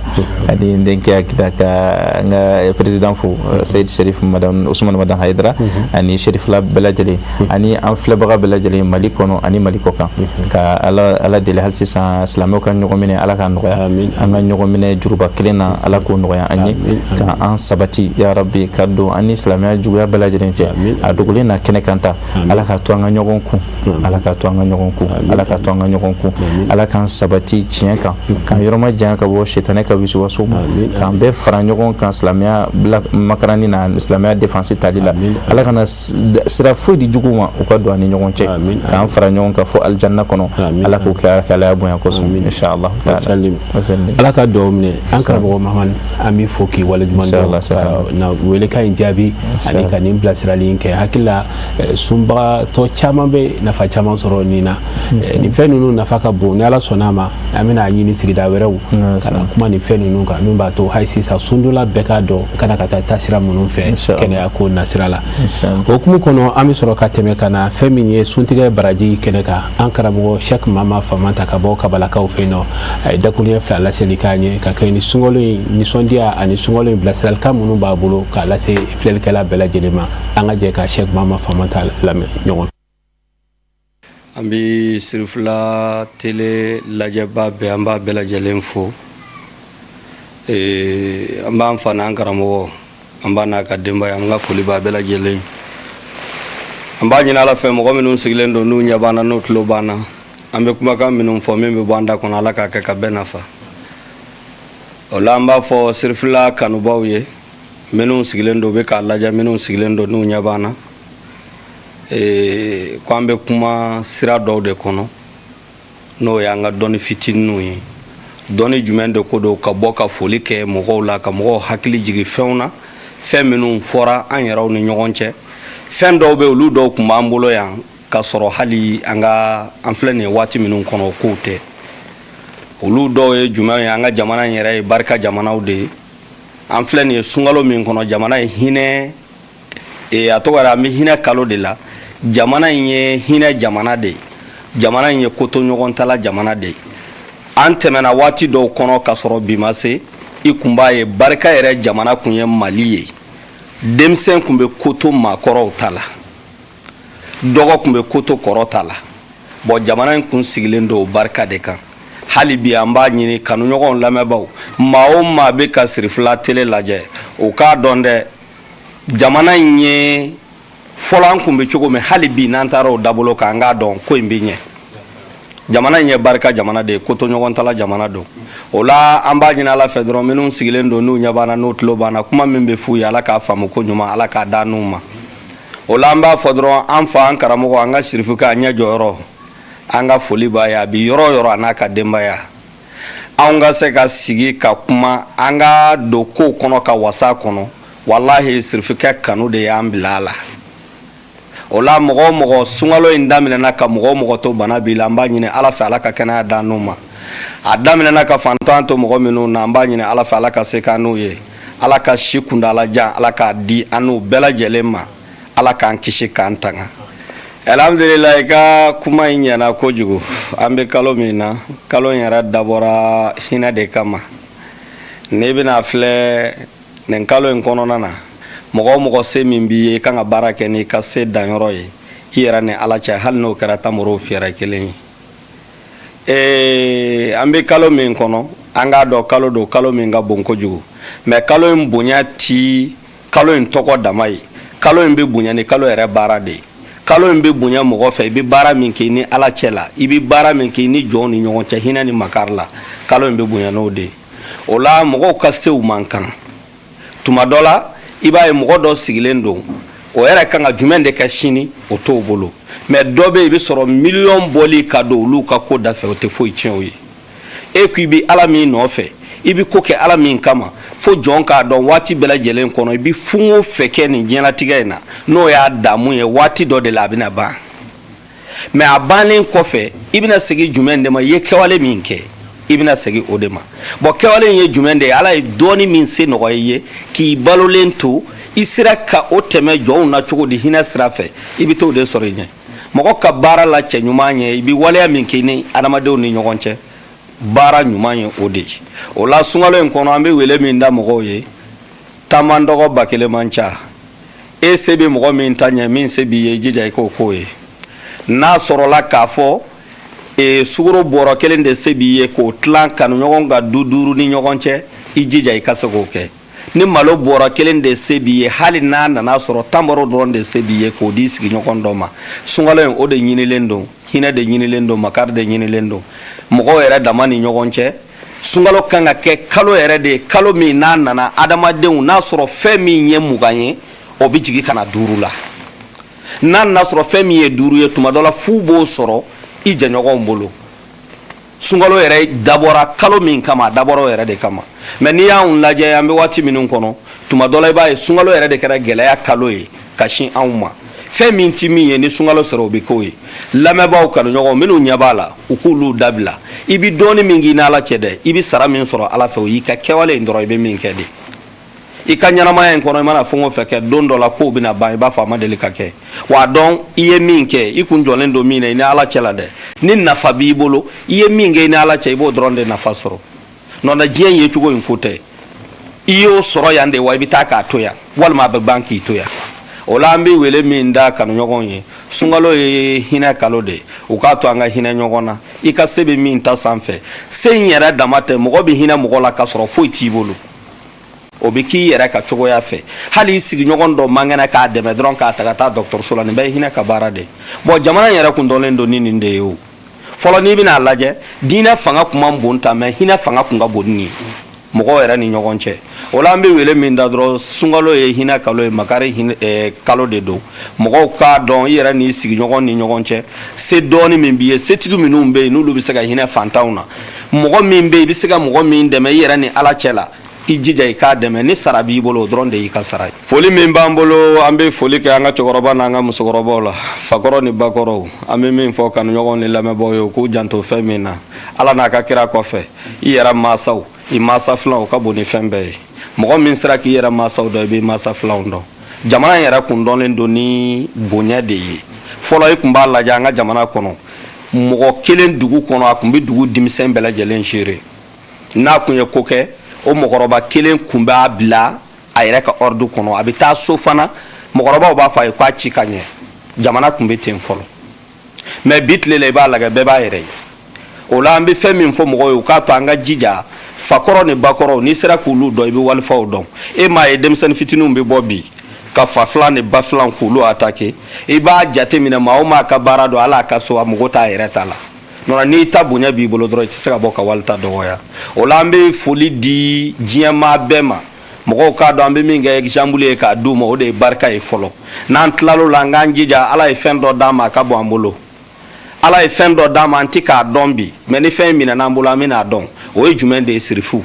ani n denkɛ Akida, ka an ka président fo, Seyid Sherif Madame Ousmane Madame Haidara, ani Sherifila bɛɛ lajɛlen, ani an filɛbaga bɛɛ lajɛlen Mali kɔnɔ ani Mali kɔ kan. Ka Ala deli hali sisan, silamɛw ka ɲɔgɔn minɛ, Ala k'a nɔgɔya. An ka ɲɔgɔn minɛ juruba kelen na, Ala k'o nɔgɔya an ye, ka an sabati ya Rabbi, ka don an ni silamɛya juguya bɛɛ lajɛlen cɛ, a dogolen na kɛnɛ kan ta. Ala k'a to an ka ɲɔgɔn kun, Ala k'a to an ka ɲɔgɔn kun, Ala k'a to an ka ɲɔgɔn kun. Ala k'an sabati tiɲɛ kan, k'an yɔrɔ ma janya ka bɔ sitanɛ ka wisuwaso ma, k'an bɛɛ fara ɲɔgɔn kan silamɛya makarani na, silamɛya défense tali la. Ala kana sira foyi di jugu ma u ka don an ni ɲɔgɔn cɛ, k'an fara ɲɔgɔn kan fo alijanna kɔnɔ. Ala k'o kɛ Ala bonya kosɔn, inshallah. Ala ka dugawu minɛ. An karamɔgɔ Mahamani, an b'i fo k'i waleɲuman dɔn na welekan in jaabi ani ka nin bilasirali in kɛ. Hakili la, sunbagatɔ caman bɛ nafa caman sɔrɔ nin na. Nin fɛn ninnu nafa ka bon. Ni Ala sɔnna a ma, an bɛna ɲini sigida wɛrɛw ka na kuma nin fɛn ninnu kan, min b'a to hali sisan sundonla bɛɛ k'a dɔn kana ka taa taasira minnu fɛ kɛnɛya ko nasira la. O hukumu kɔnɔ, an bɛ sɔrɔ ka tɛmɛ ka na fɛn min ye suntigɛ baraji kɛnɛ kan. An karamɔgɔ Cheikh Mama Famanta ka bɔ Kabalakaw fɛ yen nɔ, a ye dakuruɲɛ fila laseli k'an ye ka kɛ ni sunkalo in nisɔndiya ani sunkalo in bilasiralikan minnu b'a bolo k'a lase filɛlikɛla bɛɛ lajɛlen ma. An ka jɛ ka Cheikh Mama Famanta lamɛn ɲɔgɔn fɛ. An bɛ Sirifila tele lajɛba bɛɛ, an b'a bɛɛ lajɛlen fo. An b'an fa n'an karamɔgɔ, an b'a n'a ka denbaya, an ka foli b'a bɛɛ lajɛlen. An b'a ɲini Ala fɛ, mɔgɔ minnu sigilen don, n'u ɲɛ b'an na, n'u tulo b'an na, an bɛ kumakan minnu fɔ, min bɛ bɔ an da kɔnɔ, Ala k'a kɛ ka bɛɛ nafa. O la, an b'a fɔ Sirifila kanubaw ye, minnu sigilen don, u bɛ k'a lajɛ, minnu sigilen don, n'u ɲɛ b'an na, ko an bɛ kuma sira dɔw de kɔnɔ, n'o y'an ka dɔnni fitininw ye. Dɔnni jumɛn de ko don? Ka bɔ ka foli kɛ mɔgɔw la, ka mɔgɔw hakili jigin fɛnw na, fɛn minnu fɔra an yɛrɛw ni ɲɔgɔn cɛ. Fɛn dɔw bɛ, olu dɔw tun b'an bolo yan ka sɔrɔ hali an ka an filɛ nin ye waati minnu kɔnɔ, kow tɛ. Olu dɔw ye jumɛn ye? An ka jamana in yɛrɛ ye barika jamanaw de ye. An filɛ nin ye sunkalo min kɔnɔ, jamana ye hinɛ, a tɔgɔ yɛrɛ, an bɛ hinɛ kalo de la. Jamana in ye hinɛ jamana de ye, jamana in ye kotoɲɔgɔntala jamana de ye. An tɛmɛna waati dɔw kɔnɔ ka sɔrɔ bi ma se, i kun b'a ye barika yɛrɛ jamana kun ye Mali ye. Denmisɛn kun bɛ koto maakɔrɔw ta la, dɔgɔ kun bɛ koto kɔrɔ ta la. Bɔn, jamana in kun sigilen don o barika de kan. Hali bi an b'a ɲini kanuɲɔgɔnw, lamɛnbaaw, maa o maa bɛ ka Sirifila tele lajɛ, o k'a dɔn dɛ, jamana in ye fɔlɔ an kun bɛ cogo min, hali bi n'an taara o dabolo kan, an k'a dɔn ko in bɛ ɲɛ. Jamana in ye barika jamana de ye, kotoɲɔgɔntala jamana don. O la, an b'a ɲini Ala fɛ dɔrɔn, minnu sigilen don, n'u ɲɛ b'an na, n'u tulo b'an na, kuma min bɛ f'u ye, Ala k'a faamu ko ɲuman, Ala k'a d'an n'u ma. O la, an b'a fɔ dɔrɔn, an fa, an karamɔgɔ, an ka sirifuka, an ɲɛ jɔyɔrɔ, an ka foli b'a ye a bi yɔrɔ o yɔrɔ, a n'a ka denbaya. Anw ka se ka sigi ka kuma, an ka don kow kɔnɔ ka wasa kɔnɔ, walahi, sirifukɛ kanu de y'an bila a la. O la, mɔgɔ o mɔgɔ, sunkalo in daminɛna ka mɔgɔ o mɔgɔ to bana b'i la, an b'a ɲini Ala fɛ, Ala ka kɛnɛya d'an n'u ma. A daminɛna ka fantan to mɔgɔ minnu na, an b'a ɲini Ala fɛ, Ala ka se k'an n'u ye, Ala ka si kuntaala jan, Ala k'a di an n'u bɛɛ lajɛlen ma, Ala k'an kisi k'an tanga. Alhamdulillah, i ka kuma in ɲɛna kojugu. An bɛ kalo min na, kalo in yɛrɛ dabɔra hinɛ de kama. N'i bɛna filɛ nin kalo in kɔnɔna na, mɔgɔ o mɔgɔ, se min b'i ye, i kan ka baara kɛ n'i ka se danyɔrɔ ye, i yɛrɛ ni Ala cɛ, hali n'o kɛra tamaro fiyɛrɛ kelen ye. Ee, an bɛ kalo min kɔnɔ, an k'a dɔn kalo don, kalo min ka bon kojugu. Mais kalo in bonya ti kalo in tɔgɔ dama ye. Kalo in bɛ bonya ni kalo yɛrɛ baara de ye. Kalo in bɛ bonya mɔgɔ fɛ, i bɛ baara min kɛ i ni Ala cɛ la, i bɛ baara min kɛ i ni jɔnw ni ɲɔgɔn cɛ hinɛ ni makari la, kalo in bɛ bonya n'o de ye. O la, mɔgɔw ka sew man kan. Tuma dɔ la, i b'a ye mɔgɔ dɔ sigilen don, o yɛrɛ kan ka jumɛn de kɛ sini, o t'o bolo. Mais dɔ bɛ yen, i bɛ sɔrɔ miliyɔn bɔli ka don olu ka ko da fɛ, o tɛ foyi tiɲɛ o ye. E ko i bɛ Ala min nɔfɛ, i bɛ ko kɛ Ala min kama, fo jɔn k'a dɔn waati bɛɛ lajɛlen kɔnɔ, i bɛ fɛn o fɛn kɛ nin diɲɛlatigɛ in na, n'o y'a damu ye, waati dɔ de la a bɛna ban. Mais a bannen kɔfɛ, i bɛna segin jumɛn de ma? I ye kɛwale min kɛ, i bɛna segin o de ma. Bon, kɛwale in ye jumɛn de ye? Ala ye dɔɔni min se nɔgɔya i ye k'i balolen to, i sera ka o tɛmɛ jɔnw na cogo di hinɛ sira fɛ, i bɛ t'o de sɔrɔ i ɲɛ. Mɔgɔ ka baara la cɛ ɲuman ye, i bɛ waleya min kɛ i ni adamadenw ni ɲɔgɔn cɛ, baara ɲuman ye o de ye. O la, sunkalo in kɔnɔ, an bɛ wele min da mɔgɔw ye, taman dɔgɔ ba kelen man ca. E se bɛ mɔgɔ min ta ɲɛ, min se b'i ye, i jija i k'o k'o ye. N'a sɔrɔla k'a fɔ e sukaro bɔrɔ kelen de se b'i ye k'o tilan kanuɲɔgɔn ka du duuru ni ɲɔgɔn cɛ, i jija i ka se k'o kɛ. Ni malo bɔrɔ kelen de se b'i ye, hali n'a nana sɔrɔ tamaro dɔrɔn de se b'i ye k'o di sigiɲɔgɔn dɔ ma, sunkalo in, o de ɲinilen don. Hinɛ de ɲinilen don, makari de ɲinilen don mɔgɔw yɛrɛ dama ni ɲɔgɔn cɛ. Sunkalo kan ka kɛ kalo yɛrɛ de ye, kalo min n'a nana adamadenw n'a sɔrɔ fɛn min ye 20 ye, o bɛ jigin ka na 5 la. N'a nana sɔrɔ fɛn min ye 5 ye, tuma dɔ la fu b'o sɔrɔ i jɛɲɔgɔnw bolo. Sunkalo yɛrɛ dabɔra kalo min kama, a dabɔra o yɛrɛ de kama. Mais n'i y'anw lajɛ, an bɛ waati minnu kɔnɔ, tuma dɔ la i b'a ye sunkalo yɛrɛ de kɛra gɛlɛya kalo ye ka sin anw ma. Fɛn min ti min ye, ni sunkalo sera, o bɛ k'o ye. Lamɛnbaaw, kanuɲɔgɔnw, minnu ɲɛ b'a la, u k'olu dabila. I bɛ dɔɔni min k'i n'Ala cɛ dɛ, i bɛ sara min sɔrɔ Ala fɛ, o y'i ka kɛwale in dɔrɔn, i bɛ min kɛ de i ka ɲɛnamaya in kɔnɔ. I mana fɛn o fɛn kɛ, don dɔ la kow bɛna ban, i b'a fɔ a ma deli ka kɛ. Wa a dɔn i ye min kɛ, i kun jɔlen don min na i ni Ala cɛ la dɛ, ni nafa b'i bolo, i ye min kɛ i ni Ala cɛ, i b'o dɔrɔn de nafa sɔrɔ. Nɔ tɛ diɲɛ ye cogo in ko tɛ. I y'o sɔrɔ yan de wa, i bɛ taa k'a to yan, walima a bɛ ban k'i to yan. O la, an bɛ wele min da kanuɲɔgɔnw ye, sunkalo ye hinɛ kalo de ye, u k'a to an ka hinɛ ɲɔgɔn na. I ka se bɛ min ta sanfɛ, se in yɛrɛ dama tɛ. Mɔgɔ bɛ hinɛ mɔgɔ la k'a sɔrɔ foyi t'i bolo. O bɛ k'i yɛrɛ ka cogoya fɛ. Hali i sigiɲɔgɔn dɔ man kɛnɛ, k'a dɛmɛ dɔrɔn k'a ta ka taa dɔgɔtɔrɔso la, nin bɛɛ ye hinɛ ka baara de ye. Bon, jamana in yɛrɛ kun dɔnlen don ni nin de ye. O fɔlɔ, n'i bɛna a lajɛ, diinɛ fanga kun man bon ta, mais hinɛ fanga kun ka bon ni mɔgɔw yɛrɛ ni ɲɔgɔn cɛ. O la, an bɛ wele min da dɔrɔn, sunkalo ye hinɛ kalo ye, makari kalo de don. Mɔgɔw k'a dɔn, i yɛrɛ n'i sigiɲɔgɔn ni ɲɔgɔn cɛ, se dɔɔni min b'i ye, setigi minnu bɛ yen, n'olu bɛ se ka hinɛ fantanw na, mɔgɔ min bɛ yen, i bɛ se ka mɔgɔ min dɛmɛ i yɛrɛ ni Ala cɛ la, i jija i k'a dɛmɛ. Ni sara b'i bolo, o dɔrɔn de y'i ka sara ye. Foli min b'an bolo, an bɛ foli kɛ an ka cɛkɔrɔba n'an ka musokɔrɔbaw la, fakɔrɔ ni bakɔrɔw. An bɛ min fɔ kanuɲɔgɔnw ni lamɛnbaaw ye, u k'u janto fɛn min na, Ala n'a ka kira kɔfɛ, i yɛrɛ mansaw, i mansa filanw, o ka bon ni fɛn bɛɛ ye. Mɔgɔ min sera k'i yɛrɛ mansaw dɔn, i b'i mansa filanw dɔn. Jamana in yɛrɛ kun dɔnnen don ni bonya de ye fɔlɔ. I kun b'a lajɛ, an ka jamana kɔnɔ, mɔgɔ kelen dugu kɔnɔ, a kun bɛ dugu denmisɛn bɛɛ lajɛlen gérer. N'a kun ye ko kɛ, o mɔgɔkɔrɔba kelen kun b'a bila a yɛrɛ ka ordre kɔnɔ. A bɛ taa so fana, mɔgɔkɔrɔbaw b'a fɔ a ye k'a ci ka ɲɛ. Jamana kun bɛ ten fɔlɔ, mais bi tile la, i b'a lajɛ, bɛɛ b'a yɛrɛ ye. O la, an bɛ fɛn min fɔ mɔgɔw ye, u k'a to an ka jija, fakɔrɔ ni bakɔrɔ, n'i sera k'olu dɔn, i bɛ walifaw dɔn. E m'a ye, denmisɛnnin fitininw bɛ bɔ bi ka fa filan ni ba filan k'olu attaquer. I b'a jate minɛ, maa o maa ka baara dɔn, ala ka so, a mago t'a yɛrɛ ta la. Nɔnɔ, n'i ta bonya b'i bolo dɔrɔn, i tɛ se ka bɔ ka wali ta dɔgɔya. O la, an bɛ foli di diɲɛmaa bɛɛ ma. Mɔgɔw k'a dɔn, an bɛ min kɛ exemple ye k'a d'u ma, o de ye barika ye fɔlɔ. N'an tilal'o la, an k'an jija. Ala ye fɛn dɔ d'an ma, a ka bon an bolo. Ala ye fɛn dɔ d'an ma, an tɛ k'a dɔn bi, mais ni fɛn in minɛn'an bolo, an bɛna a dɔn. O ye jumɛn de ye? Sirifu.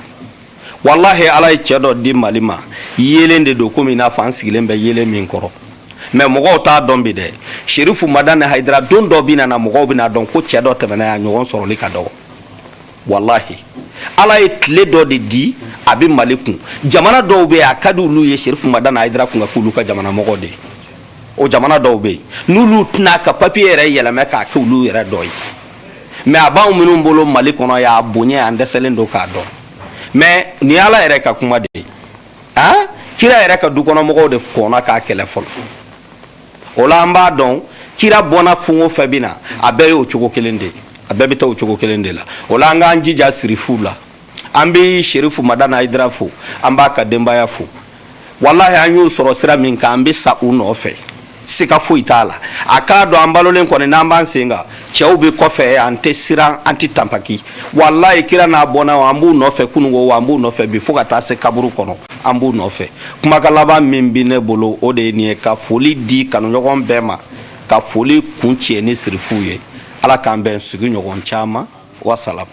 Walahi, Ala ye cɛ dɔ di Mali ma, yeelen de don, komi i n'a fɔ an sigilen bɛ yeelen min kɔrɔ, mais mɔgɔw t'a dɔn bi dɛ. Serifu Madani Hayidara, don dɔ bɛ na, mɔgɔw bɛna dɔn ko cɛ dɔ tɛmɛna yan, ɲɔgɔn sɔrɔli ka dɔgɔ. Walahi, Ala ye tile dɔ de di, a bɛ Mali kun. Jamana dɔw bɛ yen, a ka di olu ye Serifu Madani Hayidara kun ka k'olu ka jamana mɔgɔ de ye. O jamana dɔw bɛ yen, n'olu tɛna ka papiye yɛrɛ yɛlɛmɛ k'a kɛ olu yɛrɛ dɔ ye, mais a b'anw minnu bolo Mali kɔnɔ y'a bonya, an dɛsɛlen don k'a dɔn. Mais nin ye Ala yɛrɛ ka kuma de ye. Ah, kira yɛrɛ ka dukɔnɔmɔgɔw de kɔnna k'a kɛlɛ fɔlɔ. O la, an b'a dɔn, kira bɔnna fɛn o fɛn bɛ na, a bɛɛ y'o cogo kelen de ye, a bɛɛ bɛ taa o cogo kelen de la. O la, an k'an jija sirifuw la. An bɛ Serifu Madani Hayidara fo, an b'a ka denbaya fo. Walahi, an y'u sɔrɔ sira min kan, an bɛ sa u nɔfɛ, siga foyi t'a la. A k'a dɔn, an balolen kɔni, n'an b'an sen kan, cɛw bɛ kɔfɛ, an tɛ siran, an tɛ tanpaki. Walahi, kira n'a bɔnna, an b'u nɔfɛ kununko wa, an b'u nɔfɛ bi, fo ka taa se kaburu kɔnɔ, an b'u nɔfɛ. Kumakan laban min bɛ ne bolo, o de ye nin ye: ka foli di kanuɲɔgɔn bɛɛ ma, ka foli kuncɛ ni sirifuw ye. Ala k'an bɛn sigiɲɔgɔn caman. Wasalam.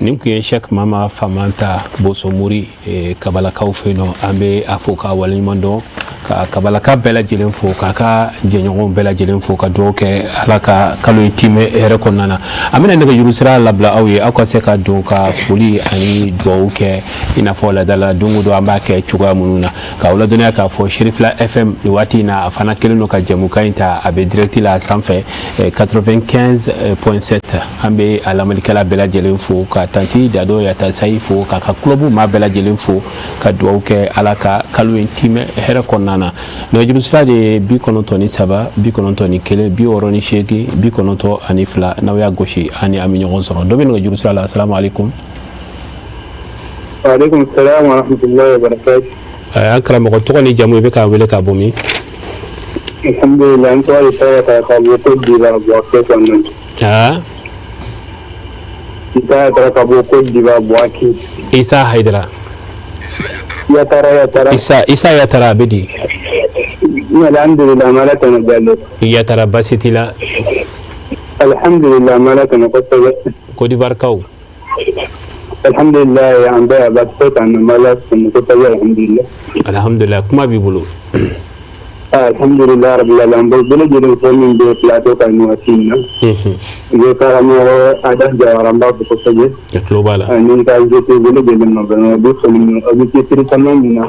Nin tun ye Sɛk Mama Famanta Bosomori Kabalakaw fɛ yen nɔ. An bɛ a fo k'a waleɲuman dɔn, ka Kabalaka bɛɛ lajɛlen fo, k'a ka jɛɲɔgɔnw bɛɛ lajɛlen fo, ka dugawu kɛ Ala ka kalo in timɛ hɛrɛ kɔnɔna na. An bɛna nɛgɛjuru sira labila aw ye, aw ka se ka don ka foli ani dugawu kɛ, i n'a fɔ laadala don o don an b'a kɛ cogoya minnu na. K'aw ladɔnniya k'a fɔ Serifila FM, nin waati in na, a fana kɛlen don ka jɛmukan in ta, a bɛ direct la sanfɛ 95.7. An bɛ a lamɛnnikɛla bɛɛ lajɛlen fo, ka tanti Dado Yatasayi fo, k'a ka club maa bɛɛ lajɛlen fo, ka dugawu kɛ Ala ka kalo in timɛ hɛrɛ kɔnɔna na. Nɛgɛjuru sira de ye 93 91 68 92. N'aw y'a gosi, ani an bɛ ɲɔgɔn sɔrɔ. Dɔ bɛ nɛgɛjuru sira la. Asalamu aleykum. Aleykum salaam wa rahmatullahi wa barakatuh. An karamɔgɔ, tɔgɔ ni jamu, i bɛ k'an wele ka bɔ min? Alhamdulillah, n tɔgɔ ye Isa ka bɔ Côte d'Ivoire, Bouaké kɔnɔna na. Aa. Isa Yatara ka bɔ Côte d'Ivoire, Bouaké. Isa Hayidara. Yatara, Yatara. Isa Yatara, a bɛ di? Alhamdulillah, n b'Ala tanu Jalo. Yatara, baasi t'i la? Alhamdulillah, n b'Ala tanu kosɛbɛ. Côte d'Ivoire kaw? Alhamdulillah, an bɛɛ baasi foyi t'an na, n b'Ala tanu kosɛbɛ, alhamdulillah. Alhamdulillah, kuma b'i bolo. Alhamdulillah rabbil alamin, an bɛ bɛɛ lajɛlen fo min bɛ plateau kan nin waati in na. N bɛ karamɔgɔ Adam Jawara, n b'a fo kosɛbɛ. A tulo b'a la. Ani ka invité bɛɛ lajɛlen ma, vraiment u bɛ foli min, aw bɛ cɛsiri caman min na.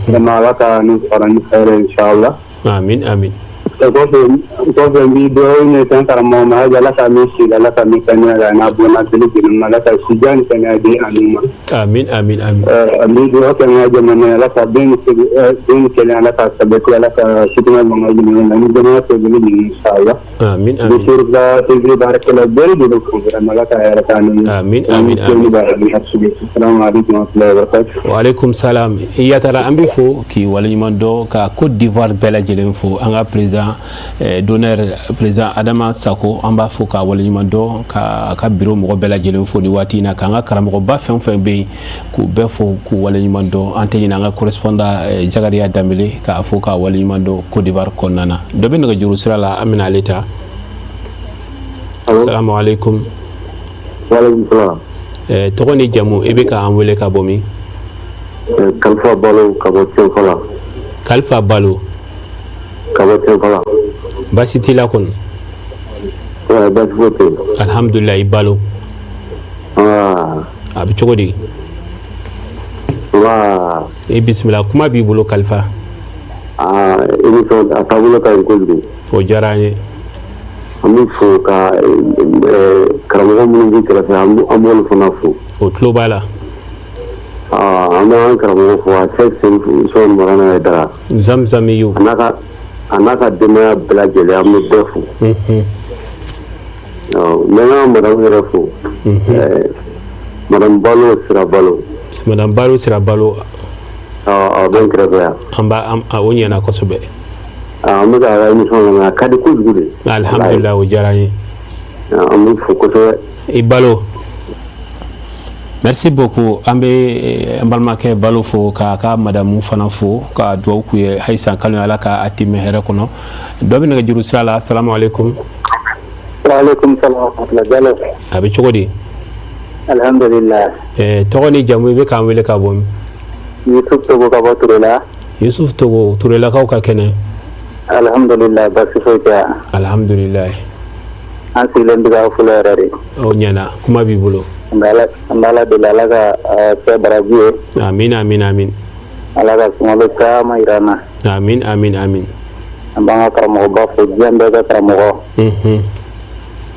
Vraiment, Ala ka nin sara ni hɛrɛ, inchallah. Amin, amin. O kɔfɛ n b'i dugawu ɲɛ kan karamɔgɔ ma hali Ala ka mɛn si la, Ala ka mɛn kɛnɛya la, n'a bɔnna bɛɛ lajɛlen ma, Ala ka sijan ni kɛnɛya di an ma. Amin, amin, amin. An bɛ dugawu kɛ an ka jamana ye, Ala ka bɛn ni bɛn ni kelenya Ala ka sabati, Ala ka fitina bɔ an ka jamana na, ni jamana tɔ bɛɛ lajɛlen inshallah. Amin, amin. N bɛ Sirifila TV baarakɛla bɛɛ lajɛlen fo vraiment, Ala ka hɛrɛ k'an ni. Amin, amin, amin. Assalamu alaikum wa rahmatullahi wa barakatuh. Wa alaikum salam. Yatara, an b'i fo k'i waleɲuman dɔn, ka Côte d'Ivoire bɛɛ lajɛlen fo, an ka président d'honneur, président Adama Sako, an b'a fo k'a waleɲuman dɔn, ka a ka bureau mɔgɔ bɛɛ lajɛlen fo ni waati in na, k'an ka karamɔgɔba fɛn o fɛn bɛ yen k'u bɛɛ fo k'u waleɲuman dɔn. An tɛ ɲinɛ an ka correspondant Jakariya Danbele k'a fo k'a waleɲuman dɔn Côte d'Ivoire kɔnɔna na. Dɔ bɛ nɛgɛjuru sira la, an bɛna ale ta. Assalamu alaikum. Waaleykum salaam. Tɔgɔ ni jamu, i bɛ k'an wele ka bɔ min? Kalifa Balo ka bɔ Tiɲɛfala. Kalifa Balo. Ka bɔ Tiɲɛfala. Baasi t'i la kɔni? Baasi foyi tɛ yen. Alhamdulilayi, i Balo. A bɛ cogo di? Nba. I bisimila, kuma b'i bolo Kalifa. Aa, émission a taabolo ka ɲi kojugu. O diyara an ye. An b'i fo ka karamɔgɔ minnu b'i kɛrɛfɛ, an b'olu fana fo. O tulo b'a la. An bɛ an karamɔgɔ fo, a Sɛki Serifu Usumani Marana Hayidara. Zamzamiyu. A n'a ka denbaya bɛɛ lajɛlen, an bɛ bɛɛ fo. N bɛ n ka madame yɛrɛ fo. Madame Balo Sira Balo. Madame Balo Sira Balo. A bɛ n kɛrɛfɛ yan. An b'a, o ɲɛna kosɛbɛ. An bɛ ka émission lamɛn, a ka di kojugu de. Alhamdulilayi, o diyara an ye. An b'i fo kosɛbɛ. I Balo. Merci beaucoup. An bɛ an balimakɛ Balo fo, k'a ka madamu fana fo, ka dugawu k'u ye halisa kalo Ala ka a timɛ hɛrɛ kɔnɔ. Dɔ bɛ nɛgɛjuru sira la. Asalamu aleykum. Waaleykum salaam wa rahmatulah, Jalo. A bɛ cogo di? Alhamdulilah. Tɔgɔ ni jamu, i bɛ k'an wele ka bɔ min? Yusuf Togo ka bɔ Turela. Yusuf Togo, Turelakaw ka kɛnɛ? Alhamdulilah, basi foyi tɛ yan. Alhamdulilah. An sigilen bɛ k'aw fɔlɔ yɛrɛ de. O ɲɛna, kuma b'i bolo. An bɛ Ala deli, Ala ka kɛ baraji ye. Amin, amin, amin. Ala ka sunkalo caman jira an na. Amin, amin, amin. An b'an ka karamɔgɔba fo, diɲɛ bɛɛ ka karamɔgɔ.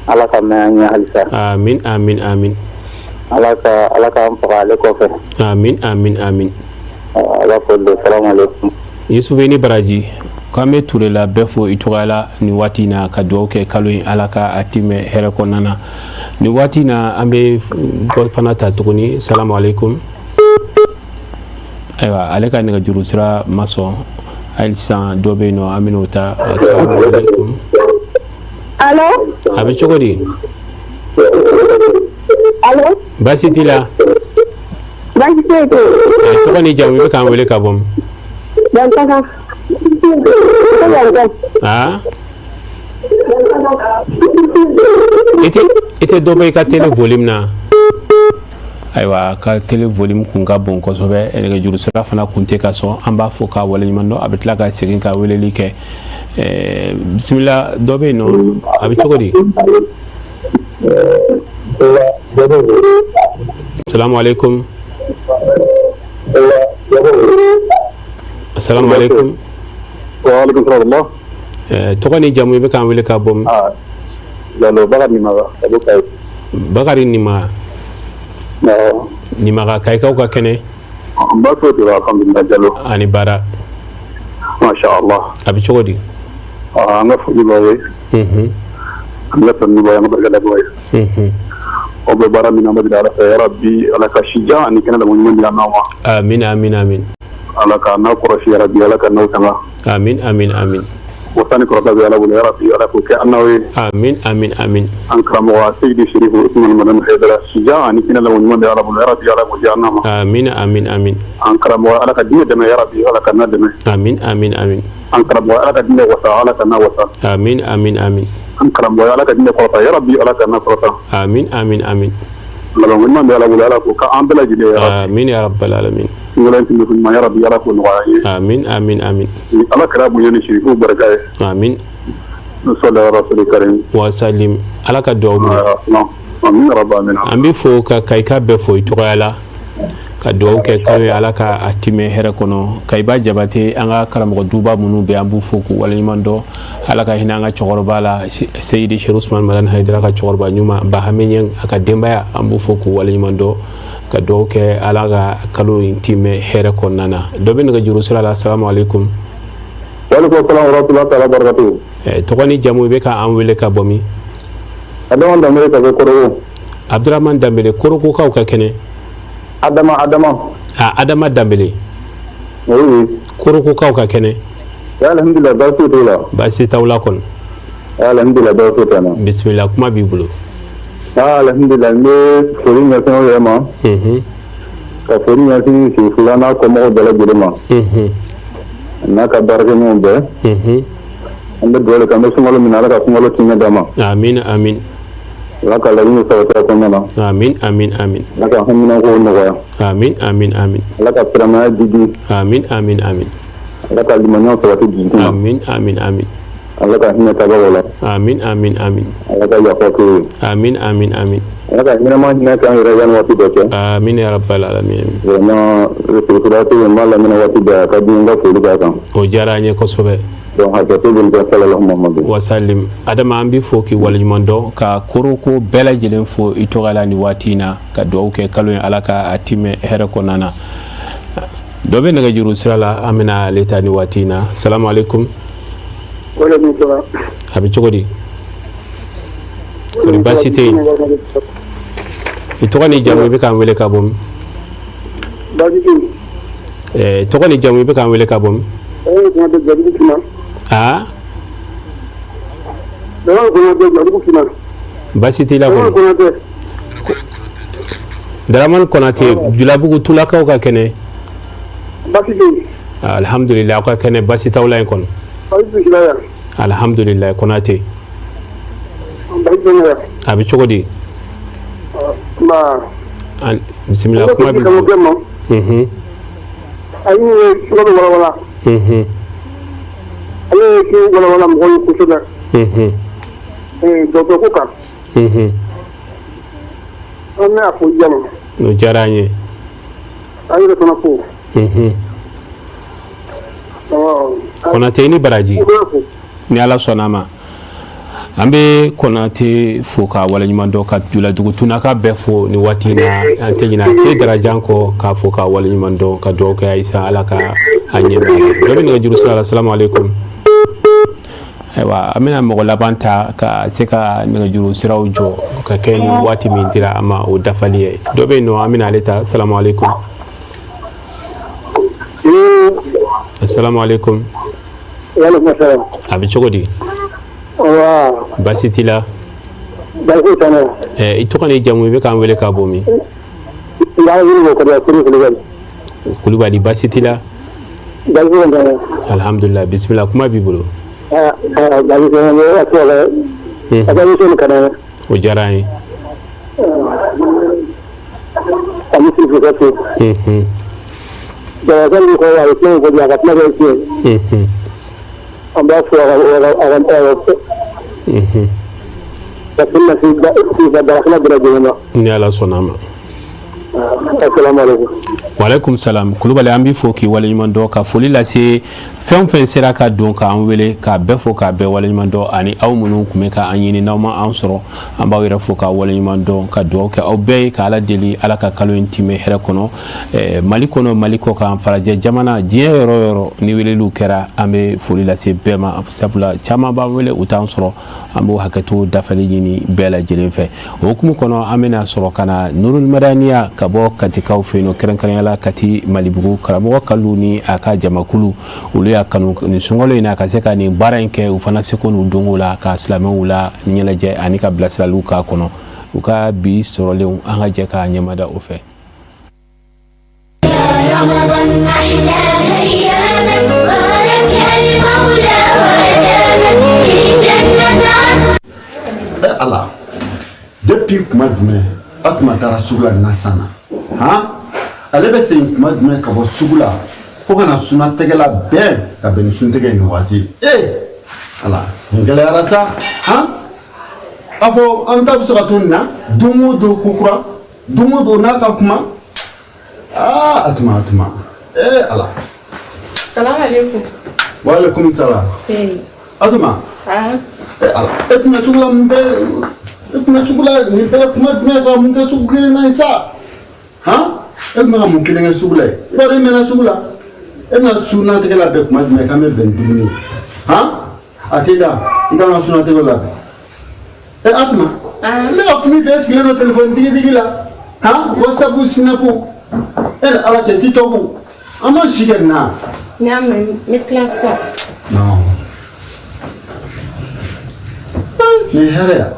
Ala ka mɛn an ɲɛ halisa. Amin, amin, amin. Ala k'an faga ale kɔfɛ. Amin, amin, amin. Ala fo don, salamu aleykum. Yusuf, i ni baraji. K'an bɛ Turela bɛɛ fo i tɔgɔ la nin waati in na, ka dugawu kɛ kalo in Ala ka a timɛ hɛrɛ kɔnɔna na. Nin waati in na, an bɛ dɔ fana ta tuguni. Salamu aleykum. Ayiwa, ale ka nɛgɛjuru sira ma sɔn. Hali sisan dɔ bɛ yen nɔ, an bɛn'o ta. Salamu aleykum. Allo. A bɛ cogo di? Allo. Baasi t'i la? Baasi foyi tɛ yen. Tɔgɔ ni jamu, i bɛ k'an wele ka bɔ min? Yankaga. Yanka. Aa, i tɛ dɔ bɔ i ka télé volume na? Ayiwa, ka télé volume kun ka bon kosɛbɛ, nɛgɛjuru sira fana kun tɛ ka sɔn. An b'a fɔ k'a waleɲuman dɔn, a bɛ tila ka segin ka weleli kɛ. Bisimila, dɔ bɛ yen nɔ. A bɛ cogo di? Salamu aleykum. Asalamu aleykum. Waaleykum salaam. Tɔgɔ ni jamu, i bɛ k'an wele ka bɔ min? Jalo, Bakari Nimaga ka bɔ Kayi. Bakari Nimaga. Awɔ. Nimaga, Kayikaw ka kɛnɛ? Baasi foyi tɛ, alhamdulilah Jalo. Ani baara. Masha Allah. A bɛ cogo di? An ka foli b'aw ye. An ka tanu b'aw ye, an ka barikada b'aw ye. Aw bɛ baara min na, an b'a deli Ala fɛ, yarabi Ala ka si jan ani kɛnɛ laban ɲuman di an n'aw ma. Amin, amin, amin. Ala ka n'aw kɔrɔsi, yarabi Ala ka n'aw tanga. Amin, amin, amin. Wasa ni kɔrɔta bɛ Ala bolo, yarabi Ala k'o kɛ an n'aw ye. Amin, amin, amin. An karamɔgɔ Seyidi Serifu Usumani Madani Hayidara, si jan ani kɛnɛ laban ɲuman bɛ Ala bolo, yarabi Ala k'o di an n'aw ma. Amin, amin, amin. An karamɔgɔ Ala ka diinɛ dɛmɛ, yarabi Ala ka n'a dɛmɛ. Amin, amin, amin. An karamɔgɔ Ala ka diinɛ wasa, Ala ka n'a wasa. Amin, amin, amin. An karamɔgɔ Ala ka diinɛ kɔrɔta, yarabi Ala ka n'a kɔrɔta. Amin, amin, amin. Laban ɲuman bɛ Ala bolo, Ala k'o k'an bɛɛ lajɛlen ye. Amin ya rabbal alamin. Sunkalo in tɛmɛ ɲuman, yarabi Ala k'o nɔgɔya an ye. Amin, amin, amin. Ni Ala kɛra bonya ni sirifu barika ye. Amin. Salli ala rasuli karim. Wa salim. Ala ka dugawu minɛ. Amin ya rabbal alamin. An bɛ fo ka Kayika bɛɛ fo i tɔgɔya la. Ka dugawu kɛ kalo ye, Ala ka a timɛ hɛrɛ kɔnɔ. Kayiba Jabate, an ka karamɔgɔ duba minnu bɛ, an b'u fo k'u waleɲuman dɔn. Ala ka hinɛ an ka cɛkɔrɔba la, Seyidi Sherif Usman Madani Hayidara ka cɛkɔrɔba ɲuman Bahame Ɲɛng, a ka denbaya, an b'u fo k'u waleɲuman dɔn, ka dugawu kɛ Ala ka kalo in timɛ hɛrɛ kɔnɔna na. Dɔ bɛ nɛgɛjuru sira la. Asalamu aleykum. Waaleykum salaam wa rahmatulah taala barakatuhu. Tɔgɔ ni jamu, i bɛ ka an wele ka bɔ min? Adama Danbele ka bɔ Korhogo. Abdurahman Danbele, Korogokaw ka kɛnɛ? Adama, Adama. Ah, Adama Danbele. Oui, oui. Korogokaw ka kɛnɛ? Alhamdulillah, baasi t'u la. Baasi t'aw la kɔni? Alhamdulillah, baasi t'an na. Bisimila, kuma b'i bolo. Ah, alhamdulillah, n bɛ foli ɲɛsin aw yɛrɛ ma. Ka foli ɲɛsin Sirifila n'a kɔmɔgɔw bɛɛ lajɛlen ma. N'a ka baarakɛɲɔgɔnw bɛɛ. An bɛ dugawu de kɛ, an bɛ sunkalo min na, Ala ka sunkalo timɛ d'an ma. Amin, amin. Ala ka laɲini sabati a kɔnɔna na. Amin, amin, amin. Ala ka haminankow nɔgɔya. Amin, amin, amin. Ala ka silamɛya jidi. Amin, amin, amin. Ala ka limaniya sabati dusukun na. Amin, amin, amin. Ala ka hinɛ taabagaw la. Amin, amin, amin. Ala ka yafa k'u ye. Amin, amin, amin. Ala ka hinɛma hinɛ k'an yɛrɛ yanni waati dɔ cɛ. Amin ya rabbal alamin. Vraiment, Sirifila TV n b'a lamɛn waati bɛɛ, a ka di n ka foli k'a kan. O diyara an ye kosɛbɛ. Donc hakɛto bɛ kɛ salalahu Muhamadu. Wasalim Adama, an b'i fo k'i waleɲuman dɔn, ka Korhogo bɛɛ lajɛlen fo i tɔgɔ la nin waati in na, ka dugawu kɛ kalo in, Ala ka a timɛ hɛrɛ kɔnɔna na. Dɔ bɛ nɛgɛjuru sira la, an bɛna ale ta nin waati in na. Salamu aleykum. Waaleykum salaam. A bɛ cogo di? Kɔni baasi tɛ yen? I tɔgɔ ni jamu, i bɛ k'an wele ka bɔ min? Baasi tɛ yen. Tɔgɔ ni jamu, i bɛ k'an wele ka bɔ min? Aa, baasi t'i la kɔni? Daramani Konate, Julabugu Tulakaw ka kɛnɛ? Alhamdulillah, aw ka kɛnɛ, baasi t'aw la yen kɔni? Alhamdulillah. Konate, a bɛ cogo di? Bisimila, kuma b'i bolo. A ye sunkalo walawala. Ale ye ko walawala mɔgɔw ye kosɛbɛ. Dɔgɔtɔrɔ ko kan. An bɛ a fo jama. O diyara an ye. An yɛrɛ fana fo. Konate, i ni baraji. Ni Ala sɔnna a ma, an bɛ Konate fo ka waleɲuman dɔn, ka Juladugu Tunaka bɛɛ fo ni waati in na. An tɛ ɲinɛ ke Darajan kɔ, k'a fo ka waleɲuman dɔn, ka dugawu kɛ Ayisa, Ala ka a ɲɛ. Dɔ bɛ nɛgɛjuru sira la. Salamu aleykum. Ayiwa, an bɛna mɔgɔ laban ta ka se ka nɛgɛjuru siraw jɔ ka kɛ ni waati min dira an ma, o dafali ye. Dɔ bɛ yen nɔ, an bɛna ale ta. Salamu aleykum. Asalamu aleykum. A bɛ cogo di? Baasi t'i la? I tɔgɔ ni jamu, i bɛ k'an wele ka bɔ min? Kulubali, baasi t'i la? Alhamdulillah. Bisimila, kuma b'i bolo. O diyara an ye. An b'a fɔ ka bɛɛ lajɛlen ma. Ni Ala sɔnna a ma. Waaleykum salam. Kulubali, an b'i fo k'i waleɲuman dɔn, ka foli lase fɛn o fɛn sera ka don k'an wele, k'a bɛɛ fo k'a bɛɛ waleɲuman dɔn, ani aw minnu tun bɛ k'an ɲini n'aw ma an sɔrɔ, an b'aw yɛrɛ fo k'a waleɲuman dɔn, ka dugawu kɛ aw bɛɛ ye, ka Ala deli, Ala ka kalo in timɛ hɛrɛ kɔnɔ, Mali kɔnɔ, Mali kɔ kan, farajɛ jamana, diɲɛ yɔrɔ o yɔrɔ ni weleliw kɛra, an bɛ foli lase bɛɛ ma, sabula caman b'an wele, u t'an sɔrɔ. An b'o hakɛto dafali ɲini bɛɛ lajɛlen fɛ. O hukumu kɔnɔ, an bɛna sɔrɔ ka na Nurul Madaniya ka bɔ Katikaw fɛ yen nɔ, kɛrɛnkɛrɛnya la Kati Malibugu, karamɔgɔ Kalu ni a ka jamakulu, olu y'a kanu nin sunkalo in na ka se ka nin baara in kɛ u fana seko n'u donko la, ka silamɛw la ɲɛnajɛ ani ka bilasiraliw k'a kɔnɔ. U ka bi sɔrɔlenw, an ka jɛ k'a ɲɛmada o fɛ. Ala, depuis kuma jumɛn Batuma taara sugu la na san na, han, ale bɛ segin kuma jumɛn ka bɔ sugu la ko ka na sunatigɛ la bɛn ka bɛn ni suntigɛ ye nin waati? Ee Ala, nin gɛlɛyara sa. Han, a fɔ an ta bɛ se ka to nin na don o don, ko kura don o don n'a ka kuma. Aa Atuma Atuma ee Ala. Salaamaaleykum. Waaleykum salaam. Sey. Atuma. Ah. Ee Ala e tun bɛ sugu la mun bɛɛ e tun bɛ sugu la nin bɛɛ kuma jumɛn ka mun kɛ sugu kelen na yen sa han e tun bɛ ka mun kelen kɛ sugu la yen i b'a dɔn e mɛnna sugu la e bɛna sunnatigɛ labɛn kuma jumɛn k'an bɛ bɛn ni dumuni ye han a tɛ da i kan ka sunnatigɛ labɛn e Atuma ne ka kuma i fɛ e sigilen don telefɔni tigitigi la han whatsapp snap e ni Ala cɛ tiktok an ma si kɛ nin na. N y'a mɛn n bɛ tila sisan. Non. Nin ye hɛrɛ ya.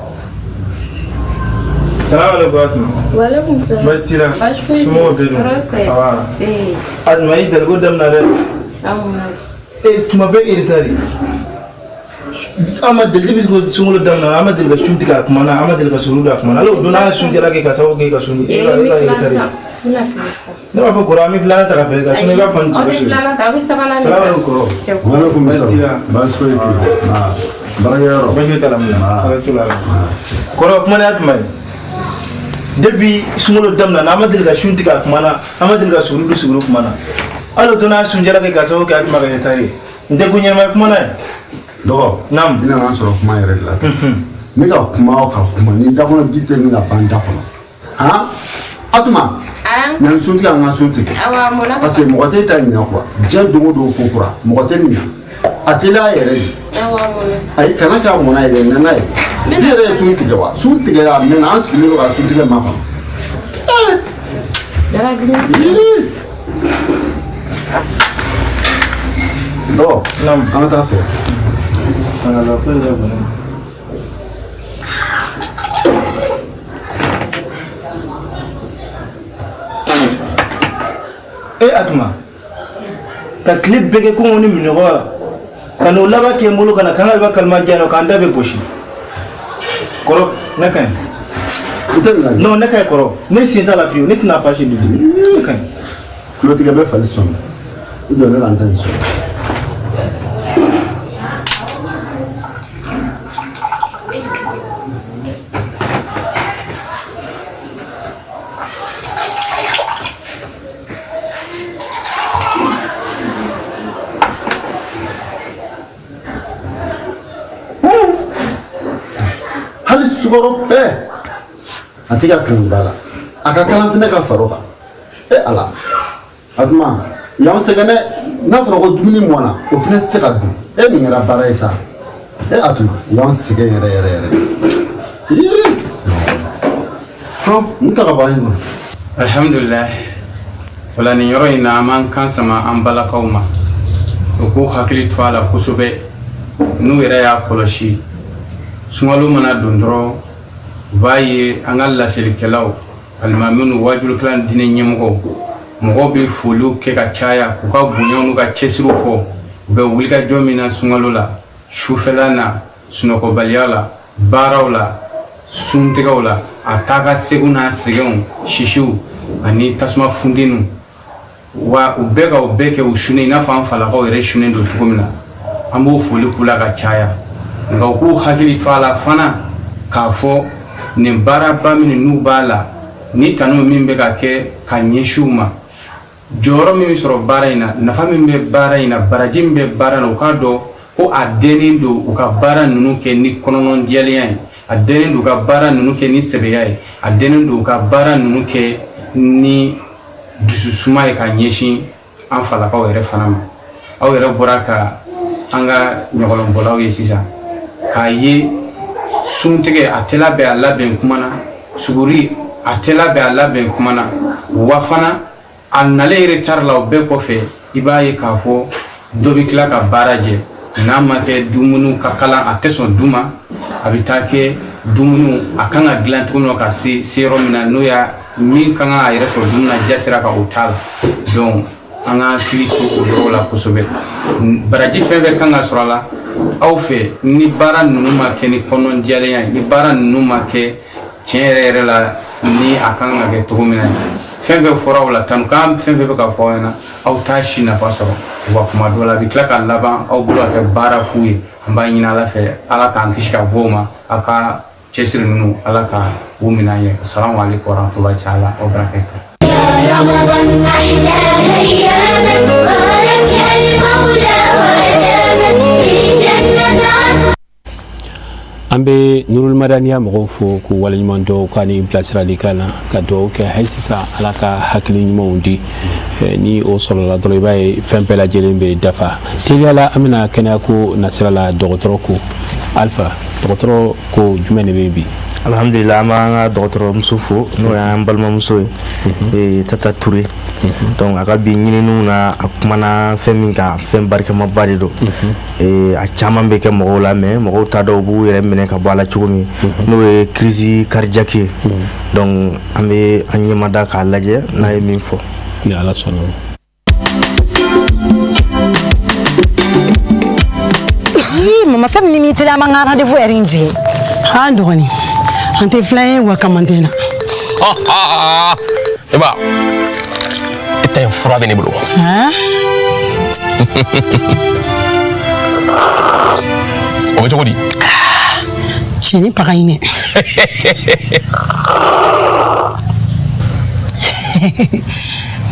Salamu alaikum Atuma. Waaleykum salam. Baasi t'i la. Baasi foyi tɛ. Somɔgɔw bɛ dun? Tɔɔrɔ tɛ. Awa. Ee. Atuma i daliko daminɛ dɛ. Awɔ Maji. E tuma bɛɛ retard. An ma deli depuis ko sunkalo daminɛ an ma deli ka sun tigɛ a kuma na an ma deli ka suguri dun a kuma na ale o don n'a ye sunjala kɛ ka sababu kɛ ka sun tigɛ e ka Ee n e ka bɛ tila retard. sisan. N bɛna tila sisan. Ne b'a fɔ kɔrɔ an bɛ filanan ta ka fara i kan sinon i b'a fɔ n Aw sogo tɛ su. filanan ta aw bɛ sabanan de ta. Salamu alaikum kɔrɔ. Waaleykum Baasi t'i la. salam. Baasi foyi t'i la. Baarakɛyɔrɔ. Baasi foyi t'a la mun tɛ la. Kɔrɔ kuma ni Atuma ye. Depuis sunkalo daminɛ na an ma deli ka sun tigɛ a kuma na an ma deli ka suguri dun suguri kuma na hali o don n'a sunjala kɛ ka sababu kɛ Atuma ka retard ye n tɛ ko ɲɛnama ye kuma na ye. Dɔgɔ. Naamu. I nana n sɔrɔ kuma yɛrɛ de la. Ne ka kuma o ka kuma ni da kɔnɔ ji tɛ min ka ban da kɔnɔ. Han Atuma. Ah. Yan sun tigɛ an ka sun tigɛ. Awɔ a mɔna ka Parce que mɔgɔ tɛ ta ɲina quoi. Diɲɛ don o don ko kura mɔgɔ tɛ nin ɲa. A teliya yɛrɛ de. Awɔ a mɔna. Ayi kana k'a mɔna yɛrɛ na n'a ye. Ne yɛrɛ ye sun tigɛ wa? Sun tigɛra a mɛnna an sigilen don ka sun tigɛ makɔnɔ. Ii. Dɔgɔ. Naamu. An ka taa fɛ. Ala ko yɛrɛ kɔni. E Atuma ka tile bɛɛ kɛ kɔngɔ ni minnɔgɔ la ka n'o laban kɛ n bolo ka na k'an ka kalima diya nɔ k'an da bɛ gosi kɔrɔ ne ka ɲi. I tɛ nin lajɛ. Non ne ka ɲi kɔrɔ ne sen t'a la fiyewu ne tɛna fa si dun ne ka ɲi. Tulotigɛ bɛ fali sɔn. I jɔ ne ka n ta in sɔrɔ. Hali sukaro bɛɛ a tɛ ka kan ba la a ka kalan fɛnɛ ka far'o kan e ala a tuma y'anw sɛgɛn dɛ n'a fɔra ko dumuni mɔna o fɛnɛ tɛ se ka dun e nin kɛra baara ye sa e a tuma y'anw sɛgɛn yɛrɛ yɛrɛ yɛrɛ Ii! Hɔn n ta ka bɔ an kɔnɔ alhamdulilayi o la nin yɔrɔ in na an b'an kan sama an balakaw ma u k'u hakili to a la kosɛbɛ n'u yɛrɛ y'a kɔlɔsi sunkalo mana don dɔrɔn u b'a ye an ka laselikɛlaw alimamiw ni wajulikɛla ni diinɛ ɲɛmɔgɔw mɔgɔw bɛ foliw kɛ ka caya k'u ka bonyaw n'u ka cɛsiriw fɔ u bɛ wulikajɔ min na sunkalo la sufɛla na sunɔgɔbaliya la baaraw la suntigɛw la a taa ka seginw n'a sɛgɛnw sisiw ani tasuma funteniw wa u bɛɛ ka o bɛɛ kɛ u sunnen i n'a fɔ an falakaw yɛrɛ sunnen don cogo min na an b'o foli k'u la ka caya nka u k'u hakili to a la fana k'a fɔ nin baaraba min n'u b'a la ni tanu min bɛ ka kɛ ka ɲɛsin u ma jɔyɔrɔ min bɛ sɔrɔ baara in na nafa min bɛ baara in na baraji min bɛ baara la u k'a dɔn ko a dɛnnen don u ka baara ninnu kɛ ni kɔnɔnajɛlenya ye a dɛnnen don u ka baara ninnu kɛ ni sɛbɛya ye a dɛnnen don u ka baara ninnu kɛ ni dususuma ye ka ɲɛsin an falakaw yɛrɛ fana ma aw yɛrɛ bɔra ka an ka ɲɔgɔlɔnbɔlaw ye sisan k'a ye suntigɛ a tɛ labɛn a labɛn kuma na suguri a tɛ labɛn a labɛn kuma na wa fana a nalen retard la o bɛɛ kɔfɛ i b'a ye k'a fɔ dɔ bɛ tila ka baara jɛ n'a ma kɛ dumuniw ka kalan a tɛ sɔn du ma a bɛ taa kɛ dumuniw a kan ka dilan cogo min na ka se se yɔrɔ min na n'o y'a min kan ka a yɛrɛ sɔrɔ dumuni na jasira ka o t'a la donc an ka hakili to o yɔrɔ la kosɛbɛ baraji fɛn fɛn kan ka sɔrɔ a la aw fɛ ni baara ninnu ma kɛ ni kɔnɔjɛlenya ye ni baara ninnu ma kɛ tiɲɛ yɛrɛ yɛrɛ la ni a kan ka kɛ cogo min na fɛn fɛn fɔra aw la tanukan fɛn fɛn bɛ ka fɔ aw ɲɛna aw t'a si nafa sɔrɔ wa kuma dɔ la a bɛ tila ka laban aw bolo ka kɛ baara fu ye an b'a ɲini ala fɛ ala k'an kisi ka bɔ o ma aw ka cɛsiri ninnu ala ka u minɛ an ye salamu aleykum warahmatulahi taala wa barakatuh. An bɛ Nurul Madaniya mɔgɔw fo k'u waleɲuman dɔn u ka nin bilasiralikan na, ka dugawu kɛ hali sisan Ala ka hakili ɲumanw di. Ni o sɔrɔla dɔrɔn, i b'a ye fɛn bɛɛ lajɛlen bɛ dafa teliya la. An bɛna kɛnɛyako nasira la, dɔgɔtɔrɔ ko Alifa, dɔgɔtɔrɔ ko jumɛn de bɛ yen bi? Alhamdulillah, an b'an ka dɔgɔtɔrɔmuso fo, n'o y'an balimamuso ye, Tata Ture. Donc a ka bi ɲininiw na, a kumana fɛn min kan, fɛn barikamaba de don. A caman bɛ kɛ mɔgɔw la, mais mɔgɔw t'a dɔn u b'u yɛrɛ minɛ ka bɔ a la cogo min, n'o ye crise cardiaque ye. Donc an bɛ an ɲɛmada k'a lajɛ n'a ye min fɔ. Ni Ala sɔnna. Ii, mama, fɛn min m'i teliya, an b'an ka rendez-vous yɛrɛ in jigin. An dɔgɔnin, an tɛ filan ye wa kamantɛn na. Eba, e ta in fura bɛ ne bolo. O bɛ cogo di? Cɛni paga in dɛ.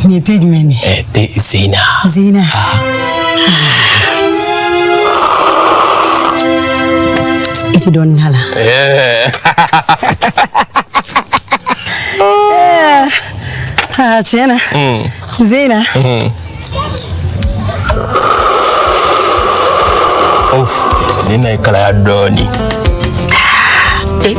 Nin ye te jumɛn de ye? Te Zeyina. Zeyina. I tɛ dɔɔnin k'a la? Aa, tiɲɛ na. Zeyina. Of, nin na ye kalaya dɔɔnin. Hayi.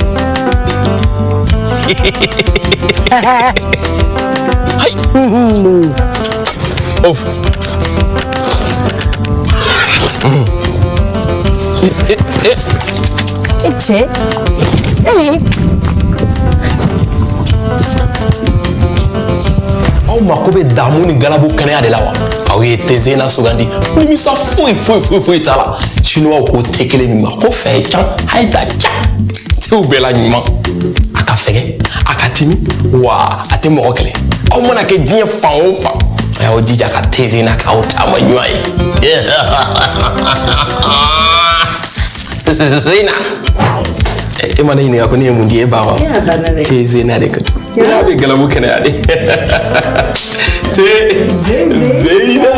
Of. E cɛ. Aw mako bɛ damu ni galabu kɛnɛya de la wa? Aw ye te Zeyina sugandi, nimisa foyi foyi foyi foyi t'a la. Chinois ko te kelen min ma ko fɛn can hayi da ca, tew bɛɛ la ɲuman. A ka fɛgɛ, a ka timi, wa a tɛ mɔgɔ kɛlɛ. Aw mana kɛ diɲɛ fan o fan, a y'aw jija ka te Zeyina k'aw taama ɲuman ye. Zeyina, e ma ne ɲininka ko ne ye mun di e ba ma? Te Zeyina de ka n'a bɛ galabu kɛnɛya de. Te Zeyina.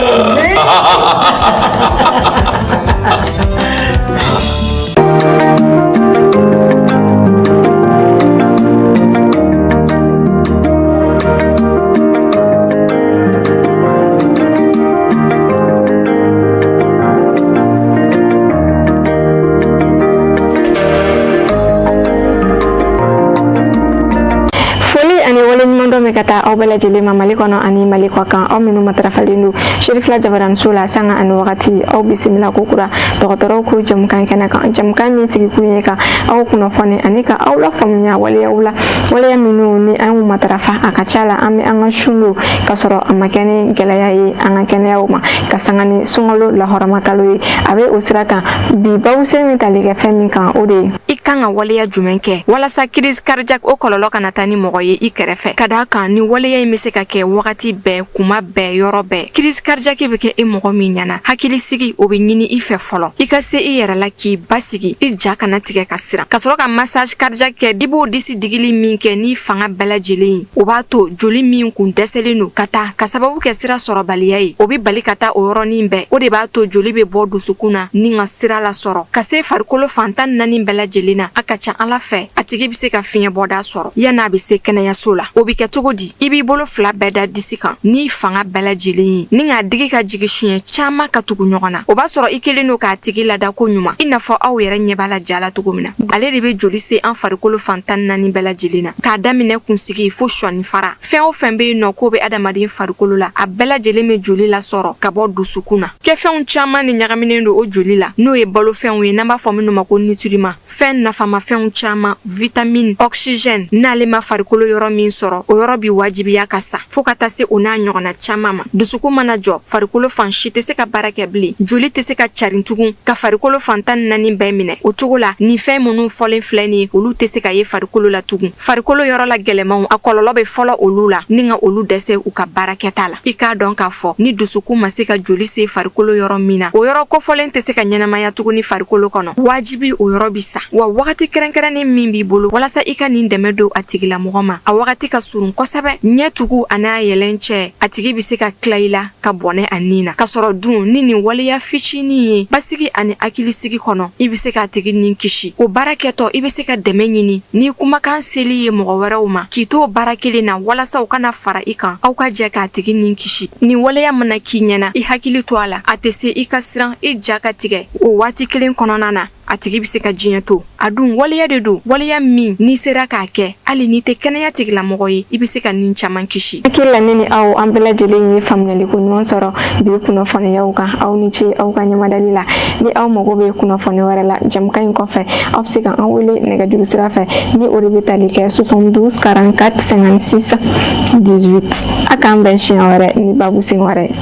Foli ani waleɲumandɔn bɛ ka taa aw bɛɛ lajɛlen ma, Mali kɔnɔ ani Mali kɔ kan, aw minnu matarafalen don Serifila Jabaraniso la sanga ani wagati. Aw bisimila ko kura dɔgɔtɔrɔw ko jɛmukan kɛnɛ kan, jɛmukan min sigikun ye ka aw kunnafoni ani ka aw lafaamuya waleyaw la, waleya minnu ni an y'u matarafa, a ka ca la an bɛ an ka sun don ka sɔrɔ a ma kɛ ni gɛlɛya ye an ka kɛnɛyaw ma, ka sanga ni sunkalo lahɔrɔma kalo ye. A bɛ o sira kan, bi babusen min tali kɛ fɛn min kan, o de ye: I kan ka waleya jumɛn kɛ walasa crise cardiaque o kɔlɔlɔ kana taa ni mɔgɔ ye i kɛrɛfɛ? Ka d'a kan ni waleya in bɛ se ka kɛ wagati bɛɛ, kuma bɛɛ, yɔrɔ bɛɛ. Crise cardiaque bɛ kɛ e mɔgɔ min ɲɛna, hakilisigi o bɛ ɲini i fɛ fɔlɔ. I ka se i yɛrɛ la k'i basigi, i ja kana tigɛ ka siran, ka sɔrɔ ka massage cardiaque kɛ. I b'o disi digili min kɛ n'i fanga bɛɛ lajɛlen ye, o b'a to joli min kun dɛsɛlen don ka taa ka sababu kɛ sira sɔrɔbaliya ye, o bɛ bali ka taa o yɔrɔnin bɛɛ. O de b'a to joli bɛ bɔ dusukun na ni ka sira lasɔrɔ ka se farikolo fan 14 bɛɛ lajɛlen na. A ka ca Ala fɛ, a tigi bɛ se ka fiɲɛ bɔda sɔrɔ yan'a bɛ se kɛnɛyaso la. O bɛ kɛ cogo di? I b'i bolo fila bɛɛ da disi kan n'i fanga bɛɛ lajɛlen ye, ni k'a digi ka jigin siɲɛ caman ka tugu ɲɔgɔn na. O b'a sɔrɔ i kelen don k'a tigi lada ko ɲuman, i n'a fɔ aw yɛrɛ ɲɛ b'a la ja la cogo min na. Ale de bɛ joli se an farikolo fan 14 bɛɛ lajɛlen na, k'a daminɛ kunsigi fo sɔni fara. Fɛn o fɛn bɛ yen nɔ k'o bɛ adamaden farikolo la, a bɛɛ lajɛlen bɛ joli lasɔrɔ ka bɔ dusukun na. Kɛfɛnw caman de ɲagaminen don o joli la, n'o ye balofɛnw ye n'an b'a fɔ minnu ma ko nutriments, fɛn nafamafɛnw caman, vitamine, oxygène. N'ale ma farikolo yɔrɔ min sɔrɔ, o yɔrɔ bi wajibiya ka sa, fo ka taa se o n'a ɲɔgɔnna caman ma. Dusukun mana jɔ, farikolo fan si tɛ se ka baara kɛ bilen, joli tɛ se ka carin tugun ka farikolo fan 14 bɛɛ minɛ. O cogo la, nin fɛn minnu fɔlen filɛ nin ye, olu tɛ se ka ye farikolo la tugun. Farikolo yɔrɔ la gɛlɛmanw, a kɔlɔlɔ bɛ fɔlɔ olu la ni ka olu dɛsɛ u ka baarakɛta la. I k'a dɔn k'a fɔ ni dusukun ma se ka joli se farikolo yɔrɔ min na, o yɔrɔ kofɔlen tɛ se ka ɲɛnamaya tuguni farikolo kɔnɔ. Wajibi, o yɔrɔ bi sa. Wa Wa wagati kɛrɛnkɛrɛnnen min b'i bolo walasa i ka nin dɛmɛ don a tigilamɔgɔ ma, a wagati ka surun kosɛbɛ. Ɲɛ tugu a n'a yɛlɛn cɛ, a tigi bɛ se ka tila i la ka bɔnɛ a ni na, k'a sɔrɔ dun ni nin waleya fitinin ye basigi ani hakilisigi kɔnɔ, i bɛ se k'a tigi ni kisi. O baara kɛtɔ, i bɛ se ka dɛmɛ ɲini ni kumakan seli ye mɔgɔ wɛrɛw ma, k'i to baara kelen na walasa u kana fara i kan, aw ka jɛ k'a tigi ni kisi. Nin waleya mana k'i ɲɛna, i hakili to a la, a tɛ se i ka siran, i ja ka tigɛ. O waati kelen kɔnɔna na, a tigi bɛ se ka diɲɛ to. A dun waleya de don, waleya min n'i sera k'a kɛ, hali n'i tɛ kɛnɛya tigilamɔgɔ ye, i bɛ se ka nin caman kisi. Hakili la, ne ni aw, an bɛɛ lajɛlen ye faamuyaliko ɲuman sɔrɔ bi kunnafoniyaw kan. Aw ni ce aw ka ɲɛmadali la. Ni aw mago bɛ kunnafoni wɛrɛ la jɛmukan in kɔfɛ, aw bɛ se ka an wele nɛgɛjuru sira fɛ, ni o de bɛ tali kɛ 72 44 56 18. A k'an bɛn siɲɛ wɛrɛ ni babu sen wɛrɛ ye.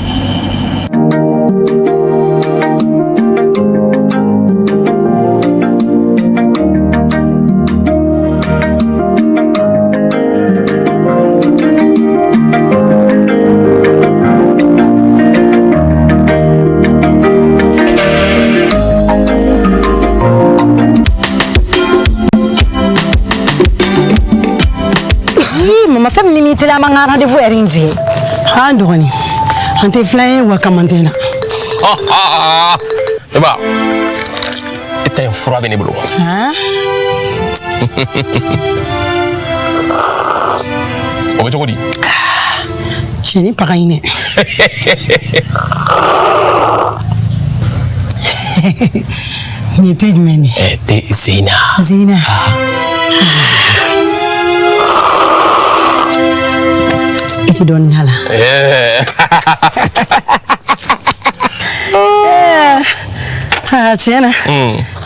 Mama, fɛn min ni m'i teliya, an b'an ka rendez-vous heure in jigin. An dɔgɔnin, an tɛ filan ye wa kamantɛ na. Seba, e ta in fura bɛ ne bolo. O bɛ cogo di? Cɛnin paga in dɛ. Nin ye te jumɛn de ye? Te Zeyina. Zeyina. I tɛ dɔɔnin k'a la. Ah, tiɲɛ na.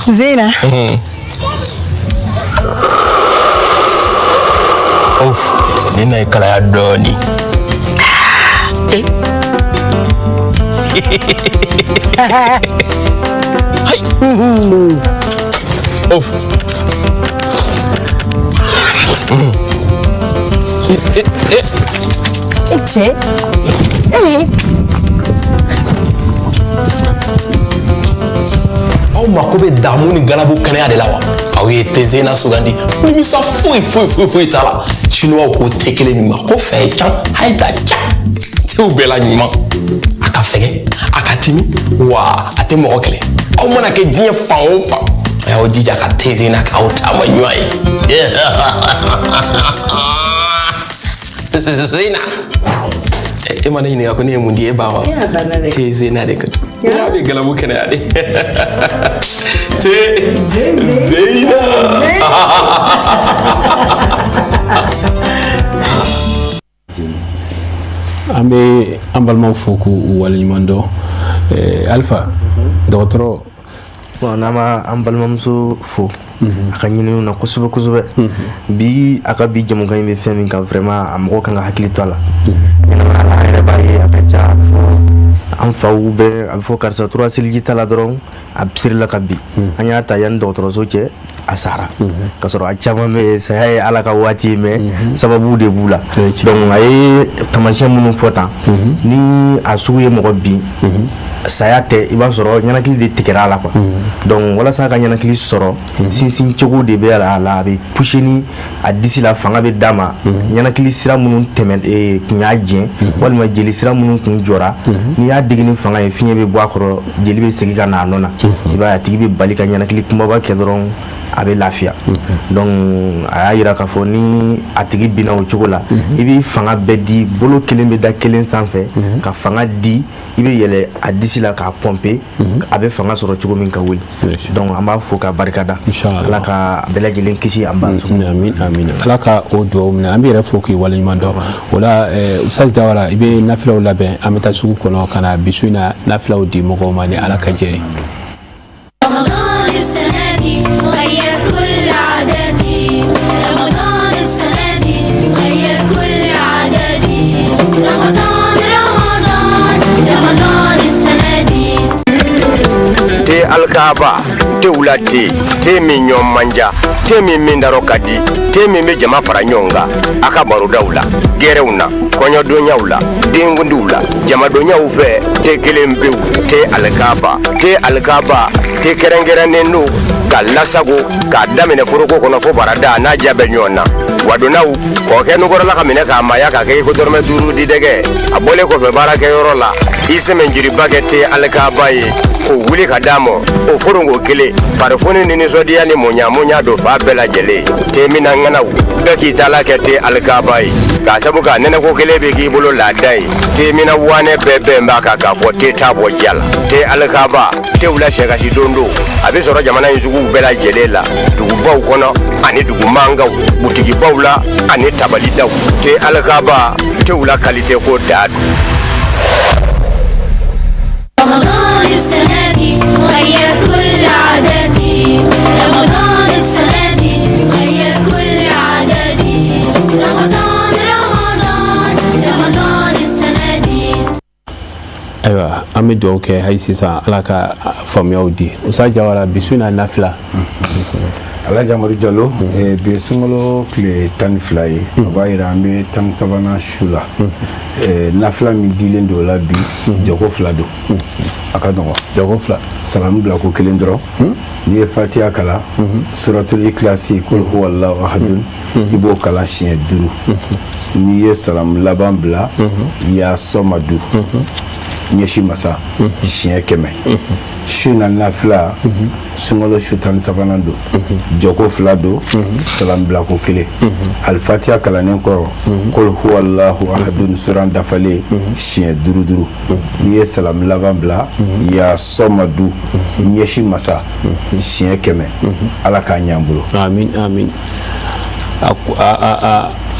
Zeyina. Of, nin na ye kalaya dɔɔnin. Hayi. Of. E cɛ. Aw mako bɛ damu ni galabu kɛnɛya de la wa? Aw ye te Zeyina sugandi, nimisa foyi foyi foyi foyi t'a la. Chinois ko te kelen min ma ko fɛn can hayi ta ca, tew bɛɛ la ɲuman. A ka fɛgɛ, a ka timi, wa a tɛ mɔgɔ kɛlɛ. Aw mana kɛ diɲɛ fan o fan, a y'aw jija ka te Zeyina k'aw taama ɲuman ye. Zeyina, e ma ne ɲininka ko ne ye mun di e ba ma? Te Zeyina de ka n'a bɛ galabu kɛnɛya de. Te Zeyina. An bɛ an balimaw fo k'u waleɲuman dɔn. Alpha, dɔgɔtɔrɔ. Bon, n'an ma an balimamuso fo a ka ɲininiw na kosɛbɛ kosɛbɛ bi, a ka bi jɛmukan in bɛ fɛn min kan, vraiment a mɔgɔ kan ka hakili to a la. Ɲɛnamaya la, an yɛrɛ b'a ye, a ka ca, a bɛ fɔ an faw bɛ, a bɛ fɔ karisa tora seliji ta la dɔrɔn, a sirila ka bin, an y'a ta yanni dɔgɔtɔrɔso cɛ, a sara. Ka sɔrɔ a caman bɛ saya ye Ala ka waati ye, mais sababu de b'u la. Donc a ye taamasiyɛn minnu fɔ tan, ni a sugu ye mɔgɔ bin, saya tɛ, i b'a sɔrɔ ɲɛnakili de tigɛra a la quoi. Donc walasa a ka ɲɛnakili sɔrɔ, sinsin cogo de bɛ a la, a bɛ pousser ni a disi la, fanga bɛ d'a ma. Ɲɛnakili sira minnu tɛmɛ kun y'a jɛn, walima jeli sira minnu kun jɔra, n'i y'a digi ni fanga ye, fiɲɛ bɛ bɔ a kɔrɔ, jeli bɛ segin ka na a nɔ na. I b'a ye a tigi bɛ bali ka ɲɛnakili kunbaba kɛ dɔrɔn, a bɛ lafiya. Donc a y'a jira k'a fɔ ni a tigi binna o cogo la, i bɛ fanga bɛɛ di, bolo kelen bɛ da kelen sanfɛ ka fanga di, i bɛ yɛlɛ a disi la k'a pɔnpe, a bɛ fanga sɔrɔ cogo min ka wuli. Donc an b'a fo ka barika da, Ala ka bɛɛ lajɛlen kisi an ba. Amin amin, Ala ka o dugawu minɛ. An bɛ yɛrɛ fo k'i waleɲuman dɔn o la. Ustaz Jawara, i bɛ nafilaw labɛn, an bɛ taa sugu kɔnɔ ka na bi su in na nafilaw di mɔgɔw ma ni Ala ka jɛ ye. رمضان السنة دي غير كل عاداتي، رمضان السنة دي غير كل عاداتي، رمضان رمضان رمضان السنة دي. Te Alkaaba. Tew la te, te min ɲɔgɔn man ja, te min min darɔ ka di, te min bɛ jama fara ɲɔgɔn kan a ka barodaw la, gɛrɛnw na, kɔɲɔdonyaw la, denkundiw la, jamadonyaw fɛ. Te kelen pewu, te alikaba, te alikaba, te kɛrɛnkɛrɛnnen don ka lasago k'a daminɛ foroko kɔnɔ fo barada n'a ja bɛ ɲɔgɔn na. Wadonnaw kɔkɛ nukɔrɔla ka minɛ k'a maaya k'a kɛ i ko dɔrɔmɛ 5 di dɛgɛ. A bɔlen kɔfɛ baarakɛyɔrɔ la, i sɛmɛnjiriba kɛ te alikaba ye k'o wuli ka d'a ma, o foronko kelen farifoni ni nisɔndiya ni muɲa don fa bɛɛ lajɛlen. Te minna ŋanaw bɛɛ k'i taala kɛ te alikaba ye, k'a sabu k'a nɛnɛko kelen bɛ k'i bolo laada ye. Te minna wanɛ bɛɛ bɛn b'a kan k'a fɔ te t'a bɔ ja la. Te alikaba, tew la sɛkasi don don, a bɛ sɔrɔ jamana in suguw bɛɛ lajɛlen la, dugubaw kɔnɔ ani dugu mankanw, butigibaw la ani tabalidaw. Te alikaba, tew la kalite ko da don. رمضان السنة دي غير كل عاداتي، رمضان السنة دي غير كل عاداتي، رمضان رمضان رمضان السنة دي. Ayiwa, an bɛ dugawu kɛ hali sisan, Ala ka faamuyaw di. Usa Jawara, bisimila nafila. Alhaji Amadu Jalo, bi ye sunkalo tile 12 ye, o b'a yira an bɛ 13nan su la. Nafila min dilen don o la bi, jɔko fila don, a ka nɔgɔn. Jɔko fila. Salamu bila ko kelen dɔrɔn. N'i ye Fatiya kalan, Suratul Ikilasi, Kul huwallahu ahadun, i b'o kalan siɲɛ 5. N'i ye salamu laban bila, ya sɔmadu, ɲɛsi masa, siɲɛ 100. Su na nafila, sunkalo su 13nan don, jɔko fila don, salam bilako kelen. Alifatiya kalannen kɔrɔ, kul huwallahu ahadun suran dafalen siɲɛ 5 5. N'i ye salam laban bila, ya sɔmadu, ɲɛsi masa, siɲɛ 100. Ala k'a ɲɛ an bolo. Amin amin.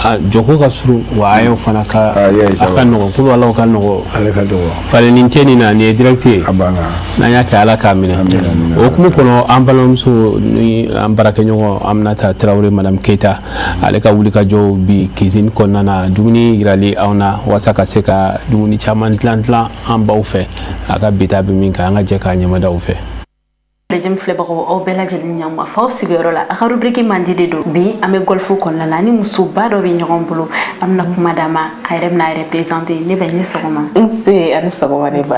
A jɔko ka surun wa, ayaw fana ka a ka nɔgɔn, kulu Alaw ka nɔgɔn. Ale ka dɔgɔ. Falenni tɛ nin na, nin ye direct ye. A banna. N'an y'a kɛ, Ala k'a minɛ. O hukumu kɔnɔ, an balimamuso ni an baarakɛɲɔgɔn Aminata Tarawele, madame Keyita, ale ka wulikajɔw bi cuisine kɔnɔna na, dumuni yirali anw na walasa ka se ka dumuni caman dilan dilan an baw fɛ. A ka bi ta bɛ min kan, an ka jɛ k'a ɲɛmadaw fɛ. Rejim filɛbagaw, aw bɛɛ lajɛlen ɲama faw sigiyɔrɔ la, a ka rubrique mandi de don. Bi an bɛ Golf kɔnɔna la ni musoba dɔ bɛ ɲɔgɔn bolo. An bɛna kuma d'a ma, a yɛrɛ bɛna a yɛrɛ présenter. Ne bɛ ni sɔgɔma. Nse, ani sɔgɔma ne ba.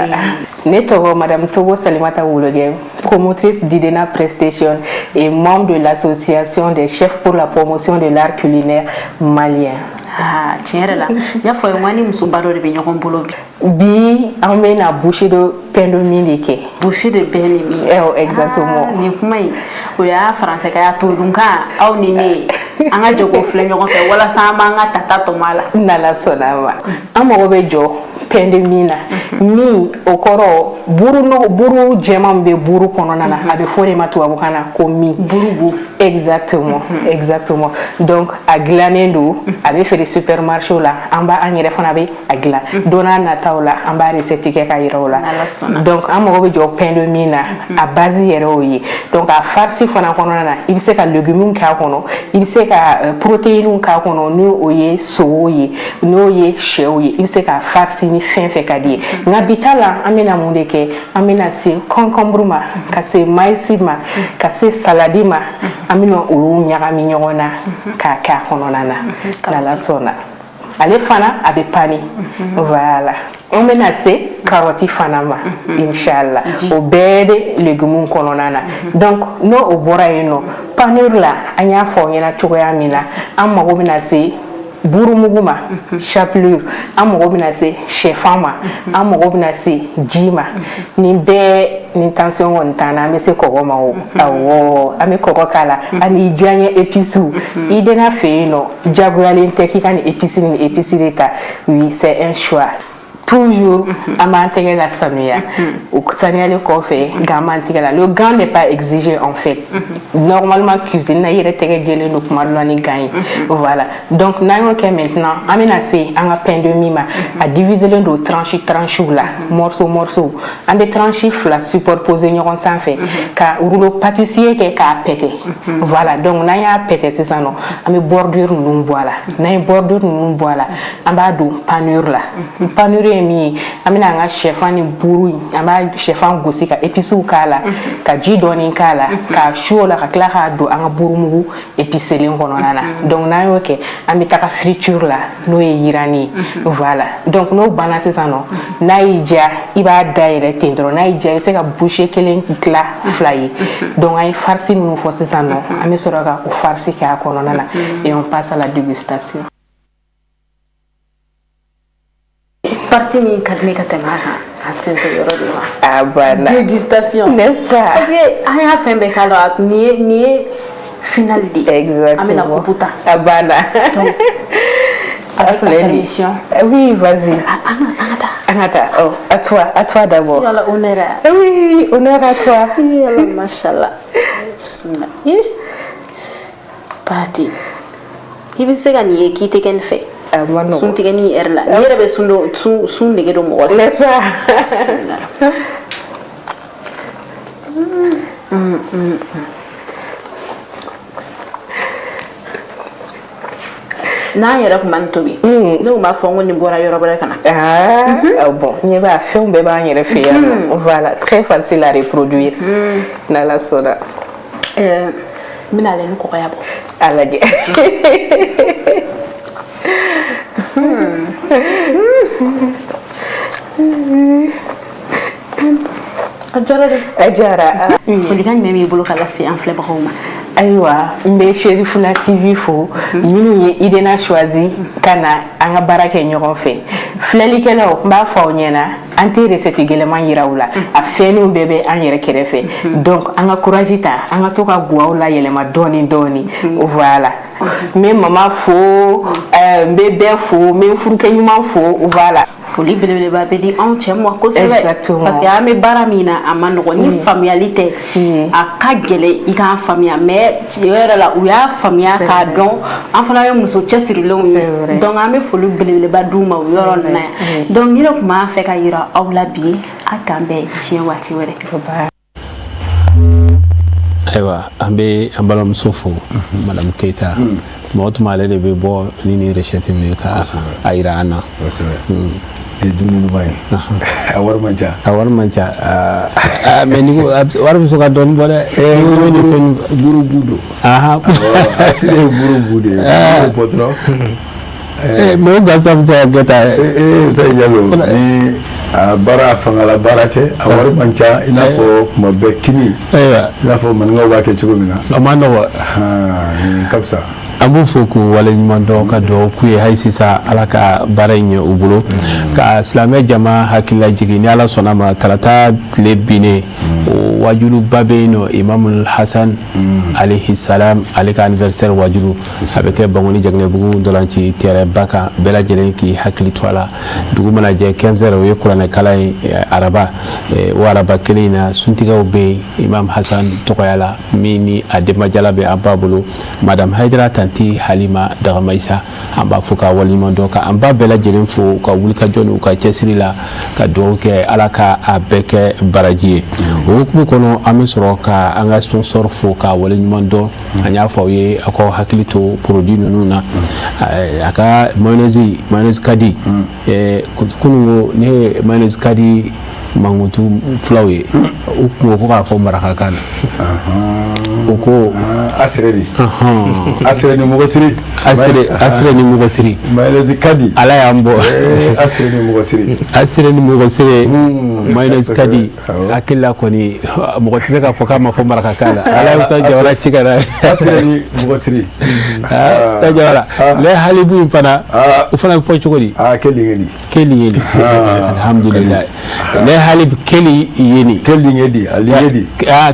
Ne tɔgɔ madame Togo Salimata Wologuem, promotrice d'Idena Prestation et membre de l'association des chefs pour la promotion de l'art culinaire malien. Ah, tiɲɛ yɛrɛ la, n y'a fɔ ye, n ko an ni musoba dɔ de bɛ ɲɔgɔn bolo bi. Bi an bɛna bouchée de pain de mie de kɛ. Bouchée de pain de mie. Eh, exactement. Ah, nin kuma in, o y'a faransɛ ka y'a todunkan. Aw ni ne, an ka jɛ k'o filɛ ɲɔgɔn fɛ walasa an b'an ka tata tɔmɔ a la. N'Ala sɔnna a ma, an mago bɛ jɔ pain de mie na. Min o kɔrɔ, buru nɔgɔ, buru jɛman min bɛ buru kɔnɔna na, a bɛ fɔ o de ma tubabukan na ko mie. Buru bu. Exactement, exactement. Donc a dilannen don, a bɛ feere supermarché la, an b'a an yɛrɛ fana bɛ a dilan. Don n'a nataw la, an b'a recette kɛ ka yira o la. Donc an mago bɛ jɔ pain de mie na, a base yɛrɛ y'o ye. Donc a farci fana kɔnɔna na, i bɛ se ka légumes k'a kɔnɔ, i bɛ se ka protéines k'a kɔnɔ, n'o o ye sogo ye, n'o ye sɛw ye, i bɛ se ka farci ni fɛn fɛn ka di ye. Nka bi ta la, an bɛna mun de kɛ? An bɛna se concombre ma, ka se maïs ma, ka se salade ma. An bɛna olu ɲagami ɲɔgɔn na k'a kɛ a kɔnɔna na. N'Ala sɔnna, ale fana a bɛ paner. Voilà, an bɛna se carotte fana ma, inshallah. O bɛɛ bɛ légumes kɔnɔna na. Donc n'o o bɔra yen nɔ, panure la, an y'a fɔ aw ɲɛna cogoya min na, an mago bɛna se burumugu ma, chapelure, an mago bɛna se sɛfan ma, an mago bɛna se ji ma. Nin bɛɛ ni tension kɔni t'an na, an bɛ se kɔgɔ ma. O awɔ, an bɛ kɔgɔ k'a la ani diyaɲɛ épices. I dena fɛ yen nɔ, jagoyalen tɛ k'i ka nin épice ni épice de ta. Oui, c'est un choix. Toujours an b'an tɛgɛ la sanuya. O sanuyalen kɔfɛ, gant b'an tɛgɛ la. Le gant n'est pas exigé en fait. Normalement cuisine na, i yɛrɛ tɛgɛ jɛlen don kuma dɔ la ni gant ye. Voilà, donc n'an y'o kɛ, maintenant an bɛna se an ka pain de mie ma. A diviselen don tranche tranche la, morceau morceau. An bɛ tranche fila superposer ɲɔgɔn sanfɛ ka rouleau pâtissier kɛ k'a pɛtɛ. Voilà, donc n'an y'a pɛtɛ sisan nɔ, an bɛ bordure ninnu bɔ a la. N'an ye bordure ninnu bɔ a la, an b'a don panure la. Panure in ye min ye, an bɛna an ka sɛfan ni buru in, an b'a sɛfan gosi ka épices k'a la, ka ji dɔɔni k'a la, k'a su o la, ka tila k'a don an ka burumugu épicélen kɔnɔna na. Donc n'an y'o kɛ, an bɛ taga friture la, n'o ye yiranni ye. Voilà, donc n'o banna sisan nɔ, n'a y'i diya, i b'a dayɛlɛ ten dɔrɔn. N'a y'i diya, i bɛ se ka bouchée kelen tila fila ye. Donc an ye farce minnu fɔ sisan nɔ, an bɛ sɔrɔ ka o farce kɛ a kɔnɔna na et on passe à la dégustation. Partie min ka di ne ka tɛmɛ a kan, a sen tɛ yɔrɔ de ma. A banna. Dégustation. N'est-ce pas? Parce que an y'a fɛn bɛɛ k'a la, nin ye finale de ye. Exactement. An bɛna coupe ta. A banna. Donc avec ta permission. Oui, vas-y. An ka taa. Oh, à toi, à toi d'abord. Yala honneur. Oui, honneur à toi. Yala mashallah. Bismillah. Eh. Pati. I bɛ se ka nin ye k'i tɛ kɛ nin fɛ. A ma nɔgɔn. Sun tigɛ ni yɛrɛ la. Ni yɛrɛ bɛ sun don sun sun nege don mɔgɔ la. N'est-ce pas? Bismillah. Mm, mm, N'an yɛrɛ tun ma nin tobi, ne tun b'a fɔ n ko nin bɔra yɔrɔ wɛrɛ ka na. Ah, bon, ɲɛ b'a fɛnw bɛɛ b'an yɛrɛ fɛ yan nɔ. Voilà, très facile à reproduire. N'Ala sɔnna. N bɛna ale ni kɔgɔya bɔ. A lajɛ. A diyara dɛ. A diyara. Folikan jumɛn b'i bolo ka lase an filɛbagaw ma? Ayiwa, n bɛ Cherifula TV fo, minnu ye IDENA choisi ka na an ka baara kɛ ɲɔgɔn fɛ. Filɛlikɛlaw, n b'a fɔ aw ɲɛna, an tɛ recette gɛlɛman yira u la, a fɛnninw bɛɛ bɛ an yɛrɛ kɛrɛfɛ. Donc an ka courage ta, an ka to ka guwaw layɛlɛma dɔɔni dɔɔni. Voilà, n bɛ mama fo, n bɛ bɛɛ fo, n bɛ n furukɛ ɲuman fo. Voilà. Foli belebeleba bɛ di anw cɛ ma kosɛbɛ. Exactement. Parce que an bɛ baara min na, a ma nɔgɔn ni faamuyali tɛ, a ka gɛlɛn i k'an faamuya, mais tiɲɛ yɛrɛ la, u y'a faamuya k'a dɔn an fana ye muso cɛsirilenw ye. Donc an bɛ foli belebeleba d'u ma o yɔrɔ ninnu na yan. Donc ni ne tun b'a fɛ ka yira aw la bi, a k'an bɛn diɲɛ waati wɛrɛ. Ayiwa, an bɛ an balimamuso fo, madame Keyita. Mɔgɔ tuma ale de bɛ bɔ ni recette min ye ka a yira an na. Ye dumuni duman ye, a wari man ca. A wari man ca, mais ni ko wari bɛ sɔn ka dɔɔni bɔ dɛ. Ni fɛn buru bu don. A siri ye buru bu de ye, buru bɔ dɔrɔn. Mais o gansan bɛ se ka kɛ tan. Ee Musa Jalo, ni a baara fangala baara tɛ, a wari man ca, i n'a fɔ kuma bɛɛ kini. I n'a fɔ maninkaw b'a kɛ cogo min na. A ma nɔgɔ. Nin ka fisa. An b'u fo k'u waleɲuman dɔn, ka dugawu k'u ye hali sisan, Ala ka baara in ɲɛ u bolo, ka silamɛ jama hakilila jigin. Ni Ala sɔnna ma, tarata tile binnen, o wajuluba bɛ yen nɔ, Imam Hasan alayhi salam, ale ka anniversaire wajulu, a bɛ kɛ Bankoni Jaginɛbugu ntolanci terrain ba kan. Bɛɛ lajɛlen k'i hakili to a la. Dugu mana jɛ 15 heures, o ye kuranɛkalan ye araba. O araba kelen in na, suntigɛw bɛ yen Imam Hasan tɔgɔya la, min ni a denbajala bɛ an ba bolo, madame Hayidara Tanti Halima Dagamayisa. An b'a fo ka waleɲuman dɔn, ka an ba bɛɛ lajɛlen fo ka wulikajɔ n'u ka cɛsiri la, ka dugawu kɛ Ala ka a bɛɛ kɛ baraji ye. O hukumu kɔnɔ, an bɛ sɔrɔ ka an ka sponsor fo ka waleɲuman dɔn. An y'a fɔ aw ye, aw k'aw hakili to produit ninnu na. A ka mayonnaise, mayonnaise kadi. Kunun ko ne ye mayonnaise kadi mankutu filaw ye, u kun ko k'a fɔ marakakan na, o ko asire de, asire ni mɔgɔ siri. Asire, asire ni mɔgɔ siri. Mayonnaise kadi. Ala y'an bɔ. Asire ni mɔgɔ siri. Asire ni mɔgɔ siri, mayonnaise kadi. Hakili la kɔni, mɔgɔ tɛ se k'a fɔ k'a ma fɔ marakakan na. Ala ye sa jawara ci ka na. Asire ni mɔgɔ siri. Sa jawara ne halibu in fana, o fana bɛ fɔ cogo di? Kelingeli. Kelingeli, alhamdulilayi. Ne hali keli yeni. Kelingedi, alingedi.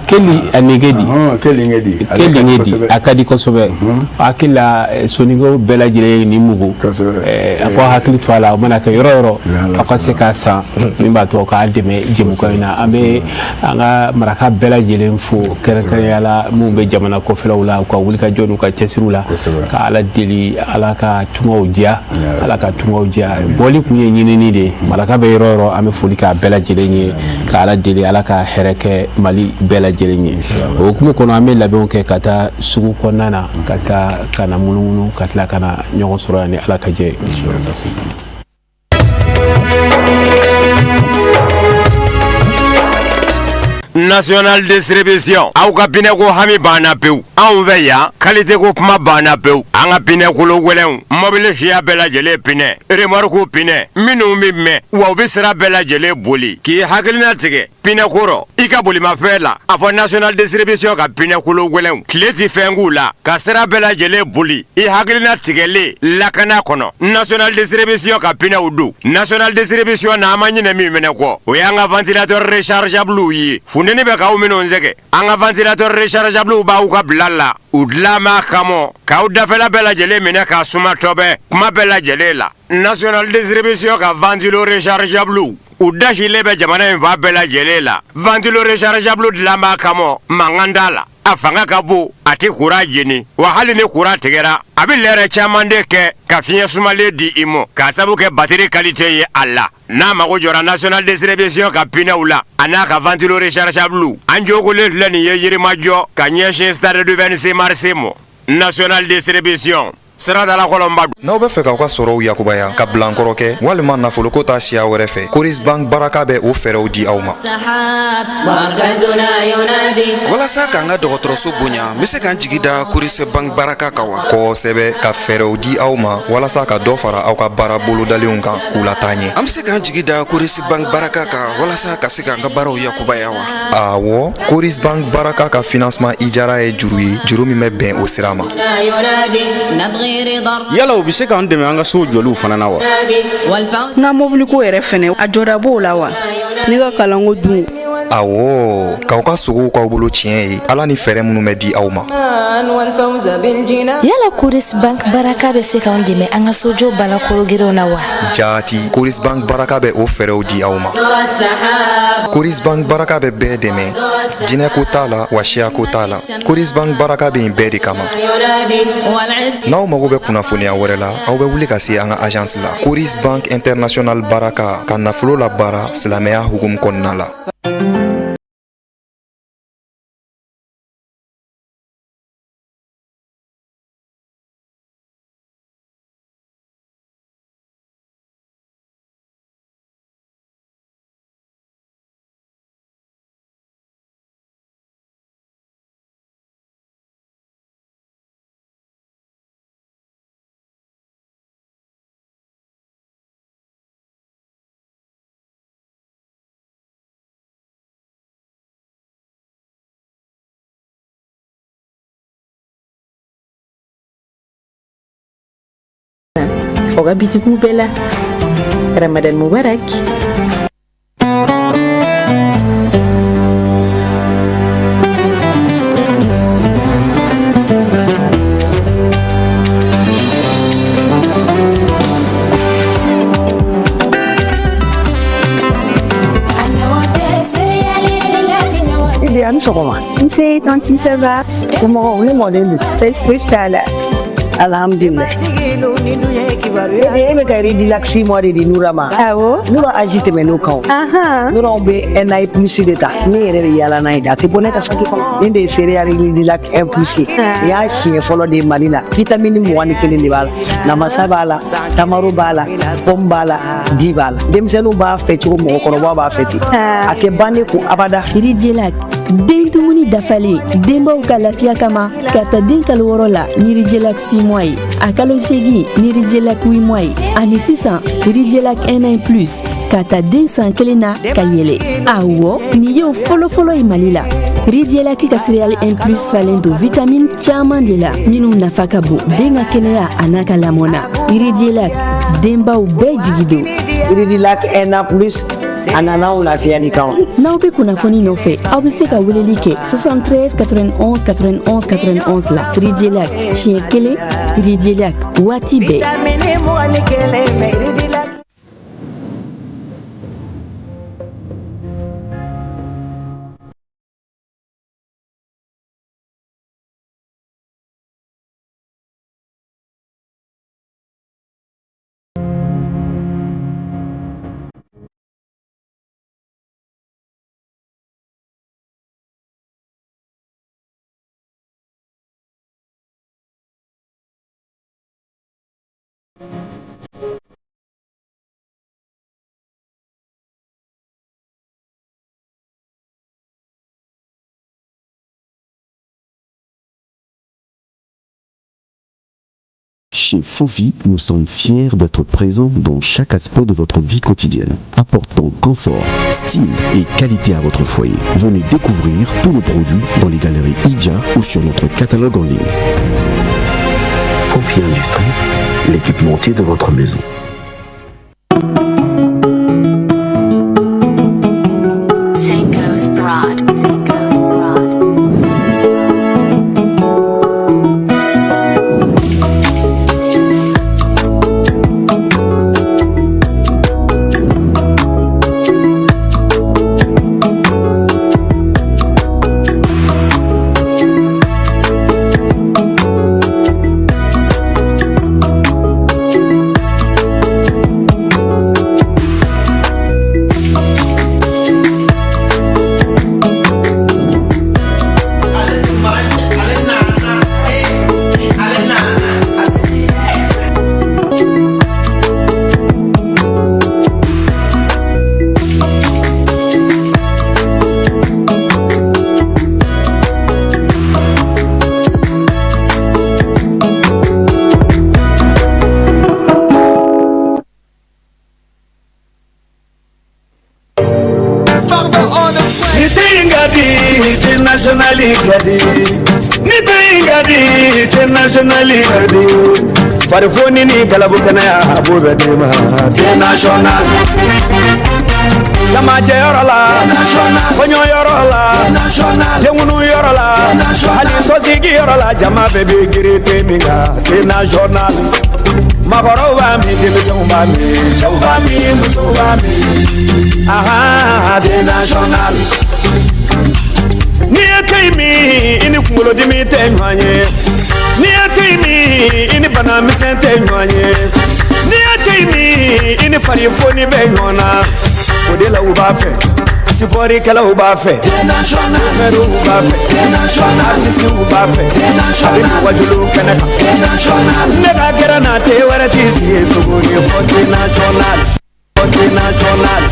Keli anigedi. Kelingedi. Kelingedi, a ka di kosɛbɛ. Hakili la, soninko bɛɛ lajɛlen ye nin mugu. A ko hakili to a la, o mana kɛ yɔrɔ yɔrɔ, aw ka se k'a san, min b'a to k'a dɛmɛ jɛmukan in na. An bɛ an ka maraka bɛɛ lajɛlen fo, kɛrɛnkɛrɛnnenya la minnu bɛ jamana kɔfɛlaw la, u ka wulikajɔ n'u ka cɛsiriw la, ka Ala deli, Ala ka tungaw diya, Ala ka tungaw diya. Bɔli kun ye ɲinini de ye. Maraka bɛ yɔrɔ yɔrɔ, an bɛ foli k'a bɛɛ lajɛlen ye, ka Ala deli, Ala ka hɛrɛ kɛ Mali bɛɛ lajɛlen ye. O hukumu kɔnɔ, an bɛ labɛnw kɛ ka taa sugu kɔnɔna na, ka taa ka na munumunu, ka tila ka na ɲɔgɔn sɔrɔ yan ni Ala ka jɛ ye. National Distribution aw ka pinɛko hami banna pewu. Anw fɛ yan, qualité ko kuma banna pewu. An ka pinɛ kolo gɛlɛnw, mɔbili siya bɛɛ lajɛlen pinɛ, remorque pinɛ, minnu bɛ mɛn wa u bɛ sira bɛɛ lajɛlen boli. K'i hakilina tigɛ pinɛ ko rɔ i ka bolimafɛn la, a fɔ National Distribution ka pinɛ kolo gɛlɛnw, tile tɛ fɛn k'u la, ka sira bɛɛ lajɛlen boli. I hakilina tigɛlen lakana kɔnɔ, National Distribution ka pinɛw don. National Distribution na, an ma ɲinɛ min fɛnɛ kɔ, o y'an ka ventilateur rechargeable ye. Funteni bɛ k'aw minnu sɛgɛn, an ka ventilateur rechargeable b'aw ka bila la. U dilan b'a kama k'aw dafɛla bɛɛ lajɛlen minɛ k'a suma tɔbɛ kuma bɛɛ lajɛlen la. National Distribution ka ventilo rechargeable, u dasilen bɛ jamana in fan bɛɛ lajɛlen la. Ventilo rechargeable dilan b'a kama, mankan t'a la, a fanga ka bon, a tɛ kuran jeni, wa hali ni kuran tigɛra, a bɛ lɛrɛ caman de kɛ ka fiɲɛ sumalen di i ma, k'a sabu kɛ batiri qualité ye a la. N'a mago jɔra National Distribution ka pinɛw la, a n'a ka ventilo rechargeable, an jogolen filɛ nin ye Yirimajɔ ka ɲɛsin stade du 26 mars ma. National Distribution, Siradala Kɔlɔnba. N'aw bɛ fɛ k'aw ka sɔrɔw yakubaya ka bilankɔrɔ kɛ walima nafoloko ta siya wɛrɛ fɛ, Coris Bank Baraka bɛ o fɛɛrɛw di aw ma. Walasa k'an ka dɔgɔtɔrɔso bonya, n bɛ se k'an jigi da Coris Bank Baraka kan wa? Kosɛbɛ, ka fɛɛrɛw di aw ma walasa ka dɔ fara aw ka baara bolodalenw kan k'u lataa ɲɛ. An bɛ se k'an jigi da Coris Bank Baraka kan walasa ka se k'an ka baaraw yakubaya wa? Awɔ, Coris Bank Baraka ka financement ijara ye juru ye, juru min bɛ bɛn o sira ma. Yala u bɛ se k'an dɛmɛ an ka so jɔliw fana na wa? N ka mobiliko yɛrɛ fɛnɛ, a jɔda b'o la wa? Ne ka kalanko dun? Awɔ, k'aw ka sogow k'aw bolo tiɲɛ ye, ala ni fɛɛrɛ minnu bɛ di aw ma. Yala Coris Bank Baraka bɛ se k'anw dɛmɛ an ka sojɔ balakologerew na wa? Jaati, Coris Bank Baraka bɛ o fɛɛrɛw di aw ma. Coris Bank Baraka bɛ bɛɛ dɛmɛ, diinɛko t'a la wa siyako t'a la. Coris Bank Baraka bɛ yen bɛɛ de kama. N'aw mago bɛ kunnafoniya wɛrɛ la, aw bɛ wuli ka se an ka agence la. Coris Bank International Baraka, ka nafolo labaara silamɛya hukumu kɔnɔna la. Aw ka bitikiw bɛɛ la. Ramadan Mubarak. Idi, a ni sɔgɔma. Nse tantie, ça va? Somɔgɔw, ne mɔden don. Baasi fosi t'a la. Alhamdulilayi. Idi, e bɛ ka Ridilac 6 mois de di Nura ma. Awɔ. Nura âge tɛmɛn'o kan o. Nura anw bɛ un an plus de ta. Ne yɛrɛ bɛ yaala n'a ye de. A tɛ bɔ ne ka saki kɔnɔ. Nin de ye céréale Ridilac 1 plus ye. Nin y'a siɲɛ fɔlɔ de ye Mali la. Vitamine 21 de b'a la. Namasa b'a la, tamaro b'a la, pomme b'a la, di b'a la. Denmisɛnninw b'a fɛ cogo mɔgɔkɔrɔbaw b'a fɛ ten. A tɛ ban ne kun abada. Ridilac den dumuni dafalen, denbaw ka lafiya kama, ka ta den kalo 6 la ni Ridilac 6 mois ye, a kalo 8 ni Ridilac 8 mois ye, ani sisan Ridilac 1 an plus, ka ta den san 1 na ka yɛlɛ. Awɔ, nin ye o fɔlɔfɔlɔ ye Mali la. Ridilac ka céréale 1 plus falen don vitamine caman de la minnu nafa ka bon den ka kɛnɛya a n'a ka lamɔ na. Ridilac, denbaw bɛɛ jigi don. Ridilac 1 an plus, a nana anw lafiyali kama. N'aw bɛ kunnafoni nɔfɛ, aw bɛ se ka weleli kɛ 73 91 91 91 la. Ridilac siɲɛ kelen, Ridilac waati bɛɛ. Chez Fofi, nous sommes fiers d'être présents dans chaque aspect de votre vie quotidienne, apportant confort, style et qualité à votre foyer. Venez découvrir tous nos produits dans les galeries Idja ou sur notre catalogue en ligne. Fofi Industrie, l'équipementier de votre maison. Ni te in ka di te national ka di ni te in ka di te national ka di farifoni ni galabu kɛnɛya a b'o bɛɛ d'i ma te national jamajɛyɔrɔ la kɔɲɔyɔrɔ la denkunuyɔrɔ la hali tɔnsigiyɔrɔ la jama bɛɛ bɛ girin te min kan te national maakɔrɔw b'a min denmisɛnw b'a min cɛw b'a min musow b'a min ahan te national n'i ye te min i ni kunkolodimi tɛ ɲɔgɔn ye n'i ye te min i ni bana misɛn tɛ ɲɔgɔn ye n'i ye te min i ni farifoni bɛ ɲɔgɔn na o de la u b'a fɛ sipɔrikɛlaw b'a fɛ sofɛriw b'a fɛ artisiw b'a fɛ a bɛ wajulu kɛnɛ kan ne ka gɛrɛ na te wɛrɛ t'i sigi tuguni fɔ te national fɔ te national.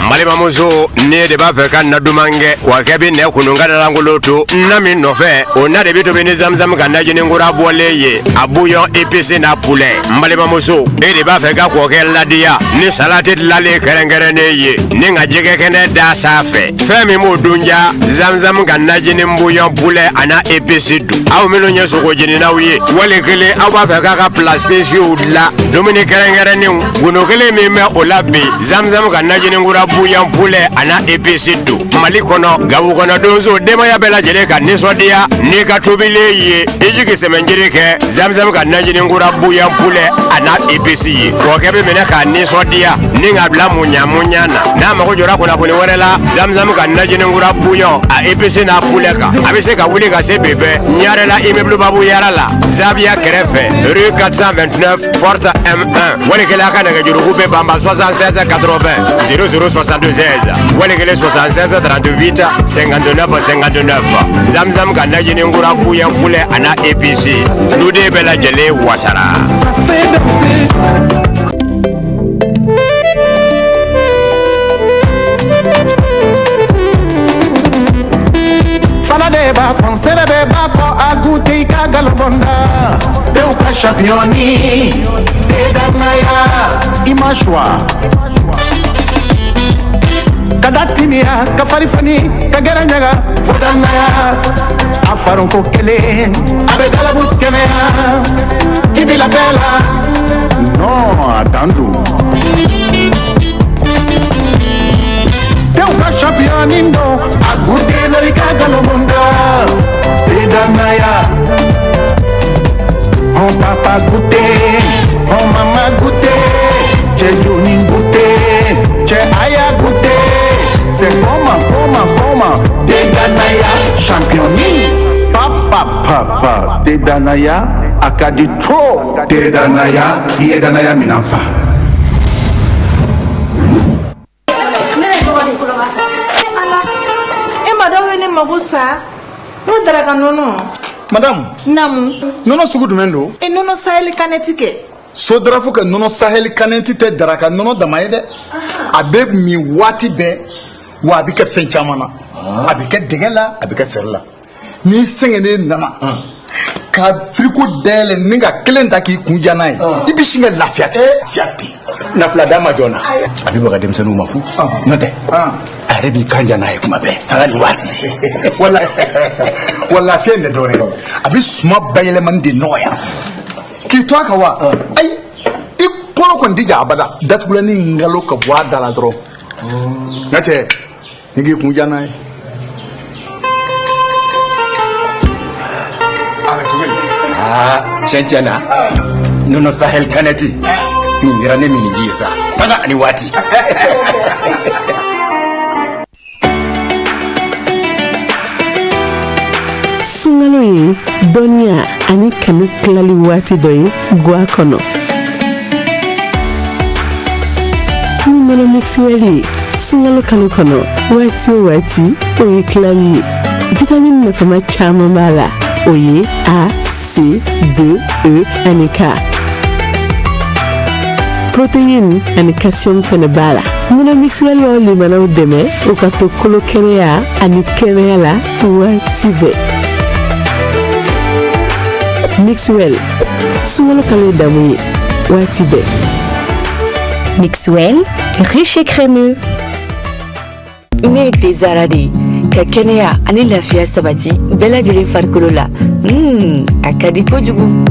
N balimamuso ne de b'a fɛ ka na duman kɛ wa kɛ bɛ nɛ kunun ka dalankolon to na min nɔfɛ o na de bɛ tobi ni zamzam ka najini kura bɔlen ye a bouillon épice n'a poulet n balimamuso e de b'a fɛ ka kɔkɛ ladiya ni salati dilanlen kɛrɛnkɛrɛnnen ye ni ka jɛgɛ kɛnɛ da sanfɛ fɛn min b'o dun ja zamzam ka najini bouillon poulet a n'a épice dun aw minnu ye sogo jeninaw ye wali kelen aw b'a fɛ k'a ka plat spéciaux dilan dumuni kɛrɛnkɛrɛnnenw gundo kelen min bɛ o la bi zamzam ka najini kura bouillon poulet a n'a épice don mali kɔnɔ gawo kɔnɔ donso denbaya bɛɛ lajɛlen ka nisɔndiya n'i ka tobilen ye i jigi sɛmɛnjiri kɛ zamzam ka najini kura bouillon poulet a n'a épice ye kɔkɛ bɛ minɛ k'a nisɔndiya ni k'a bila muɲa muɲa na n'a mago jɔra kunnafoni wɛrɛ la zamzam ka najini kura bouillon a épice n'a poulet kan a bɛ se ka wuli ka se bɛɛ ɲarela immeuble babu yara la zaviya kɛrɛfɛ rue 429 porte M1 wali kelen a ka nɛgɛjuruku bɛ banba 76 80 00 76 wali kelen 76 38 59 59 zamzam ka najini kura bouillon poulet a n'a épice duden bɛɛ lajɛlen wasara. Fana de b'a fɔ nsɛrɛ bɛɛ b'a kɔ a kun tɛ i ka galobɔnda tew ka championni te danaya i ma choix ka da timiya ka fari fani ka gɛrɛ ɲaga fo danaya a faronko kelen a bɛ galabu kɛnɛya i bila bɛɛ la non a dan don tew ka championni don a goûté dɔrɔn i ka galobɔnda te danaya hɔn papa goûté hɔn mama goûté cɛ joni goûté cɛ aya goûté c'est comment comment comment te danaya championni papa papa te danaya a ka di trop te danaya i ye danaya minan fa. Ala e ma dɔw ye ne mago sa n ko daraka nɔnɔ. Madame. Naamu. Nɔnɔ sugu jumɛn don? E nɔnɔ saheli kanɛti kɛ. Sodrafu ka nɔnɔ saheli kanɛti tɛ daraka nɔnɔ dama ye dɛ. A bɛ min waati bɛɛ wa a bɛ kɛ fɛn caman na. A bɛ kɛ dɛgɛ la a bɛ kɛ sɛri la. N'i sɛgɛnnen nana. Ka firiko dayɛlɛ ni ka kelen ta k'i kun ja n'a ye, i bɛ sin ka lafiya ten, lafiya ten. Nafila d'a ma joona, a bɛ baga denmisɛnninw ma fu, n'o tɛ a yɛrɛ b'i kan ja n'a ye kuma bɛɛ, sanga ni waati. Wala wa, lafiya in tɛ dɔwɛrɛ ye, a bɛ suma bayɛlɛmani de nɔgɔya k'i to a kan wa. Ayi, i kɔnɔ kɔni tɛ ja abada. Datugulanni ngalo ka bɔ a da la dɔrɔn, n ka cɛ, ni k'i kun ja n'a ye. Aa, tiɲɛ tiɲɛ na, nɔnɔ Sahel kanɛti nin kɛra ne minniji ye sa, sanga ani waati. Sunkalo ye dɔnniya ani kanu tilali waati dɔ ye gwa kɔnɔ. Ni nɔnɔ Mixwell ye sunkalo kalo kɔnɔ, waati o waati, o ye tilali ye. Vitamini nafama caman b'a la, o ye A, C, D, E ani K. Protéine ani calcium fɛnɛ b'a la. Nɔnɔ Mixwell b'aw limanaw dɛmɛ u ka to kolo kɛnɛya ani kɛnɛya la waati bɛɛ. Mixwell, sunkalo kalo ye damu ye waati bɛɛ. Mixwell, riche et crémeux. Ne ye te Zara de ye ka kɛnɛya ani lafiya sabati bɛɛ lajɛlen farikolo la. A ka di kojugu.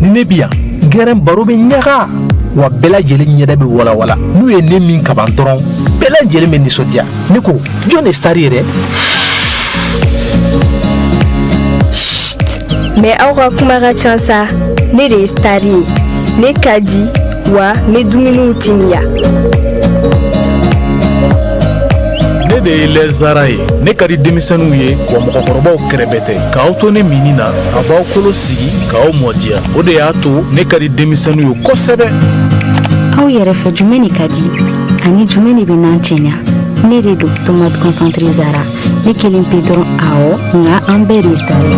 Ni ne bi yan, gɛrɛn baro bɛ ɲaga wa, bɛɛ lajɛlen ɲɛda bɛ walawala. N'u ye ne min kaban dɔrɔn, bɛɛ lajɛlen bɛ nisɔndiya. Ne ko, jɔn de star ye dɛ? Mais aw ka kuma ka ca sa. Ne de ye star ye, ne ka di wa, n bɛ dumuniw timiya. Ne de ye lait Zara ye. Ne ka di denmisɛnninw ye wa, mɔgɔkɔrɔbaw kɛrɛbɛ tɛ. K'aw to ne minni na, a b'aw kolo sigi k'aw mɔdiya. O de y'a to ne ka di denmisɛnninw ye kosɛbɛ. Aw yɛrɛ fɛ, jumɛn de ka di ani jumɛn de bɛ n'an cɛɲa? Ne de don, tomate concentré Zara. Ne kelen pe dɔrɔn? Awɔ, nka an bɛɛ de ye star ye.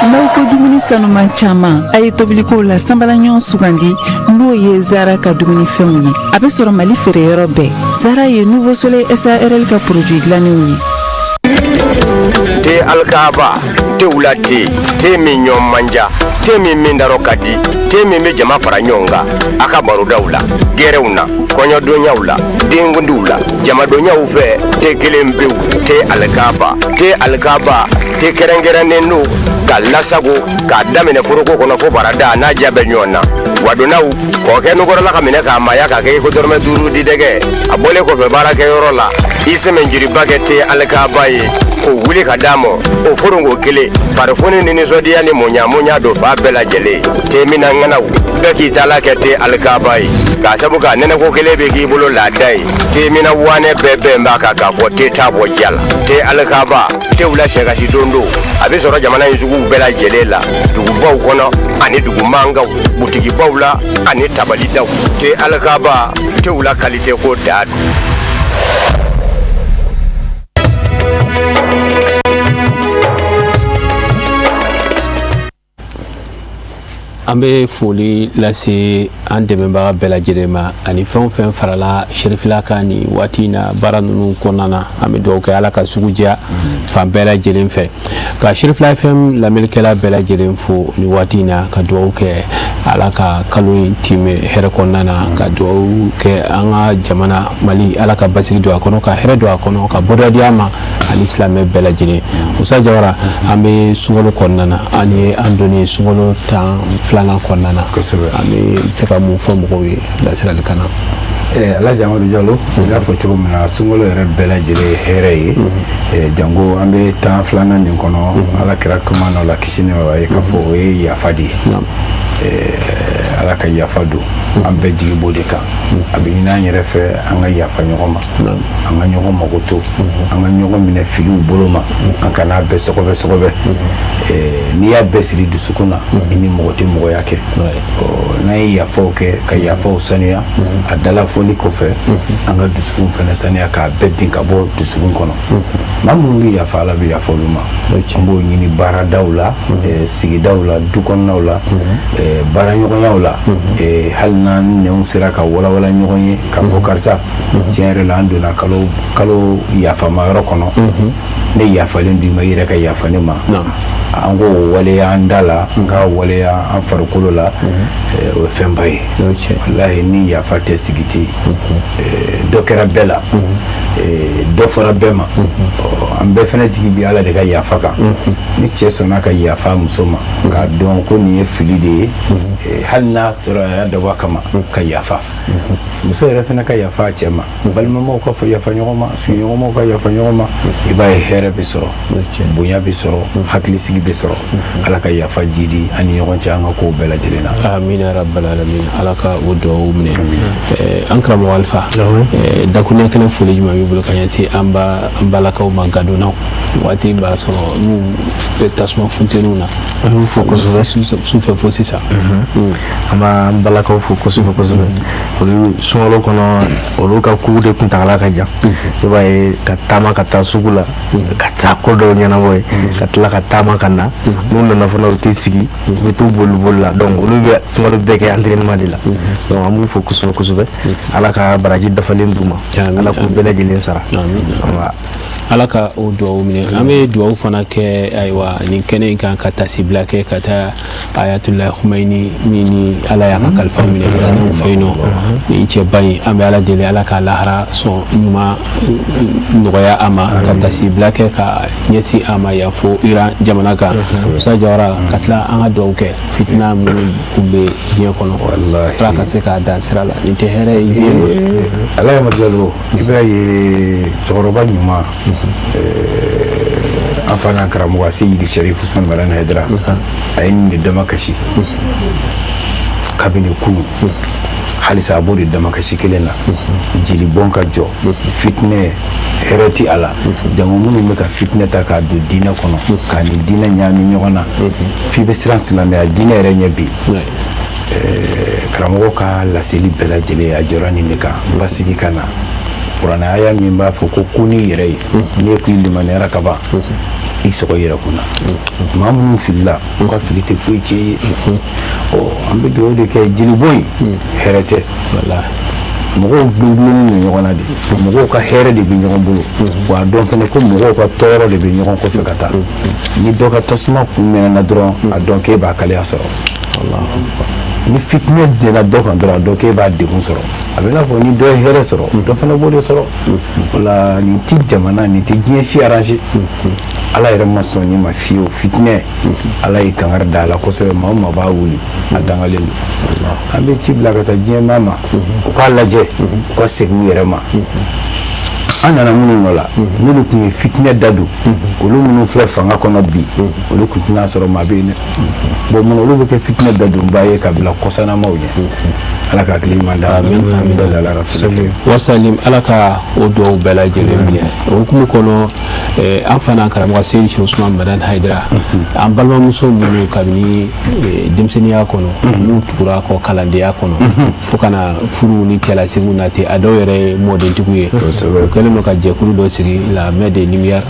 N'aw ko dumuni sanuman caman, a ye tobilikow la sanbala ɲɔgɔn sugandi, n'o ye Zara ka dumunifɛnw ye. A bɛ sɔrɔ Mali feereyɔrɔ bɛɛ. Zara ye Nouveau Soleil SARL ka produit dilannenw ye. Te Alikaba, tew la te, te min ɲɔ man ja, te min min darɔ ka di, te min bɛ jama fara ɲɔgɔn kan a ka barodaw la, gɛrɛnw na, kɔɲɔdonyaw la, denkundiw la, jamadonyaw fɛ. Te kelen pewu, te Alikaba. Te Alikaba, te kɛrɛnkɛrɛnnen don ka lasago k'a daminɛ foroko kɔnɔ fo barada n'a diya bɛ ɲɔgɔn na. Wadonnaw kɔkɛ nukɔrɔla ka minɛ k'a maaya k'a kɛ i ko dɔrɔmɛ 5 di dɛgɛ. A bɔlen kɔfɛ baarakɛyɔrɔ la, i sɛmɛnjiriba kɛ te Alikaba ye k'o wuli ka d'a ma, o foronko kelen, farifoni ni nisɔndiya ni muɲamuɲa don fa bɛɛ lajɛlen. Te minna ŋanaw bɛɛ k'i taala kɛ te Alikaba ye, k'a sabu k'a nɛnɛko kelen bɛ k'i bolo laada ye. Te minna wanɛ bɛɛ bɛn b'a kan k'a fɔ te t'a bɔ ja la. Te Alikaba, tew la sɛkasi don don. A bɛ sɔrɔ jamana in suguw bɛɛ lajɛlen la, dugubaw kɔnɔ ani dugu mankanw, butigibaw la ani tabalidaw. Te Alikaba, tew la kalite ko da don. An bɛ foli lase an dɛmɛbaga bɛɛ lajɛlen ma ani fɛn o fɛn farala Serifila kan nin waati in na baara ninnu kɔnɔna na. An bɛ dugawu kɛ, Ala ka sugu diya fan bɛɛ lajɛlen fɛ. Ka Serifila FM lamɛnnikɛla bɛɛ lajɛlen fo nin waati in na, ka dugawu kɛ, Ala ka kalo in timɛ hɛrɛ kɔnɔna na, ka dugawu kɛ an ka jamana Mali, Ala ka basigi don a kɔnɔ, ka hɛrɛ don a kɔnɔ, ka bɔda di a ma ani silamɛ bɛɛ lajɛlen. Musa Jawara, an bɛ sunkalo kɔnɔna na, an ye an donni sunkalo 12nan kɔnɔna na. An bɛ se ka mun fɔ mɔgɔw ye bilasiralikan na? Alhaji Amadu Jalo, i y'a fɔ cogo min na, sunkalo yɛrɛ bɛɛ lajɛlen ye hɛrɛ ye, janko an bɛ 12nan nin kɔnɔ. Ala kira kuma nɔ la, kisi ni nɛɛma ye, k'a fɔ o ye yafa de ye. Ala ka yafa don an bɛɛ jigi b'o de kan. A bɛ ɲini an yɛrɛ fɛ, an ka yafa ɲɔgɔn ma, an ka ɲɔgɔn mago to, an ka ɲɔgɔn minɛ filiw bolo ma, an kana bɛɛ sɔgɔbɛ sɔgɔbɛ. N'i y'a bɛɛ siri dusukun na, i ni mɔgɔ tɛ mɔgɔya kɛ. N'an ye yafaw kɛ, ka yafaw saniya a dalafɔli kɔfɛ, an ka dusukun fana saniya k'a bɛɛ bin ka bɔ dusukun kɔnɔ. Maa minnu bɛ yafa, Ala bɛ yafa olu ma. An b'o ɲini baaradaw la, sigidaw la, du kɔnɔnaw la, baaraɲɔgɔnyaw la, hali n'an nɛnw sera ka walawala ɲɔgɔn ye k'a fɔ karisa, tiɲɛ yɛrɛ la, an donna kalo kalo yafama yɔrɔ kɔnɔ, ne yafalen d'i ma, i yɛrɛ ka yafa ne ma, an k'o waleya an da la, an k'a waleya an farikolo la, o ye fɛnba ye. Walahi, ni yafa tɛ, sigi tɛ yen. Dɔ kɛra bɛɛ la, dɔ fɔra bɛɛ ma. An bɛɛ fana jigi bi Ala de ka yafa kan. Ni cɛ sɔnna ka yafa muso ma, k'a dɔn ko nin ye fili de ye, hali n'a sɔrɔ a y'a dabɔ a kama, ka yafa, muso yɛrɛ fana ka yafa a cɛ ma, balimamaw ka fɔ yafa ɲɔgɔn ma, sigiɲɔgɔnmaw ka yafa ɲɔgɔn ma, i b'a ye hɛrɛ bɛ sɔrɔ, bonya bɛ sɔrɔ, hakilisigi bɛ sɔrɔ. Ala ka yafa jidi an ni ɲɔgɔn cɛ an ka kow bɛɛ lajɛlen na. Amina rabbal alamin. Ala ka o dugawu minɛ. An karamɔgɔ Alifa, dakuruɲɛ kelen foli jumɛn b'i bolo ka ɲɛsin an ba an balakaw ma gadonnaw, waati b'a sɔrɔ n'u bɛ tasuma funteniw na? An b'u fo kosɛbɛ. Sufɛ fo sisan. An b'an balakaw fo kosɛbɛ kosɛbɛ. Olu sunkalo kɔnɔ, olu ka kow de kuntagala ka jan. I b'a ye ka taama ka taa sugu la, ka taa ko dɔw ɲɛnabɔ ye, ka tila ka taama ka na. N'u nana fana, u tɛ sigi, u bɛ t'u boli boli la. Donc olu bɛ sunkalo bɛɛ kɛ entraînement de la. Donc an b'u fo kosɛbɛ kosɛbɛ. Ala ka baraji dafalen d'u ma, Ala k'u bɛɛ lajɛlen sara. Ala ka o duwawu minɛ. An bɛ duwawu fana kɛ, ayiwa, nin kɛnɛ in kan, ka tasibila kɛ ka taa Ayatollah Khomeini min ni Ala y'a ka kalifa minɛ anw fɛ yen nɔ. Nin cɛba in, an bɛ Ala deli, Ala ka lahara sɔn ɲuman nɔgɔya a ma, ka tasibila kɛ ka ɲɛsin a ma yan fo Iran jamana kan. Musa Jawara, ka tila an ka duwawu kɛ fitina minnu kun bɛ diɲɛ kɔnɔ, Ala ka se k'a dan sira la. Nin tɛ hɛrɛ ye diɲɛ ma. Ala ye Jalo, i b'a ye cɛkɔrɔba ɲuman, an fa n'an karamɔgɔ Seyidi Sharif Usman Madani Hayidara, a ye nin de damakasi kabini kunu, halisa a b'o de damakasi kelen na. Jelibɔn ka jɔ, fitinɛ hɛrɛ ti a la. Jango minnu bɛ ka fitinɛ ta k'a don diinɛ kɔnɔ, k'a ni diinɛ ɲaami ɲɔgɔn na, f'i bɛ siran silamɛya diinɛ yɛrɛ ɲɛ bi. Karamɔgɔ ka laseli bɛɛ lajɛlen, a jɔra nin de kan, basigi ka na. Kuranɛ aya min b'a fɔ ko ko n'i yɛrɛ ye, n'i ko i limaniyara ka ban, i sɔgɔ i yɛrɛ kunna. Maa minnu filila, u ka fili tɛ foyi tiɲɛ ye. Ɔ, an bɛ dugawu de kɛ. Jelibɔn in hɛrɛ tɛ. Mɔgɔw dulondulonnen don ɲɔgɔn na de, mɔgɔw ka hɛrɛ de bɛ ɲɔgɔn bolo, wa a dɔn fana ko mɔgɔw ka tɔɔrɔ de bɛ ɲɔgɔn kɔfɛ ka taa. Ni dɔ ka tasuma kun mɛnɛna dɔrɔn, a dɔn k'e b'a kalaya sɔrɔ. Ni fitinɛ dena dɔ kan dɔrɔn, a dɔn k'e b'a degun sɔrɔ. A bɛ n'a fɔ ni dɔ ye hɛrɛ sɔrɔ, dɔ fana b'o de sɔrɔ. O la, nin ti jamana, nin ti diɲɛ si arranger. Ala yɛrɛ ma sɔn nin ma fiyewu. Fitinɛ, Ala ye kangari da a la kosɛbɛ. Maa o maa b'a wuli, a dangalen don. An bɛ ci bila ka taa diɲɛ maa ma, u k'a lajɛ, u ka segin u yɛrɛ ma. An nana minnu nɔ la, n'olu tun ye fitinɛ da don, olu minnu filɛ fanga kɔnɔ bi, olu tun tɛna sɔrɔ maa bɛ yen dɛ. Bon, mun olu bɛ kɛ fitinɛ da donba ye ka bila kɔsanamaw ɲɛ? Ala ka hakili ɲuman d'an ma. Wasalim. Ala ka o duwawu bɛɛ lajɛlen minɛ. O hukumu kɔnɔ, an fana karamɔgɔ Seyidi Sɛki Usman Madani Hayidara, an balimamuso minnu kabini denmisɛnninya kɔnɔ n'u tugura kɔ kalandenya kɔnɔ fo ka na furu ni cɛlasigiw na ten, a dɔw yɛrɛ ye mɔdentigiw ye, u kɛlen don ka jɛkulu dɔ sigi, la main de lumière.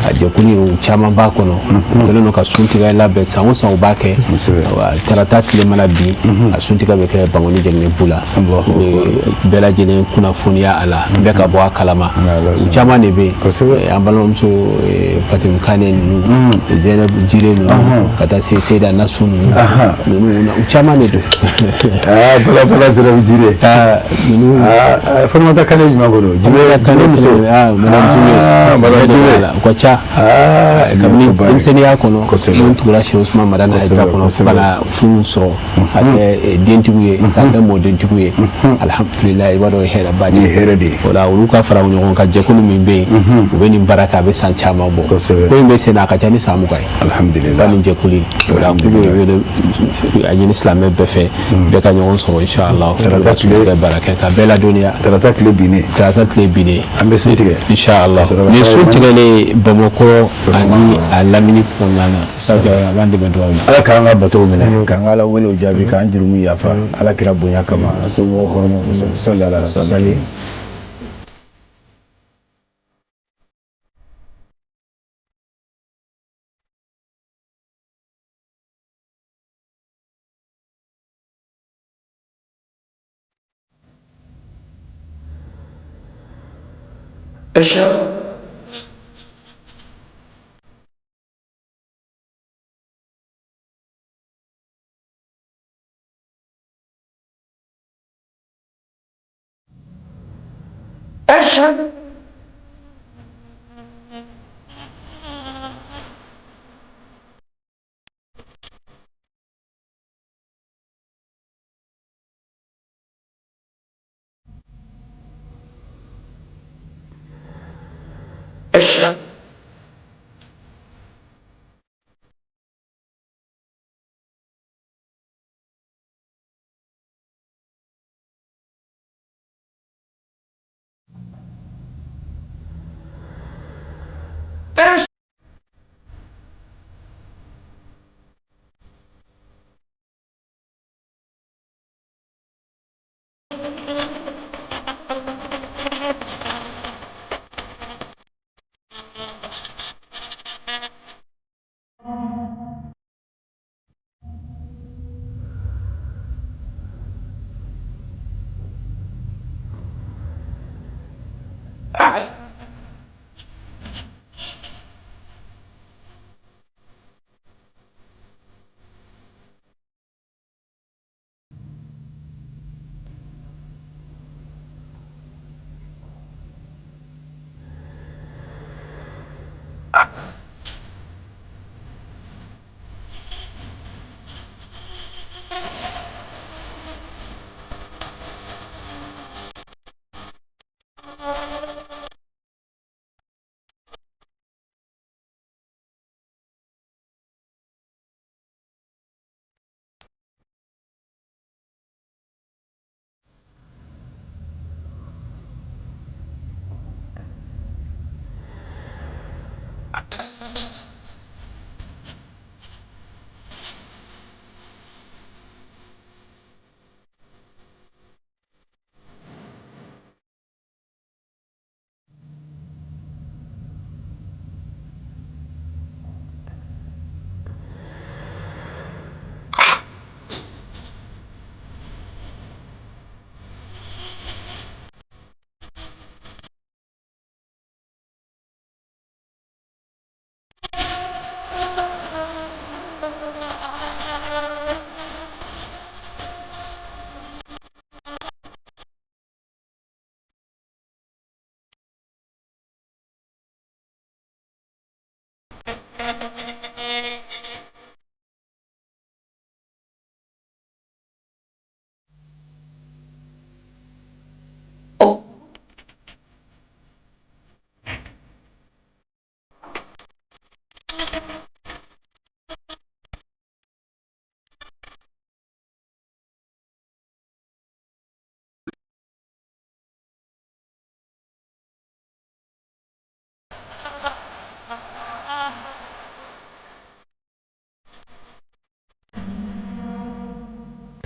A jɛkulu in caman b'a kɔnɔ. U kɛlen don ka suntigɛ labɛn. San o san u b'a kɛ. Tarata tile mana bin, a suntigɛ bɛ kɛ Bankoni Jɛnɛbu la. Bɛɛ lajɛlen kunnafoniya a la, bɛɛ ka bɔ a kalama. U caman de bɛ yen, an balimamuso Fatimu Kane ninnu, Zɛnɛbu Jire ninnu, ka taa se Seyida Nasu ninnu, u caman de don. Bala bala, Zɛnɛbu Jire, Fatumata Kane jumɛn ko don? Jire Kane muso, madame, u ka ca. Kabini denmisɛnninya kɔnɔ minnu tugura Sɛki Usman Madani Hayidara kɔnɔ fo ka na furu sɔrɔ, ka kɛ dentigiw ye, ka kɛ mɔdentigiw ye, alhamdulilayi, i b'a dɔn hɛrɛba de ye. Hɛrɛ de ye. O la, olu ka fara ɲɔgɔn kan, jɛkulu min bɛ yen, u bɛ nin baara kɛ, a bɛ san caman bɔ. Ko in bɛ sen na, a ka ca ni san 20 ye. Alhamdulilayi. Nin jɛkulu in, o la, k'u bɛ wele a ɲini silamɛ bɛɛ fɛ, bɛɛ ka ɲɔgɔn sɔrɔ, inshallah. Tarata tile baara kɛ ka bɛɛ ladɔnniya. Tarata tile binnen. Tarata tile binnen. An bɛ sun tigɛ. Inshallah, nin sun tigɛlen Bamakɔ ani a lamini kɔnɔna na, a b'an dɛmɛ dugawu la. Ala k'an ka batow minɛ, k'an ka Ala welew jaabi, k'an jurumu yafa, Ala kira bonya kama, a somɔgɔw hɔrɔnw, sallallahu alaihi wa sallam. أشهد أشهد أشهد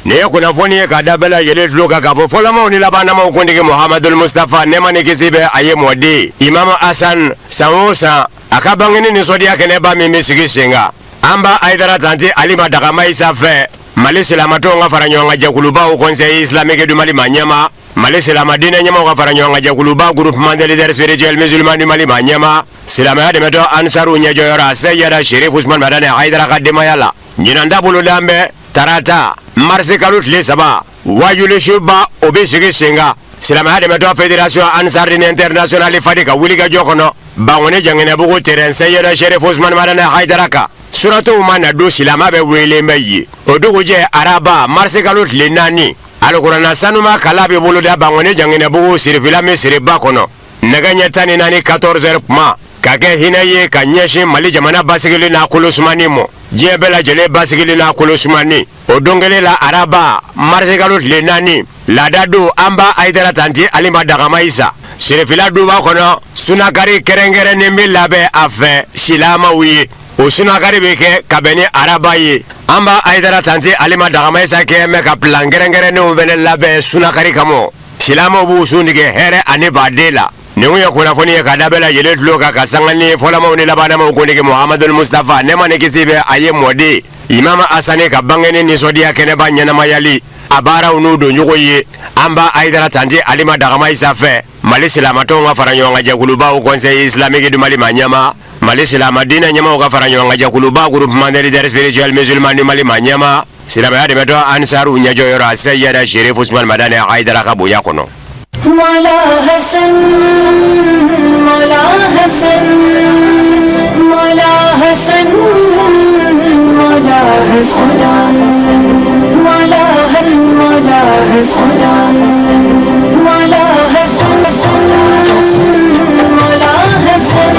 Nin ye kunnafoni ye ka da bɛɛ lajɛlen tulo kan k'a fɔ fɔlɔmaw ni labanamaw kuntigi Muhamadul Mustafa nɛɛma ni kisi bɛ a ye mɔden Imam Asan san o san a ka bangeni nisɔndiya kɛnɛba min bɛ sigi sen kan an ba Ayidara Tanti Alima Dagama Isa fɛ Mali silamatɔnw ka fara ɲɔgɔn kan jɛkuluba Haut Conseil islamique du Mali maa ɲɛmaa Mali silama diinɛ ɲɛmaaw ka fara ɲɔgɔn kan jɛkuluba groupement des leaders spirituels musulmans du Mali maa ɲɛmaa silamɛya dɛmɛtɔn Ansaru ɲɛjɔyɔrɔ a Seyida Sherif Usman Madani Hayidara ka denbaya la ɲinan ta bolodan bɛ tarata marisi kalo tile 3 wajulisuba o bɛ sigi sen kan silamɛya dɛmɛtɔn fédération Ansardine internationale FADI ka wulikajɔ kɔnɔ Bankoni Janginɛbugu terrain Seyida Sherif Usman Madani Hayidara kan suratow mana dun silama bɛɛ wele bɛ yen o dugujɛ araba marisi kalo tile 4 alikuranɛ sanuma kalan bɛ boloda Bankoni Janginɛbugu sirifila misiriba kɔnɔ nɛgɛ ɲɛ 14 14 heures kuma ka kɛ hinɛ ye ka ɲɛsin Mali jamana basigili n'a kolosumani ma diɲɛ bɛɛ lajɛlen basigili n'a kolosumani o don kelen la araba marisikalo tile 4 laada don an ba Ayidara Tanti Alima Dagama Isa sirifila duba kɔnɔ sunakari kɛrɛnkɛrɛnnen bɛ labɛn a fɛ silamaw ye o sunakari bɛ kɛ ka bɛn ni araba ye an ba Ayidara Tanti Alima Dagama Isa kɛ mɛ ka plan kɛrɛnkɛrɛnnenw fɛnɛ labɛn sunakari kama silamaw b'u sun tigɛ hɛrɛ ani baden la nin ye kunnafoni ye ka da bɛɛ lajɛlen tulo kan ka sanga ni fɔlɔmaw ni labanamaw kuntigi Muhamadul Mustafa nɛɛma ni kisi bɛ a ye mɔden Imam Asani ka bangeni nisɔndiya kɛnɛba ɲɛnamayali a baaraw n'u doncogo ye an ba Ayidara Tanti Alima Dagama Isa fɛ. Mali silamatɔnw ka fara ɲɔgɔn kan jɛkuluba Haut Conseil islamique du Mali maa ɲɛmaa, Mali silama diinɛ ɲɛmaaw ka fara ɲɔgɔn kan jɛkuluba Groupement des leaders spirituels musulmans du Mali maa ɲɛmaa, silamɛya dɛmɛtɔn Ansaru ɲɛjɔyɔrɔ a Seyida Sherif Usman Madani Hayidara ka bonya kɔnɔ. Mola Hasan, Mola Hasan, Mola Hasan, Mola Hasan, Mola Mola Hasan, Mola Hasan, Mola Hasan,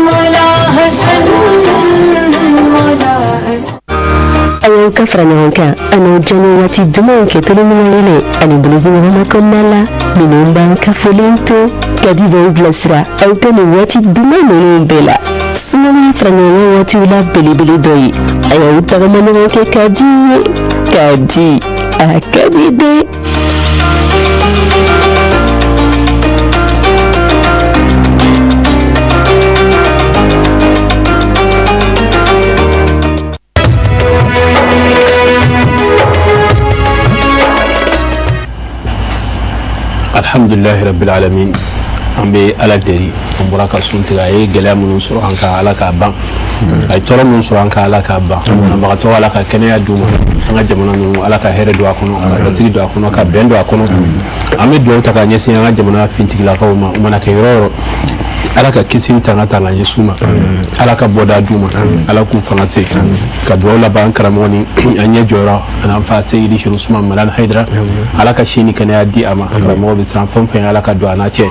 Mola Hasan, Mola Hasan. A y'aw ka fara ɲɔgɔn kan an'aw diyaɲɛ waati dumanw kɛ tulonkɛ yɛlɛ ani bolodiɲɔgɔnma kɔnɔna la minnu b'an kafolen to kadi b'aw bilasira aw ka nin waati duman ninnu bɛɛ la sunkalo ye fara ɲɔgɔn kan waatiw la belebele dɔ ye a y'aw tagama ɲɔgɔn kɛ ka di ye ka di a ka di dɛ. Alhamdulilahi rabbil alamin, an bɛ Ala deli, an bɔra ka sun tigɛ, a ye gɛlɛya minnu sɔrɔ an kan, Ala k'a ban, a ye tɔɔrɔ minnu sɔrɔ an kan, Ala k'a ban, banabagatɔ Ala ka kɛnɛya d'u ma, an ka jamana ninnu Ala ka hɛrɛ don a kɔnɔ, ka basigi don a kɔnɔ, ka bɛn don a kɔnɔ. An bɛ dugawu ta ka ɲɛsin an ka jamana fintigilakaw ma, u mana kɛ yɔrɔ o yɔrɔ, Ala ka kisi ni tanga ta ka ɲɛsin u ma, Ala ka bɔda d'u ma, Ala k'u fanga se. Ka dugawu laban karamɔgɔ ni an ɲɛ jɔyɔrɔ an'an fa Seyidi Sherif Usman Madani Hayidara, Ala ka si ni kɛnɛya di a ma. Karamɔgɔ bɛ siran fɛn o fɛn, Ala ka don a n'a cɛ,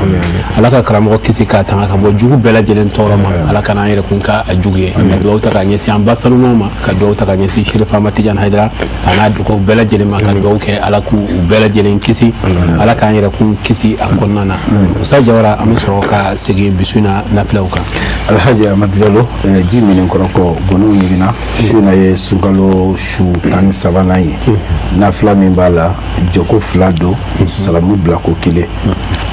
Ala ka karamɔgɔ kisi k'a tanga ka bɔ jugu bɛɛ lajɛlen tɔɔrɔ ma, Ala kana an yɛrɛ kun k'a jugu ye. Ka dugawu ta ka ɲɛsin an ba sanumaw ma, ka dugawu ta ka ɲɛsin Sherif Ahmad Tijani Hayidara a n'a dɔgɔw bɛɛ lajɛlen ma, ka dugawu kɛ Ala k'u bɛɛ lajɛlen kisi, Ala k'an yɛrɛ kun kisi a kɔnɔna na. Musa Jawara, an bɛ sɔrɔ ka segin bisu na nafilaw kan. Alhaji Amadu Jalo, ji min kɔrɔ kɔ gɔniw ɲiginna, su na ye sunkalo su 13nan ye. Nafila min b'a la, jɔko fila don, salamu bilako kelen,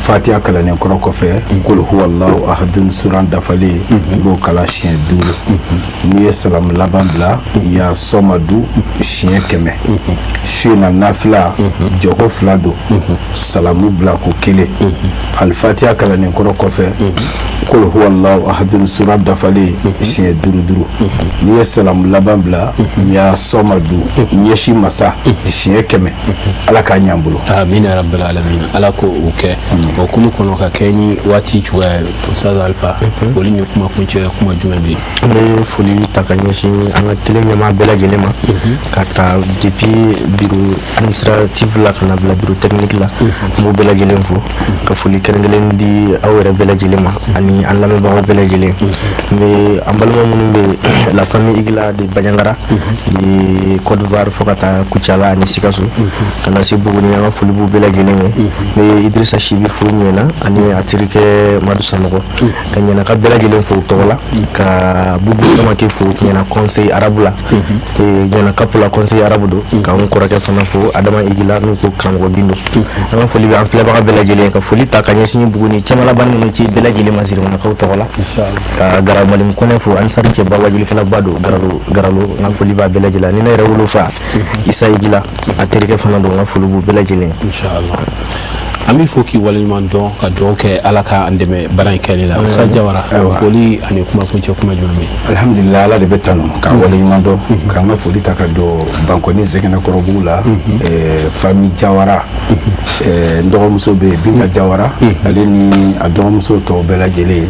fatiya kalannen kɔrɔ kɔfɛ, kul huwallahu ahadun suran dafalen, i b'o kalan siɲɛ duuru. N'i ye salamu laban bila, ya sɔmadu siɲɛ 100. Su in na nafila, jɔko fila don, salamu bilako kelen, alifatiya kalannen kɔrɔ kɔfɛ, kul huwallahu ahadun suran dafalen siɲɛ duuru duuru. N'i ye salamu laban bila, ya sɔmadu ɲɛsin masa siɲɛ 100. Ala k'a ɲɛ an bolo. Amina rabbal alamin, Ala k'o kɛ o kumu kɔnɔ ka kɛ ni waati cogoya ye. Ustaz Alpha, foli ni kuma kuncɛ kuma jumɛn bɛ yen? An bɛ foli ta ka ɲɛsin an ka télé ɲɛmaa bɛɛ lajɛlen ma, ka ta depuis bureau administratif la ka na bila bureau technique la, an b'u bɛɛ lajɛlen fo, ka foli kɛrɛnkɛrɛnnen di aw yɛrɛ bɛɛ lajɛlen ma ani an lamɛnbagaw bɛɛ lajɛlen. N bɛ an balima minnu bɛ la famille Igila de Bandiagara, de Côte d'Ivoire fo ka taa Kucala ani Sikaso, ka na se Buguni, an ka foli b'u bɛɛ lajɛlen ye. N bɛ Idrissa Sibi fo Ɲɛna ani a terikɛ Madu Sanɔgɔ, ka Ɲɛnaka bɛɛ lajɛlen fo u tɔgɔ la, ka Bubu Samake fo Ɲɛna conseil arabe la, Ɲɛna kapo la conseil arabe don, ka n kɔrɔkɛ fana fo Adama Igila n'u ko karamɔgɔ Bindo. An ka foli bɛ an filɛbaga bɛɛ lajɛlen, ka foli ta ka ɲɛsin Buguni cɛmalabani ninnu ci bɛɛ lajɛlen ma Sirimanakaw tɔgɔ la, ka Garamali Kɔnɛ fo, Ansari cɛba wajulikɛlaba don Garalo Garalo, n ka foli b'a bɛɛ lajɛlen ni ne yɛrɛ wolofa Isa Igila a terikɛ fana don, n ka foli b'u bɛɛ lajɛlen. Inshallah, an b'i fo k'i waleɲuman dɔn, ka dugawu kɛ Ala ka an dɛmɛ baara in kɛli la. Ustaz Jawara, foli ani kuma kuncɛ kuma jumɛn bɛ yen? Alhamdulillah, Ala de bɛ tanu k'a waleɲuman dɔn, k'an ka foli ta ka don Bankɔni Zɛgɛnɛkɔrɔbugu la, famille Jawara, n dɔgɔmuso bɛ yen Binta Jawara, ale ni a dɔgɔmuso tɔw bɛɛ lajɛlen,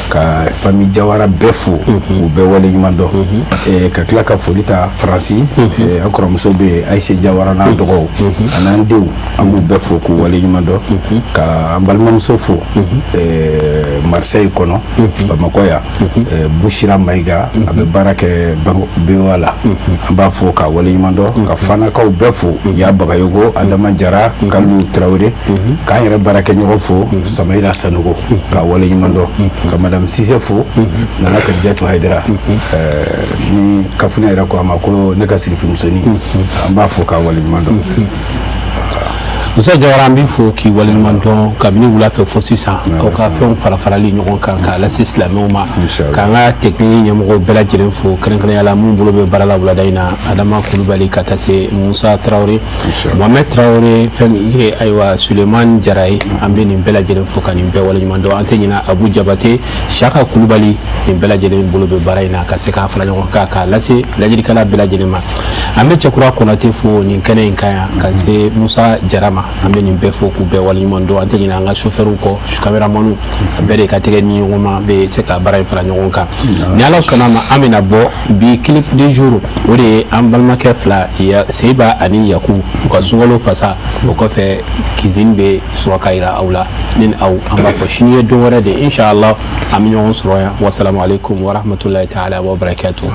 ka famille Jawara bɛɛ fo k'u bɛɛ waleɲuman dɔn, ka tila ka foli ta Faransi, an kɔrɔmuso bɛ yen Ayise Jawara n'a dɔgɔw a n'an denw, an b'u bɛɛ fo k'u waleɲuman dɔn, ka an balimamuso fo Marseille kɔnɔ, Bamakɔ yan, Busira Mayiga, a bɛ baara kɛ BOA la, an b'a fo k'a waleɲuman dɔn, ka Fanakaw bɛɛ fo, Ya Bagayogo, Adama Jara, Kalu Tarawele, k'an yɛrɛ baarakɛɲɔgɔn fo Samayira Sanogo k'a waleɲuman dɔn, ka Madame Sise fo, Nana Kadijatu Hayidara, ni Kafunɛ yɛrɛ ko a ma ko ne ka sirifimusonin, an b'a fo k'a waleɲuman dɔn. Musa Jawara, an b'i fo k'i waleɲuman dɔn. Kabini wula fɛ fo sisan, aw ka fɛnw fara farali ɲɔgɔn kan k'a lase silamɛw ma, k'an ka technique ɲɛmɔgɔw bɛɛ lajɛlen fo, kɛrɛnkɛrɛnnenya la mun bolo bɛ baara la wulada in na, Adama Kulubali, ka taa se Musa Tarawele, Mohamed Tarawele, fɛn min ye ayiwa Suleiman Jara ye. An bɛ nin bɛɛ lajɛlen fo ka nin bɛɛ waleɲuman dɔn. An tɛ ɲinɛ Abu Jabate, Saka Kulubali, nin bɛɛ lajɛlen bolo bɛ baara in na ka se k'a fara ɲɔgɔn kan k'a lase lajɛlikɛla bɛɛ lajɛlen ma. An bɛ Cɛkura Kɔnate fo nin kɛnɛ in kan yan, ka se Musa Jara ma. An bɛ nin bɛɛ fo k'u bɛɛ waleɲuman dɔn. An tɛ ɲinɛ an ka sofɛriw kɔ, kameramaniw, a bɛɛ de ka tɛgɛ ni ɲɔgɔn ma bɛ se ka baara in fara ɲɔgɔn kan. Ni Ala sɔnna ma, an bɛna bɔ bi clip du jour, o de ye an balimakɛ fila Seiba ani Yaku u ka sunkalo fasa. O kɔfɛ, cuisine bɛ sɔrɔ ka yira aw la. Ne ni aw, an b'a fɔ sini ye don wɛrɛ de, inshallah an bɛ ɲɔgɔn sɔrɔ yan. Wasalamu alaikum warahmatullahi ta'ala wa barakatuh.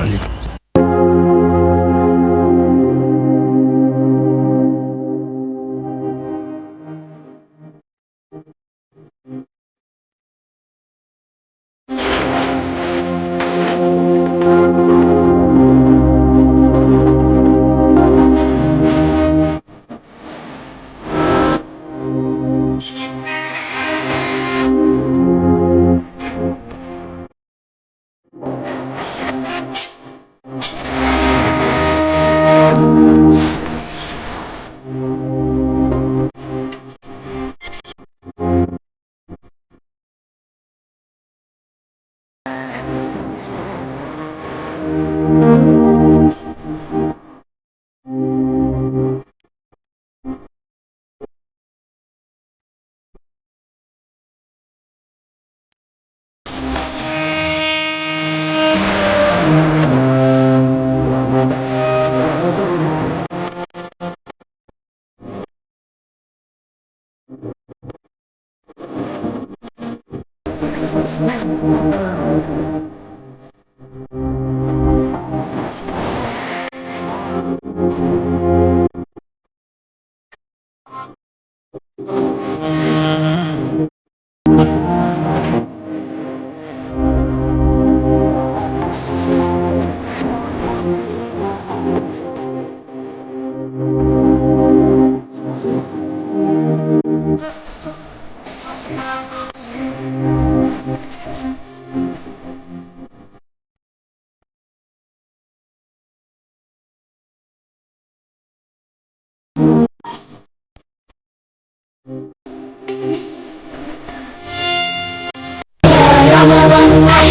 رمضان.